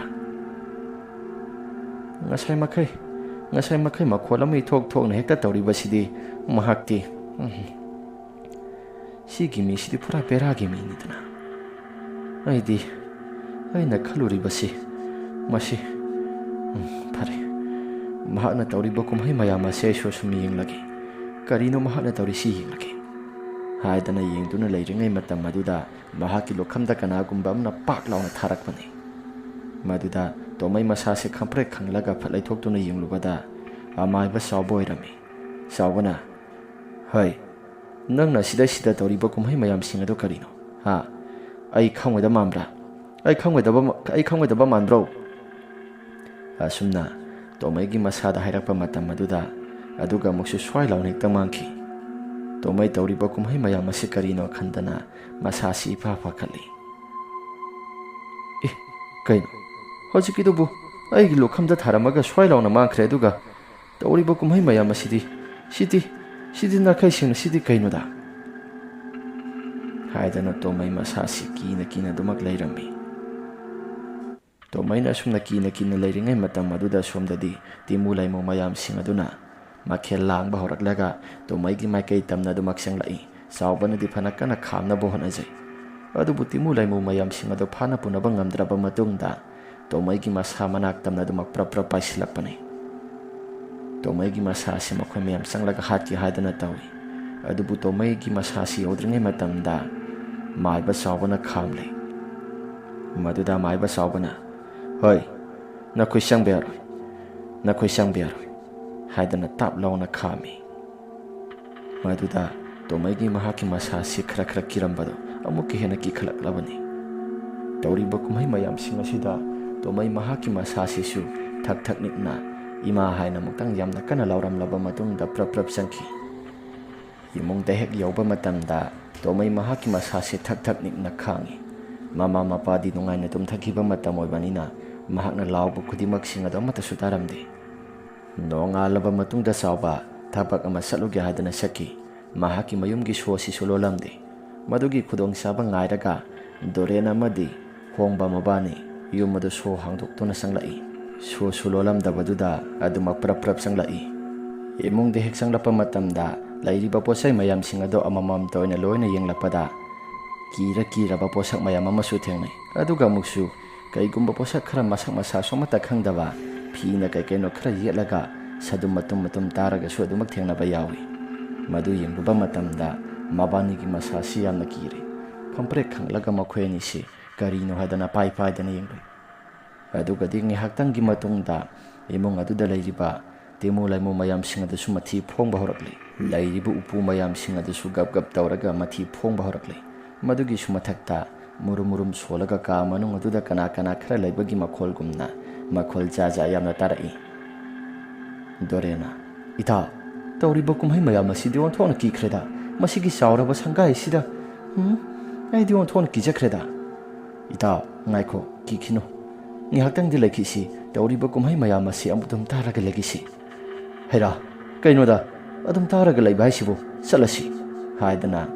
ꯉꯁꯥꯏ ꯃꯈꯩ, ꯉꯁꯥꯏ ꯃꯈꯩ ꯃꯈꯣꯜ ꯑꯃ ꯏꯊꯣꯛ ꯊꯣꯛꯅ ꯍꯦꯛꯇ ꯇꯧꯔꯤꯕꯁꯤꯗꯤ ꯃꯍꯥꯛꯇꯤ, ꯎꯝ, ꯁꯤꯒꯤ ꯃꯤꯁꯤꯗꯤ ꯄꯨꯔꯥ ꯕꯦꯔꯥꯒꯤ ꯃꯤꯅꯤꯗꯅ꯫ ꯑꯩꯗꯤ, ꯑꯩꯅ ꯈꯜꯂꯨꯔꯤꯕꯁꯤ ꯃꯁꯤ, ꯎꯝ, ꯐꯔꯦ, ꯃꯍꯥꯛꯅ ꯇꯧꯔꯤꯕ ꯀꯨꯝꯍꯩ ꯃꯌꯥꯝ ꯑꯁꯤ ꯑꯩꯁꯨ ꯁꯨꯝ ꯌꯦꯡꯂꯒꯦ꯫ ꯀꯔꯤꯅꯣ ꯃꯍꯥꯛꯅ ꯇꯧꯔꯤꯁꯤ ꯌꯦꯡꯂꯒꯦ" ꯍꯥꯏꯗꯅ ꯌꯦꯡꯗꯨꯅ ꯂꯩꯔꯤꯉꯩ ꯃꯇꯝ ꯑꯗꯨꯗ ꯃꯍꯥꯛꯀꯤ ꯂꯨꯈꯝꯗ ꯀꯅꯥꯒꯨꯝꯕ ꯑꯃꯅ ꯄꯥꯛ ꯂꯥꯎꯅ ꯊꯥꯔꯛꯄꯅꯤ꯫ ꯃꯗꯨꯗ ꯇꯣꯃꯩ ꯃꯁꯥꯁꯦ ꯈꯪꯄ꯭ꯔꯦꯛ ꯈꯪꯂꯒ ꯐꯠ ꯂꯩꯊꯣꯛꯇꯨꯅ ꯌꯦꯡꯂꯨꯕꯗ ꯑꯃꯥꯏꯕ ꯆꯥꯎꯕ ꯑꯣꯏꯔꯝꯃꯤ꯫ ꯆꯥꯎꯕꯅ, "ꯍꯩ, ꯅꯪꯅ ꯁꯤꯗꯩꯁꯤꯗ ꯇꯧꯔꯤꯕ ꯀꯨꯝꯍꯩ ꯃꯌꯥꯝꯁꯤꯡ ꯑꯗꯨ ꯀꯔꯤꯅꯣ? ꯍꯥ? ꯑꯩ ꯈꯪꯉꯣꯏꯗ ꯃꯥꯟꯕ꯭ꯔꯥ? ꯑꯩ ꯈꯪꯉꯣꯏꯗꯕ ꯃ-, ꯑꯩ ꯈꯪꯉꯣꯏꯗꯕ ꯃꯥꯟꯕ꯭ꯔꯣ?" ꯑꯁꯨꯝꯅ ꯇꯣꯃꯩꯒꯤ ꯃꯁꯥꯗ ꯍꯥꯏꯔꯛꯄ ꯃꯇꯝ ꯑꯗꯨꯗ, ꯑꯗꯨꯒ ꯑꯃꯨꯛꯁꯨ ꯁ꯭ꯋꯥꯏ ꯂꯥꯎꯅ ꯍꯦꯛꯇ ꯃꯥꯡꯈꯤ꯫ ꯇꯣꯃꯩ ꯇꯧꯔꯤꯕ ꯀꯨꯝꯍꯩ ꯃꯌꯥꯝ ꯑꯁꯤ ꯀꯔꯤꯅꯣ ꯈꯟꯗꯅ ꯃꯁꯥꯁꯤ ꯏꯐꯥ ꯐꯥꯈꯠꯂꯤ꯫ "ꯑꯦ, ꯀꯩꯅꯣ? ꯍꯧꯖꯤꯛꯀꯤꯗꯨꯕꯨ ꯑꯩꯒꯤ ꯂꯨꯈꯝꯗ ꯊꯥꯔꯝꯃꯒ ꯁ꯭ꯋꯥꯏ ꯂꯥꯎꯅ ꯃꯥꯡꯈ꯭ꯔꯦ, ꯑꯗꯨꯒ ꯇꯧꯔꯤꯕ ꯀꯨꯝꯍꯩ ꯃꯌꯥꯝ ꯑꯁꯤꯗꯤ, ꯁꯤꯗꯤ, ꯁꯤꯗꯤ ꯅꯥꯈꯩꯁꯤꯡꯅ ꯁꯤꯗꯤ ꯀꯩꯅꯣꯗ?" ꯍꯥꯏꯗꯅ ꯇꯣꯃꯩ ꯃꯁꯥꯁꯤ ꯀꯤꯅ ꯀꯤꯅ ꯑꯗꯨꯃꯛ ꯂꯩꯔꯝꯃꯤ꯫ ꯇꯣꯃꯩꯅ ꯑꯁꯨꯝꯅ ꯀꯤꯅ ꯀꯤꯅ ꯂꯩꯔꯤꯉꯩ ꯃꯇꯝ ꯑꯗꯨꯗ ꯁꯣꯝꯗꯗꯤ ꯇꯤꯃꯨ ꯂꯩꯃꯨ ꯃꯌꯥꯝꯁꯤꯡ ꯑꯗꯨꯅ ꯃꯈꯦꯜ ꯂꯥꯡꯕ ꯍꯧꯔꯛꯂꯒ ꯇꯣꯃꯩꯒꯤ ꯃꯥꯏꯀꯩ ꯇꯝꯅ ꯑꯗꯨꯃꯛ ꯆꯪꯂꯛꯏ꯫ ꯆꯥꯎꯕꯅꯗꯤ ꯐꯅ ꯀꯟꯅ ꯈꯥꯝꯅꯕ ꯍꯣꯠꯅꯖꯩ꯫ ꯑꯗꯨꯕꯨ ꯇꯤꯃꯨ ꯂꯩꯃꯨ ꯃꯌꯥꯝꯁꯤꯡ ꯑꯗꯨ ꯐꯥꯅ ꯄꯨꯅꯕ ꯉꯝꯗ꯭ꯔꯕ ꯃꯇꯨꯡꯗ ꯇꯣꯃꯩꯒꯤ ꯃꯁꯥ ꯃꯅꯥꯛ ꯇꯝꯅ ꯑꯗꯨꯃꯛ ꯄ꯭ꯔꯞ ꯄ꯭ꯔꯞ ꯄꯥꯏꯁꯤꯜꯂꯛꯄꯅꯤ꯫ ꯇꯣꯃꯩꯒꯤ ꯃꯁꯥ ꯑꯁꯤ ꯃꯈꯣꯏ ꯃꯌꯥꯝ ꯆꯪꯂꯒ ꯍꯥꯠꯀꯦ ꯍꯥꯏꯗꯨꯅ ꯇꯧꯏ꯫ ꯑꯗꯨꯕꯨ ꯇꯣꯃꯩꯒꯤ ꯃꯁꯥ ꯑꯁꯤ ꯌꯧꯗ꯭ꯔꯤꯉꯩ ꯃꯇꯝꯗ ꯃꯥꯏꯕ ꯆꯥꯎꯕꯅ ꯈꯥꯝꯂꯦ꯫ ꯃꯗꯨꯗ ꯃꯥꯏꯕ ꯆꯥꯎꯕꯅ, "ꯍꯣꯏ, ꯅꯈꯣꯏ ꯆꯪꯕ ꯌꯥꯔꯣꯏ, ꯅꯈꯣꯏ ꯆꯪꯕ ꯌꯥꯔꯣꯏ" ꯍꯥꯏꯗꯨꯅ ꯇꯥꯞ ꯂꯥꯎꯅ ꯈꯥꯝꯃꯤ꯫ ꯃꯗꯨꯗ ꯇꯣꯃꯩꯒꯤ ꯃꯍꯥꯛꯀꯤ ꯃꯁꯥ ꯑꯁꯤ ꯈꯔ ꯈꯔ ꯀꯤꯔꯝꯕꯗꯨ ꯑꯃꯨꯛꯀ ꯍꯦꯟꯅ ꯀꯤꯈꯠꯂꯛꯂꯕꯅꯤ꯫ ꯇꯧꯔꯤꯕ ꯀꯨꯝꯍꯩ ꯃꯌꯥꯝꯁꯤꯡ ꯑꯁꯤꯗ ꯇꯣꯃꯩ ꯃꯍꯥꯛꯀꯤ ꯃꯁꯥ ꯑꯁꯤꯁꯨ ꯊꯛ ꯊꯛ ꯅꯤꯛꯅ ꯏꯃꯥ ꯍꯥꯏꯅ ꯑꯃꯨꯛꯇꯪ ꯌꯥꯝꯅ ꯀꯟꯅ ꯂꯥꯎꯔꯝꯂꯕ ꯃꯇꯨꯡꯗ ꯄ꯭ꯔꯞ ꯄ꯭ꯔꯞ ꯆꯪꯈꯤ꯫ ꯏꯃꯨꯡꯗ ꯍꯦꯛ ꯌꯧꯕ ꯃꯇꯝꯗ ꯇꯣꯃꯩ ꯃꯍꯥꯛꯀꯤ ꯃꯁꯥꯁꯤ ꯊꯛ ꯊꯛ ꯅꯤꯛꯅ ꯈꯥꯡꯉꯤ꯫ ꯃꯃꯥ ꯃꯄꯥꯗꯤ ꯅꯨꯡꯉꯥꯏꯅ ꯇꯨꯝꯊꯈꯤꯕ ꯃꯇꯝ ꯑꯣꯏꯕꯅꯤꯅ ꯃꯍꯥꯛꯅ ꯂꯥꯎꯕ ꯈꯨꯗꯤꯡꯃꯛꯁꯤꯡ ꯑꯗꯨ ꯑꯃꯠꯇꯁꯨ ꯇꯥꯔꯝꯗꯦ꯫ ꯅꯣꯡꯉꯥꯜꯂꯕ ꯃꯇꯨꯡꯗ ꯆꯥꯎꯕ ꯊꯕꯛ ꯑꯃ ꯆꯠꯂꯨꯒꯦ ꯍꯥꯏꯗꯨꯅ ꯆꯠꯈꯤ꯫ ꯃꯍꯥꯛꯀꯤ ꯃꯌꯨꯝꯒꯤ ꯁꯣ ꯑꯁꯤꯁꯨ ꯂꯣꯜꯂꯝꯗꯦ꯫ ꯃꯗꯨꯒꯤ ꯈꯨꯗꯣꯡꯆꯥꯕ ꯉꯥꯏꯔꯒ ꯗꯣꯔꯦꯟ ꯑꯃꯗꯤ ꯍꯣꯡꯕ ꯃꯕꯥꯅꯤ ꯌꯨꯝ ꯑꯗꯨ ꯁꯣ ꯍꯥꯡꯗꯣꯛꯇꯨꯅ ꯆꯪꯂꯛꯏ꯫ ꯁꯣꯁꯨ ꯂꯣꯜꯂꯝꯗꯕꯗꯨꯗ ꯑꯗꯨꯃꯛ ꯄ꯭ꯔꯞ ꯄ꯭ꯔꯞ ꯆꯪꯂꯛꯏ꯫ ꯏꯃꯨꯡꯗ ꯍꯦꯛ ꯆꯪꯂꯛꯄ ꯃꯇꯝꯗ ꯂꯩꯔꯤꯕ ꯄꯣꯠꯆꯩ ꯃꯌꯥꯝꯁꯤꯡ ꯑꯗꯨ ꯑꯃꯃꯝꯇ ꯑꯣꯏꯅ ꯂꯣꯏꯅ ꯌꯦꯡꯂꯛꯄꯗ ꯀꯤꯔ ꯀꯤꯔꯕ ꯄꯣꯠꯁꯛ ꯃꯌꯥꯝ ꯑꯃꯁꯨ ꯊꯦꯡꯅꯩ꯫ ꯑꯗꯨꯒ ꯑꯃꯨꯛꯁꯨ ꯀꯩꯒꯨꯝꯕ ꯄꯣꯠꯁꯛ ꯈꯔ ꯃꯁꯛ ꯃꯁꯥꯁꯨ ꯑꯃꯠꯇ ꯈꯪꯗꯕ ꯐꯤꯅ ꯀꯩ ꯀꯩꯅꯣ ꯈꯔ ꯌꯦꯠꯂꯒ ꯁꯗꯨꯝ ꯃꯇꯨꯝ ꯃꯇꯨꯝ ꯇꯥꯔꯒꯁꯨ ꯑꯗꯨꯃꯛ ꯊꯦꯡꯅꯕ ꯌꯥꯎꯏ꯫ ꯃꯗꯨ ꯌꯦꯡꯂꯨꯕ ꯃꯇꯝꯗ ꯃꯕꯥꯅꯤꯒꯤ ꯃꯁꯥꯁꯤ ꯌꯥꯝꯅ ꯀꯤꯔꯦ꯫ ꯈꯪꯄ꯭ꯔꯦꯛ ꯈꯪꯂꯒ ꯃꯈꯣꯏ ꯑꯅꯤꯁꯤ ꯀꯔꯤꯅꯣ ꯍꯥꯏꯗꯅ ꯄꯥꯏ ꯄꯥꯏꯗꯅ ꯌꯦꯡꯂꯨꯏ꯫ ꯑꯗꯨꯒꯗꯤ ꯉꯥꯏꯍꯥꯛꯇꯪꯒꯤ ꯃꯇꯨꯡꯗ ꯏꯃꯨꯡ ꯑꯗꯨꯗ ꯂꯩꯔꯤꯕ ꯇꯦꯃꯨ ꯂꯩꯃꯨ ꯃꯌꯥꯝꯁꯤꯡ ꯑꯗꯨꯁꯨ ꯃꯊꯤ ꯐꯣꯡꯕ ꯍꯧꯔꯛꯂꯤ꯫ ꯂꯩꯔꯤꯕ ꯎꯄꯨ ꯃꯌꯥꯝꯁꯤꯡ ꯑꯗꯨꯁꯨ ꯒꯞ ꯒꯞ ꯇꯧꯔꯒ ꯃꯊꯤ ꯐꯣꯡꯕ ꯍꯧꯔꯛꯂꯤ꯫ ꯃꯗꯨꯒꯤꯁꯨ ꯃꯊꯛꯇ ꯃꯨꯔꯨꯝ ꯃꯨꯔꯨꯝ ꯁꯣꯜꯂꯒ ꯀꯥ ꯃꯅꯨꯡ ꯑꯗꯨꯗ ꯀꯅꯥ ꯀꯅꯥ ꯈꯔ ꯂꯩꯕꯒꯤ ꯃꯈꯣꯜꯒꯨꯝꯅ ꯃꯈꯣꯜ ꯖꯥ ꯖꯥ ꯌꯥꯝꯅ ꯇꯥꯔꯛꯏ꯫ ꯗꯣꯔꯦꯅ, "ꯏꯇꯥꯎ, ꯇꯧꯔꯤꯕ ꯀꯨꯝꯍꯩ ꯃꯌꯥꯝ ꯑꯁꯤꯗꯤ ꯑꯣꯟꯊꯣꯛꯅ ꯀꯤꯈ꯭ꯔꯦꯗ꯫ ꯃꯁꯤꯒꯤ ꯆꯥꯎꯔꯕ ꯁꯪꯒꯥꯏ ꯑꯁꯤꯗ, ꯎꯝ, ꯑꯩꯗꯤ ꯑꯣꯟꯊꯣꯛꯅ ꯀꯤꯖꯈ꯭ꯔꯦꯗ꯫" "ꯏꯇꯥꯎ, ꯉꯥꯏꯈꯣ, ꯀꯤꯈꯤꯅꯨ꯫ ꯉꯥꯏꯍꯥꯛꯇꯪꯗꯤ ꯂꯩꯈꯤꯁꯤ꯫ ꯇꯧꯔꯤꯕ ꯀꯨꯝꯍꯩ ꯃꯌꯥꯝ ꯑꯁꯤ ꯑꯃꯨꯛꯇꯪ ꯇꯥꯔꯒ ꯂꯩꯈꯤꯁꯤ꯫" "ꯍꯩꯔꯥ, ꯀꯩꯅꯣꯗ, ꯑꯗꯨꯝ ꯇꯥꯔꯒ ꯂꯩꯕ ꯍꯥꯏꯁꯤꯕꯨ? ꯆꯠꯂꯁꯤ" ꯍꯥꯏꯗꯅ,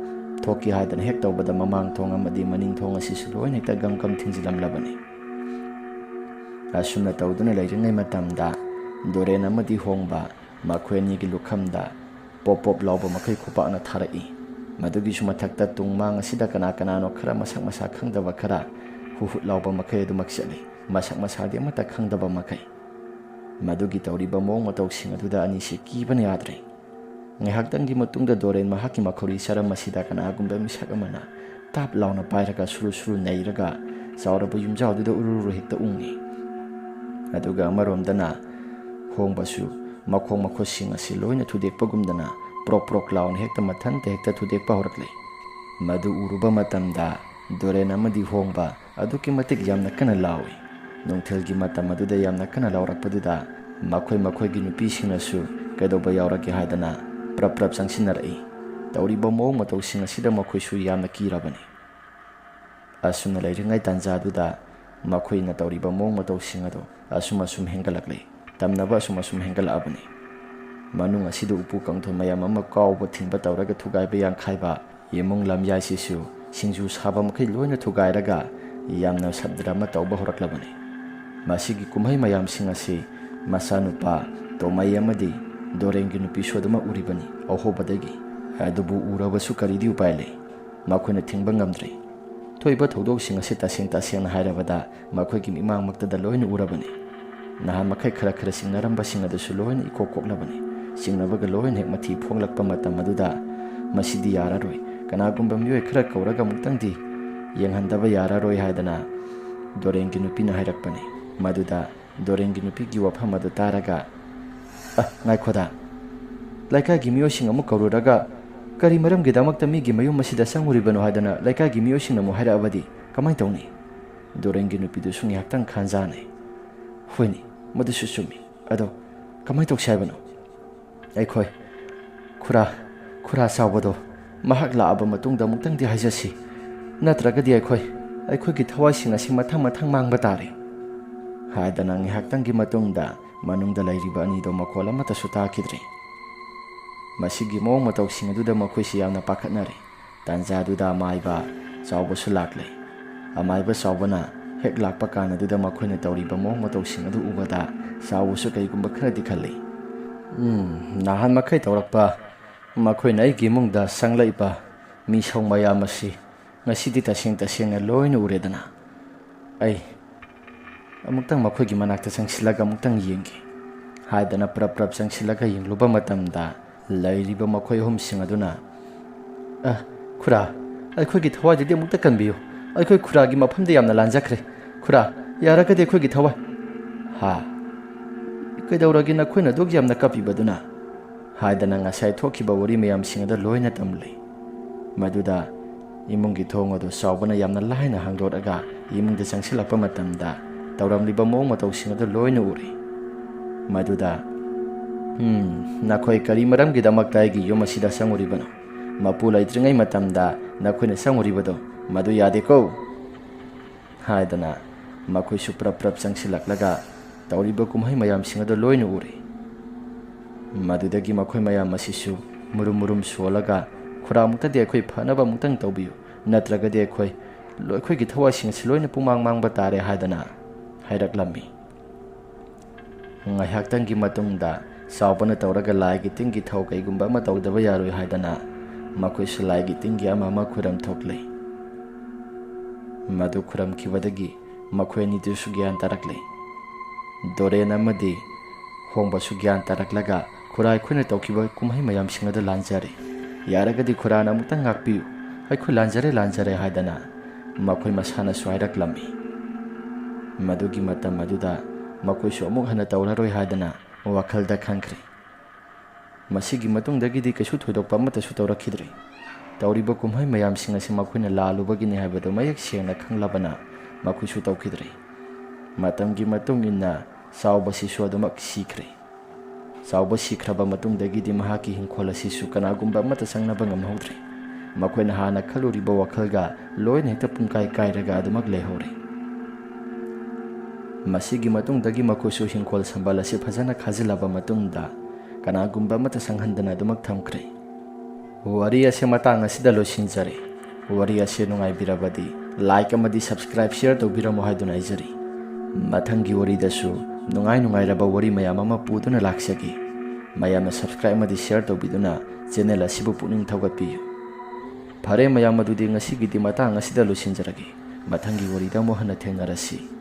ꯊꯣꯛꯀꯦ ꯍꯥꯏꯗꯅ ꯍꯦꯛ ꯇꯧꯕꯗ ꯃꯃꯥꯡ ꯊꯣꯡ ꯑꯃꯗꯤ ꯃꯅꯤꯡ ꯊꯣꯡ ꯑꯁꯤꯁꯨ ꯂꯣꯏꯅ ꯍꯦꯛꯇ ꯒꯝ ꯒꯝ ꯊꯤꯡꯖꯤꯜꯂꯝꯂꯕꯅꯤ꯫ ꯑꯁꯨꯝꯅ ꯇꯧꯗꯨꯅ ꯂꯩꯔꯤꯉꯩ ꯃꯇꯝꯗ ꯗꯣꯔꯦꯟ ꯑꯃꯗꯤ ꯍꯣꯡꯕ ꯃꯈꯣꯏ ꯑꯅꯤꯒꯤ ꯂꯨꯈꯝꯗ ꯄꯣꯞ ꯄꯣꯞ ꯂꯥꯎꯕ ꯃꯈꯩ ꯈꯨꯄꯥꯛꯅ ꯊꯥꯔꯛꯏ꯫ ꯃꯗꯨꯒꯤꯁꯨ ꯃꯊꯛꯇ ꯇꯨꯡ ꯃꯥꯡ ꯑꯁꯤꯗ ꯀꯅꯥ ꯀꯅꯥꯅꯣ ꯈꯔ ꯃꯁꯛ ꯃꯁꯥ ꯈꯪꯗꯕ ꯈꯔ ꯍꯨ ꯍꯨꯠ ꯂꯥꯎꯕ ꯃꯈꯩ ꯑꯗꯨꯃꯛ ꯆꯠꯂꯤ꯫ ꯃꯁꯛ ꯃꯁꯥꯗꯤ ꯑꯃꯠꯇ ꯈꯪꯗꯕ ꯃꯈꯩ꯫ ꯃꯗꯨꯒꯤ ꯇꯧꯔꯤꯕ ꯃꯑꯣꯡ ꯃꯇꯧꯁꯤꯡ ꯑꯗꯨꯗ ꯑꯅꯤꯁꯤ ꯀꯤꯕꯅ ꯌꯥꯗ꯭ꯔꯦ꯫ ꯉꯥꯏꯍꯥꯛꯇꯪꯒꯤ ꯃꯇꯨꯡꯗ ꯗꯣꯔꯦꯟ ꯃꯍꯥꯛꯀꯤ ꯃꯈꯧꯔꯤ ꯆꯔꯝ ꯑꯁꯤꯗ ꯀꯅꯥꯒꯨꯝꯕ ꯃꯤꯁꯛ ꯑꯃꯅ ꯇꯥꯞ ꯂꯥꯎꯅ ꯄꯥꯏꯔꯒ ꯁꯨꯔꯨ ꯁꯨꯔꯨ ꯅꯩꯔꯒ ꯆꯥꯎꯔꯕ ꯌꯨꯝꯖꯥꯎꯗꯨꯗ ꯎꯔꯨ ꯎꯔꯨ ꯍꯦꯛꯇ ꯎꯡꯉꯤ꯫ ꯑꯗꯨꯒ ꯑꯃꯔꯣꯝꯗꯅ ꯍꯣꯡꯕꯁꯨ ꯃꯈꯣꯡ ꯃꯈꯨꯠꯁꯤꯡ ꯑꯁꯤ ꯂꯣꯏꯅ ꯊꯨꯗꯦꯛꯄꯒꯨꯝꯗꯅ ꯄ꯭ꯔꯣꯛ ꯄ꯭ꯔꯣꯛ ꯂꯥꯎꯅ ꯍꯦꯛꯇ ꯃꯊꯟꯇ ꯍꯦꯛꯇ ꯊꯨꯗꯦꯛꯄ ꯍꯧꯔꯛꯂꯦ꯫ ꯃꯗꯨ ꯎꯔꯨꯕ ꯃꯇꯝꯗ ꯗꯣꯔꯦꯟ ꯑꯃꯗꯤ ꯍꯣꯡꯕ ꯑꯗꯨꯛꯀꯤ ꯃꯇꯤꯛ ꯌꯥꯝꯅ ꯀꯟꯅ ꯂꯥꯎꯏ꯫ ꯅꯨꯡꯊꯤꯜꯒꯤ ꯃꯇꯝ ꯑꯗꯨꯗ ꯌꯥꯝꯅ ꯀꯟꯅ ꯂꯥꯎꯔꯛꯄꯗꯨꯗ ꯃꯈꯣꯏ ꯃꯈꯣꯏꯒꯤ ꯅꯨꯄꯤꯁꯤꯡꯅꯁꯨ ꯀꯩꯗꯧꯕ ꯌꯥꯎꯔꯒꯦ ꯍꯥꯏꯗꯅ ꯄ꯭ꯔꯞ ꯄ꯭ꯔꯞ ꯆꯪꯁꯤꯟꯅꯔꯛꯏ꯫ ꯇꯧꯔꯤꯕ ꯃꯑꯣꯡ ꯃꯇꯧꯁꯤꯡ ꯑꯁꯤꯗ ꯃꯈꯣꯏꯁꯨ ꯌꯥꯝꯅ ꯀꯤꯔꯕꯅꯤ꯫ ꯑꯁꯨꯝꯅ ꯂꯩꯔꯤꯉꯩ ꯇꯥꯟꯖꯥꯗꯨꯗ ꯃꯈꯣꯏꯅ ꯇꯧꯔꯤꯕ ꯃꯑꯣꯡ ꯃꯇꯧꯁꯤꯡ ꯑꯗꯨ ꯑꯁꯨꯝ ꯑꯁꯨꯝ ꯍꯦꯟꯒꯠꯂꯛꯂꯤ꯫ ꯇꯝꯅꯕ ꯑꯁꯨꯝ ꯑꯁꯨꯝ ꯍꯦꯟꯒꯠꯂꯛꯑꯕꯅꯤ꯫ ꯃꯅꯨꯡ ꯑꯁꯤꯗ ꯎꯄꯨ ꯀꯥꯡꯊꯣꯟ ꯃꯌꯥꯝ ꯑꯃ ꯀꯥꯎꯕ ꯊꯤꯟꯕ ꯇꯧꯔꯒ ꯊꯨꯒꯥꯏꯕ ꯌꯥꯡꯈꯥꯏꯕ, ꯏꯃꯨꯡ ꯂꯝꯌꯥꯏꯁꯤꯁꯨ ꯁꯤꯡꯖꯨ ꯁꯥꯕ ꯃꯈꯩ ꯂꯣꯏꯅ ꯊꯨꯒꯥꯏꯔꯒ ꯌꯥꯝꯅ ꯁꯗ꯭ꯔ ꯑꯃ ꯇꯧꯕ ꯍꯧꯔꯛꯂꯕꯅꯤ꯫ ꯃꯁꯤꯒꯤ ꯀꯨꯝꯍꯩ ꯃꯌꯥꯝꯁꯤꯡ ꯑꯁꯤ ꯃꯆꯥꯅꯨꯄꯥ ꯇꯣꯃꯩ ꯑꯃꯗꯤ ꯗꯣꯔꯦꯟꯒꯤ ꯅꯨꯄꯤꯁꯨ ꯑꯗꯨꯃꯛ ꯎꯔꯤꯕꯅꯤ ꯑꯍꯣꯕꯗꯒꯤ꯫ ꯑꯗꯨꯕꯨ ꯎꯔꯕꯁꯨ ꯀꯔꯤꯗꯤ ꯎꯄꯥꯏ ꯂꯩ? ꯃꯈꯣꯏꯅ ꯊꯤꯡꯕ ꯉꯝꯗ꯭ꯔꯤ꯫ ꯊꯣꯛꯏꯕ ꯊꯧꯗꯣꯛꯁꯤꯡ ꯑꯁꯤ ꯇꯁꯦꯡ ꯇꯁꯦꯡꯅ ꯍꯥꯏꯔꯕꯗ ꯃꯈꯣꯏꯒꯤ ꯃꯤꯠꯃꯥꯡꯃꯛꯇꯗ ꯂꯣꯏꯅ ꯎꯔꯕꯅꯤ꯫ ꯅꯍꯥꯟ ꯃꯈꯩ ꯈꯔ ꯈꯔ ꯆꯤꯡꯅꯔꯝꯕꯁꯤꯡ ꯑꯗꯨꯁꯨ ꯂꯣꯏꯅ ꯏꯀꯣꯛ ꯀꯣꯛꯂꯕꯅꯤ꯫ ꯆꯤꯡꯅꯕꯒ ꯂꯣꯏꯅ ꯍꯦꯛ ꯃꯊꯤ ꯐꯣꯡꯂꯛꯄ ꯃꯇꯝ ꯑꯗꯨꯗ, "ꯃꯁꯤꯗꯤ ꯌꯥꯔꯔꯣꯏ, ꯀꯅꯥꯒꯨꯝꯕ ꯃꯤꯑꯣꯏ ꯈꯔ ꯀꯧꯔꯒ ꯑꯃꯨꯛꯇꯪꯗꯤ ꯌꯦꯡꯍꯟꯗꯕ ꯌꯥꯔꯔꯣꯏ" ꯍꯥꯏꯗꯅ ꯗꯣꯔꯦꯟꯒꯤ ꯅꯨꯄꯤꯅ ꯍꯥꯏꯔꯛꯄꯅꯤ꯫ ꯃꯗꯨꯗ ꯗꯣꯔꯦꯟꯒꯤ ꯅꯨꯄꯤꯒꯤ ꯋꯥꯐꯝ ꯑꯗꯨ ꯇꯥꯔꯒ, "ꯑ, ꯉꯥꯏꯈꯣꯗ, ꯂꯩꯀꯥꯏꯒꯤ ꯃꯤꯑꯣꯏꯁꯤꯡ ꯑꯃꯨꯛ ꯀꯧꯔꯨꯔꯒ ꯀꯔꯤ ꯃꯔꯝꯒꯤꯗꯃꯛꯇ ꯃꯤꯒꯤ ꯃꯌꯨꯝ ꯑꯁꯤꯗ ꯆꯪꯉꯨꯔꯤꯕꯅꯣ ꯍꯥꯏꯗꯅ ꯂꯩꯀꯥꯏꯒꯤ ꯃꯤꯑꯣꯏꯁꯤꯡꯅ ꯑꯃꯨꯛ ꯍꯥꯏꯔꯛꯑꯕꯗꯤ ꯀꯃꯥꯏꯅ ꯇꯧꯅꯤ?" ꯗꯣꯔꯦꯟꯒꯤ ꯅꯨꯄꯤꯗꯨꯁꯨ ꯉꯥꯏꯍꯥꯛꯇꯪ ꯈꯟꯖꯥꯅꯩ꯫ "ꯍꯣꯏꯅꯦ, ꯃꯗꯨꯁꯨ ꯆꯨꯝꯃꯤ꯫ ꯑꯗꯣ ꯀꯃꯥꯏꯅ ꯇꯧꯁꯤ ꯍꯥꯏꯕꯅꯣ? ꯑꯩꯈꯣꯏ ꯈꯨꯔꯥ, ꯈꯨꯔꯥ ꯆꯥꯎꯕꯗꯣ ꯃꯍꯥꯛ ꯂꯥꯛꯑꯕ ꯃꯇꯨꯡꯗ ꯑꯃꯨꯛꯇꯪꯗꯤ ꯍꯥꯏꯖꯁꯤ꯫ ꯅꯠꯇ꯭ꯔꯒꯗꯤ ꯑꯩꯈꯣꯏ, ꯑꯩꯈꯣꯏꯒꯤ ꯊꯋꯥꯏꯁꯤꯡ ꯑꯁꯤ ꯃꯊꯪ ꯃꯊꯪ ꯃꯥꯡꯕ ꯇꯥꯔꯦ" ꯍꯥꯏꯗꯅ ꯉꯥꯏꯍꯥꯛꯇꯪꯒꯤ ꯃꯇꯨꯡꯗ ꯃꯅꯨꯡꯗ ꯂꯩꯔꯤꯕ ꯑꯅꯤꯗꯣ ꯃꯈꯣꯜ ꯑꯃꯠꯇꯁꯨ ꯇꯥꯈꯤꯗ꯭ꯔꯦ꯫ ꯃꯁꯤꯒꯤ ꯃꯑꯣꯡ ꯃꯇꯧꯁꯤꯡ ꯑꯗꯨꯗ ꯃꯈꯣꯏꯁꯤ ꯌꯥꯝꯅ ꯄꯥꯈꯠꯅꯔꯦ꯫ ꯇꯥꯟꯖꯥꯗꯨꯗ ꯑꯃꯥꯏꯕ ꯆꯥꯎꯕꯁꯨ ꯂꯥꯛꯂꯦ꯫ ꯑꯃꯥꯏꯕ ꯆꯥꯎꯕꯅ ꯍꯦꯛ ꯂꯥꯛꯄ ꯀꯥꯟ ꯑꯗꯨꯗ ꯃꯈꯣꯏꯅ ꯇꯧꯔꯤꯕ ꯃꯑꯣꯡ ꯃꯇꯧꯁꯤꯡ ꯑꯗꯨ ꯎꯕꯗ ꯆꯥꯎꯕꯁꯨ ꯀꯔꯤꯒꯨꯝꯕ ꯈꯔꯗꯤ ꯈꯜꯂꯤ꯫ ꯎꯝ, ꯅꯍꯥꯟ ꯃꯈꯩ ꯇꯧꯔꯛꯄ, ꯃꯈꯣꯏꯅ ꯑꯩꯒꯤ ꯏꯃꯨꯡꯗ ꯆꯪꯂꯛꯏꯕ ꯃꯤꯁꯧ ꯃꯌꯥꯝ ꯑꯁꯤ ꯉꯁꯤꯗꯤ ꯇꯁꯦꯡ ꯇꯁꯦꯡꯅ ꯂꯣꯏꯅ ꯎꯔꯦꯗꯅ꯫ ꯑꯩ ꯑꯃꯨꯛꯇꯪ ꯃꯈꯣꯏꯒꯤ ꯃꯅꯥꯛꯇ ꯆꯪꯁꯤꯜꯂꯒ ꯑꯃꯨꯛꯇꯪ ꯌꯦꯡꯒꯦ ꯍꯥꯏꯗꯅ ꯄ꯭ꯔꯞ ꯄ꯭ꯔꯞ ꯆꯪꯁꯤꯜꯂꯒ ꯌꯦꯡꯂꯨꯕ ꯃꯇꯝꯗ, ꯂꯩꯔꯤꯕ ꯃꯈꯣꯏ ꯑꯍꯨꯝꯁꯤꯡ ꯑꯗꯨꯅ, "ꯑ, ꯈꯨꯔꯥ, ꯑꯩꯈꯣꯏꯒꯤ ꯊꯋꯥꯏꯗꯨꯗꯤ ꯑꯃꯨꯛꯇ ꯀꯟꯕꯤꯌꯨ꯫ ꯑꯩꯈꯣꯏ ꯈꯨꯔꯥꯒꯤ ꯃꯐꯝꯗ ꯌꯥꯝꯅ ꯂꯥꯟꯖꯈ꯭ꯔꯦ꯫ ꯈꯨꯔꯥ, ꯌꯥꯔꯒꯗꯤ ꯑꯩꯈꯣꯏꯒꯤ ꯊꯋꯥꯏ꯫" "ꯍꯥ? ꯀꯩꯗꯧꯔꯒꯦ ꯅꯈꯣꯏꯅ ꯑꯗꯨꯛ ꯌꯥꯝꯅ ꯀꯞꯄꯤꯕꯗꯨꯅ?" ꯍꯥꯏꯗꯅ ꯉꯁꯥꯏ ꯊꯣꯛꯈꯤꯕ ꯋꯥꯔꯤ ꯃꯌꯥꯝꯁꯤꯡ ꯑꯗꯨ ꯂꯣꯏꯅ ꯇꯝꯂꯤ꯫ ꯃꯗꯨꯗ ꯏꯃꯨꯡꯒꯤ ꯊꯣꯡ ꯑꯗꯨ ꯆꯥꯎꯕꯅ ꯌꯥꯝꯅ ꯂꯥꯏꯅ ꯍꯥꯡꯗꯣꯛꯂꯒ ꯏꯃꯨꯡꯗ ꯆꯪꯁꯤꯜꯂꯛꯄ ꯃꯇꯝꯗ, ꯇꯧꯔꯝꯂꯤꯕ ꯃꯑꯣꯡ ꯃꯇꯧꯁꯤꯡ ꯑꯗꯨ ꯂꯣꯏꯅ ꯎꯔꯤ꯫ ꯃꯗꯨꯗ, "ꯎꯝ, ꯅꯈꯣꯏ ꯀꯔꯤ ꯃꯔꯝꯒꯤꯗꯃꯛꯇ ꯑꯩꯒꯤ ꯌꯨꯝ ꯑꯁꯤꯗ ꯆꯪꯉꯨꯔꯤꯕꯅꯣ? ꯃꯄꯨ ꯂꯩꯇ꯭ꯔꯤꯉꯩ ꯃꯇꯝꯗ ꯅꯈꯣꯏꯅ ꯆꯪꯉꯨꯔꯤꯕꯗꯣ, ꯃꯗꯨ ꯌꯥꯗꯦꯀꯣ?" ꯍꯥꯏꯗꯅ ꯃꯈꯣꯏꯁꯨ ꯄ꯭ꯔꯞ ꯄ꯭ꯔꯞ ꯆꯪꯁꯤꯜꯂꯛꯂꯒ ꯇꯧꯔꯤꯕ ꯀꯨꯝꯍꯩ ꯃꯌꯥꯝꯁꯤꯡ ꯑꯗꯨ ꯂꯣꯏꯅ ꯎꯔꯤ꯫ ꯃꯗꯨꯗꯒꯤ ꯃꯈꯣꯏ ꯃꯌꯥꯝ ꯑꯁꯤꯁꯨ ꯃꯨꯔꯨꯝ ꯃꯨꯔꯨꯝ ꯁꯣꯜꯂꯒ, "ꯈꯨꯔꯥꯃꯨꯛꯇꯗꯤ ꯑꯩꯈꯣꯏ ꯐꯅꯕ ꯑꯃꯨꯛꯇꯪ ꯇꯧꯕꯤꯌꯨ, ꯅꯠꯇ꯭ꯔꯒꯗꯤ ꯑꯩꯈꯣꯏ, ꯑꯩꯈꯣꯏꯒꯤ ꯊꯋꯥꯏꯁꯤꯡ ꯑꯁꯤ ꯂꯣꯏꯅ ꯄꯨꯡꯃꯥꯡ ꯃꯥꯡꯕ ꯇꯥꯔꯦ" ꯍꯥꯏꯗꯅ ꯍꯥꯏꯔꯛꯂꯝꯃꯤ꯫ ꯉꯥꯏꯍꯥꯛꯇꯪꯒꯤ ꯃꯇꯨꯡꯗ ꯆꯥꯎꯕꯅ ꯇꯧꯔꯒ ꯂꯥꯏꯒꯤ ꯇꯤꯟꯒꯤ ꯊꯧ ꯀꯩꯒꯨꯝꯕ ꯑꯃ ꯇꯧꯗꯕ ꯌꯥꯔꯣꯏ ꯍꯥꯏꯗꯅ ꯃꯈꯣꯏꯁꯨ ꯂꯥꯏꯒꯤ ꯇꯤꯟꯒꯤ ꯑꯃ ꯑꯃ ꯈꯨꯔꯝ ꯊꯣꯛꯂꯦ꯫ ꯃꯗꯨ ꯈꯨꯔꯝꯈꯤꯕꯗꯒꯤ ꯃꯈꯣꯏ ꯑꯅꯤꯗꯨꯁꯨ ꯒ꯭ꯌꯥꯟ ꯇꯥꯔꯛꯂꯦ꯫ ꯗꯣꯔꯦꯟ ꯑꯃꯗꯤ ꯍꯣꯡꯕꯁꯨ ꯒ꯭ꯌꯥꯟ ꯇꯥꯔꯛꯂꯒ, "ꯈꯨꯔꯥ, ꯑꯩꯈꯣꯏꯅ ꯇꯧꯈꯤꯕ ꯀꯨꯝꯍꯩ ꯃꯌꯥꯝꯁꯤꯡ ꯑꯗꯨ ꯂꯥꯟꯖꯔꯦ꯫ ꯌꯥꯔꯒꯗꯤ ꯈꯨꯔꯥꯅ ꯑꯃꯨꯛꯇꯪ ꯉꯥꯛꯄꯤꯌꯨ꯫ ꯑꯩꯈꯣꯏ ꯂꯥꯟꯖꯔꯦ, ꯂꯥꯟꯖꯔꯦ" ꯍꯥꯏꯗꯅ ꯃꯈꯣꯏ ꯃꯁꯥꯅꯁꯨ ꯍꯥꯏꯔꯛꯂꯝꯃꯤ꯫ ꯃꯗꯨꯒꯤ ꯃꯇꯝ ꯑꯗꯨꯗ ꯃꯈꯣꯏꯁꯨ ꯑꯃꯨꯛ ꯍꯟꯅ ꯇꯧꯔꯔꯣꯏ ꯍꯥꯏꯗꯅ ꯋꯥꯈꯜꯗ ꯈꯟꯈ꯭ꯔꯦ꯫ ꯃꯁꯤꯒꯤ ꯃꯇꯨꯡꯗꯒꯤꯗꯤ ꯀꯩꯁꯨ ꯊꯣꯏꯗꯣꯛꯄ ꯑꯃꯠꯇꯁꯨ ꯇꯧꯔꯛꯈꯤꯗ꯭ꯔꯦ꯫ ꯇꯧꯔꯤꯕ ꯀꯨꯝꯍꯩ ꯃꯌꯥꯝꯁꯤꯡ ꯑꯁꯤ ꯃꯈꯣꯏꯅ ꯂꯥꯜꯂꯨꯕꯒꯤꯅꯤ ꯍꯥꯏꯕꯗꯨ ꯃꯌꯦꯛ ꯁꯦꯡꯅ ꯈꯪꯂꯕꯅ ꯃꯈꯣꯏꯁꯨ ꯇꯧꯈꯤꯗ꯭ꯔꯦ꯫ ꯃꯇꯝꯒꯤ ꯃꯇꯨꯡ ꯏꯟꯅ ꯆꯥꯎꯕꯁꯤꯁꯨ ꯑꯗꯨꯃꯛ ꯁꯤꯈ꯭ꯔꯦ꯫ ꯆꯥꯎꯕ ꯁꯤꯈ꯭ꯔꯕ ꯃꯇꯨꯡꯗꯒꯤꯗꯤ ꯃꯍꯥꯛꯀꯤ ꯍꯤꯡꯈꯣꯜ ꯑꯁꯤꯁꯨ ꯀꯅꯥꯒꯨꯝꯕ ꯑꯃꯠꯇ ꯆꯪꯅꯕ ꯉꯝꯍꯧꯗ꯭ꯔꯦ꯫ ꯃꯈꯣꯏꯅ ꯍꯥꯟꯅ ꯈꯜꯂꯨꯔꯤꯕ ꯋꯥꯈꯜꯒ ꯂꯣꯏꯅ ꯍꯦꯛꯇ ꯄꯨꯡꯀꯥꯏ ꯀꯥꯏꯔꯒ ꯑꯗꯨꯃꯛ ꯂꯩꯍꯧꯔꯦ꯫ ꯃꯁꯤꯒꯤ ꯃꯇꯨꯡꯗꯒꯤ ꯃꯈꯣꯏꯁꯨ ꯍꯤꯡꯈꯣꯜ ꯁꯝꯕꯜ ꯑꯁꯤ ꯐꯖꯅ ꯈꯥꯖꯤꯜꯂꯕ ꯃꯇꯨꯡꯗ ꯀꯅꯥꯒꯨꯝꯕ ꯑꯃꯠꯇ ꯆꯪꯍꯟꯗꯅ ꯑꯗꯨꯃꯛ ꯊꯝꯈ꯭ꯔꯦ꯫ ꯋꯥꯔꯤ ꯑꯁꯤ ꯃꯇꯥꯡ ꯑꯁꯤꯗ ꯂꯣꯏꯁꯤꯟꯖꯔꯦ꯫ ꯋꯥꯔꯤ ꯑꯁꯤ ꯅꯨꯡꯉꯥꯏꯕꯤꯔꯕꯗꯤ like ꯑꯃꯗꯤ subscribe, share ꯇꯧꯕꯤꯔꯝꯃꯨ ꯍꯥꯏꯗꯨꯅ ꯍꯥꯏꯖꯔꯤ꯫ ꯃꯊꯪꯒꯤ ꯋꯥꯔꯤꯗꯁꯨ ꯅꯨꯡꯉꯥꯏ ꯅꯨꯡꯉꯥꯏꯔꯕ ꯋꯥꯔꯤ ꯃꯌꯥꯝ ꯑꯃ ꯄꯨꯗꯨꯅ ꯂꯥꯛꯆꯒꯦ꯫ ꯃꯌꯥꯝꯅ subscribe ꯑꯃꯗꯤ share ꯇꯧꯕꯤꯗꯨꯅ channel ꯑꯁꯤꯕꯨ ꯄꯨꯛꯅꯤꯡ ꯊꯧꯒꯠꯄꯤꯌꯨ꯫ ꯐꯔꯦ ꯃꯌꯥꯝ, ꯑꯗꯨꯗꯤ ꯉꯁꯤꯒꯤꯗꯤ ꯃꯇꯥꯡ ꯑꯁꯤꯗ ꯂꯣꯏꯁꯤꯟꯖꯔꯒꯦ꯫ ꯃꯊꯪꯒꯤ ꯋꯥꯔꯤꯗ ꯑꯃꯨꯛ ꯍꯟꯅ ꯊꯦꯡꯅꯔꯁꯤ꯫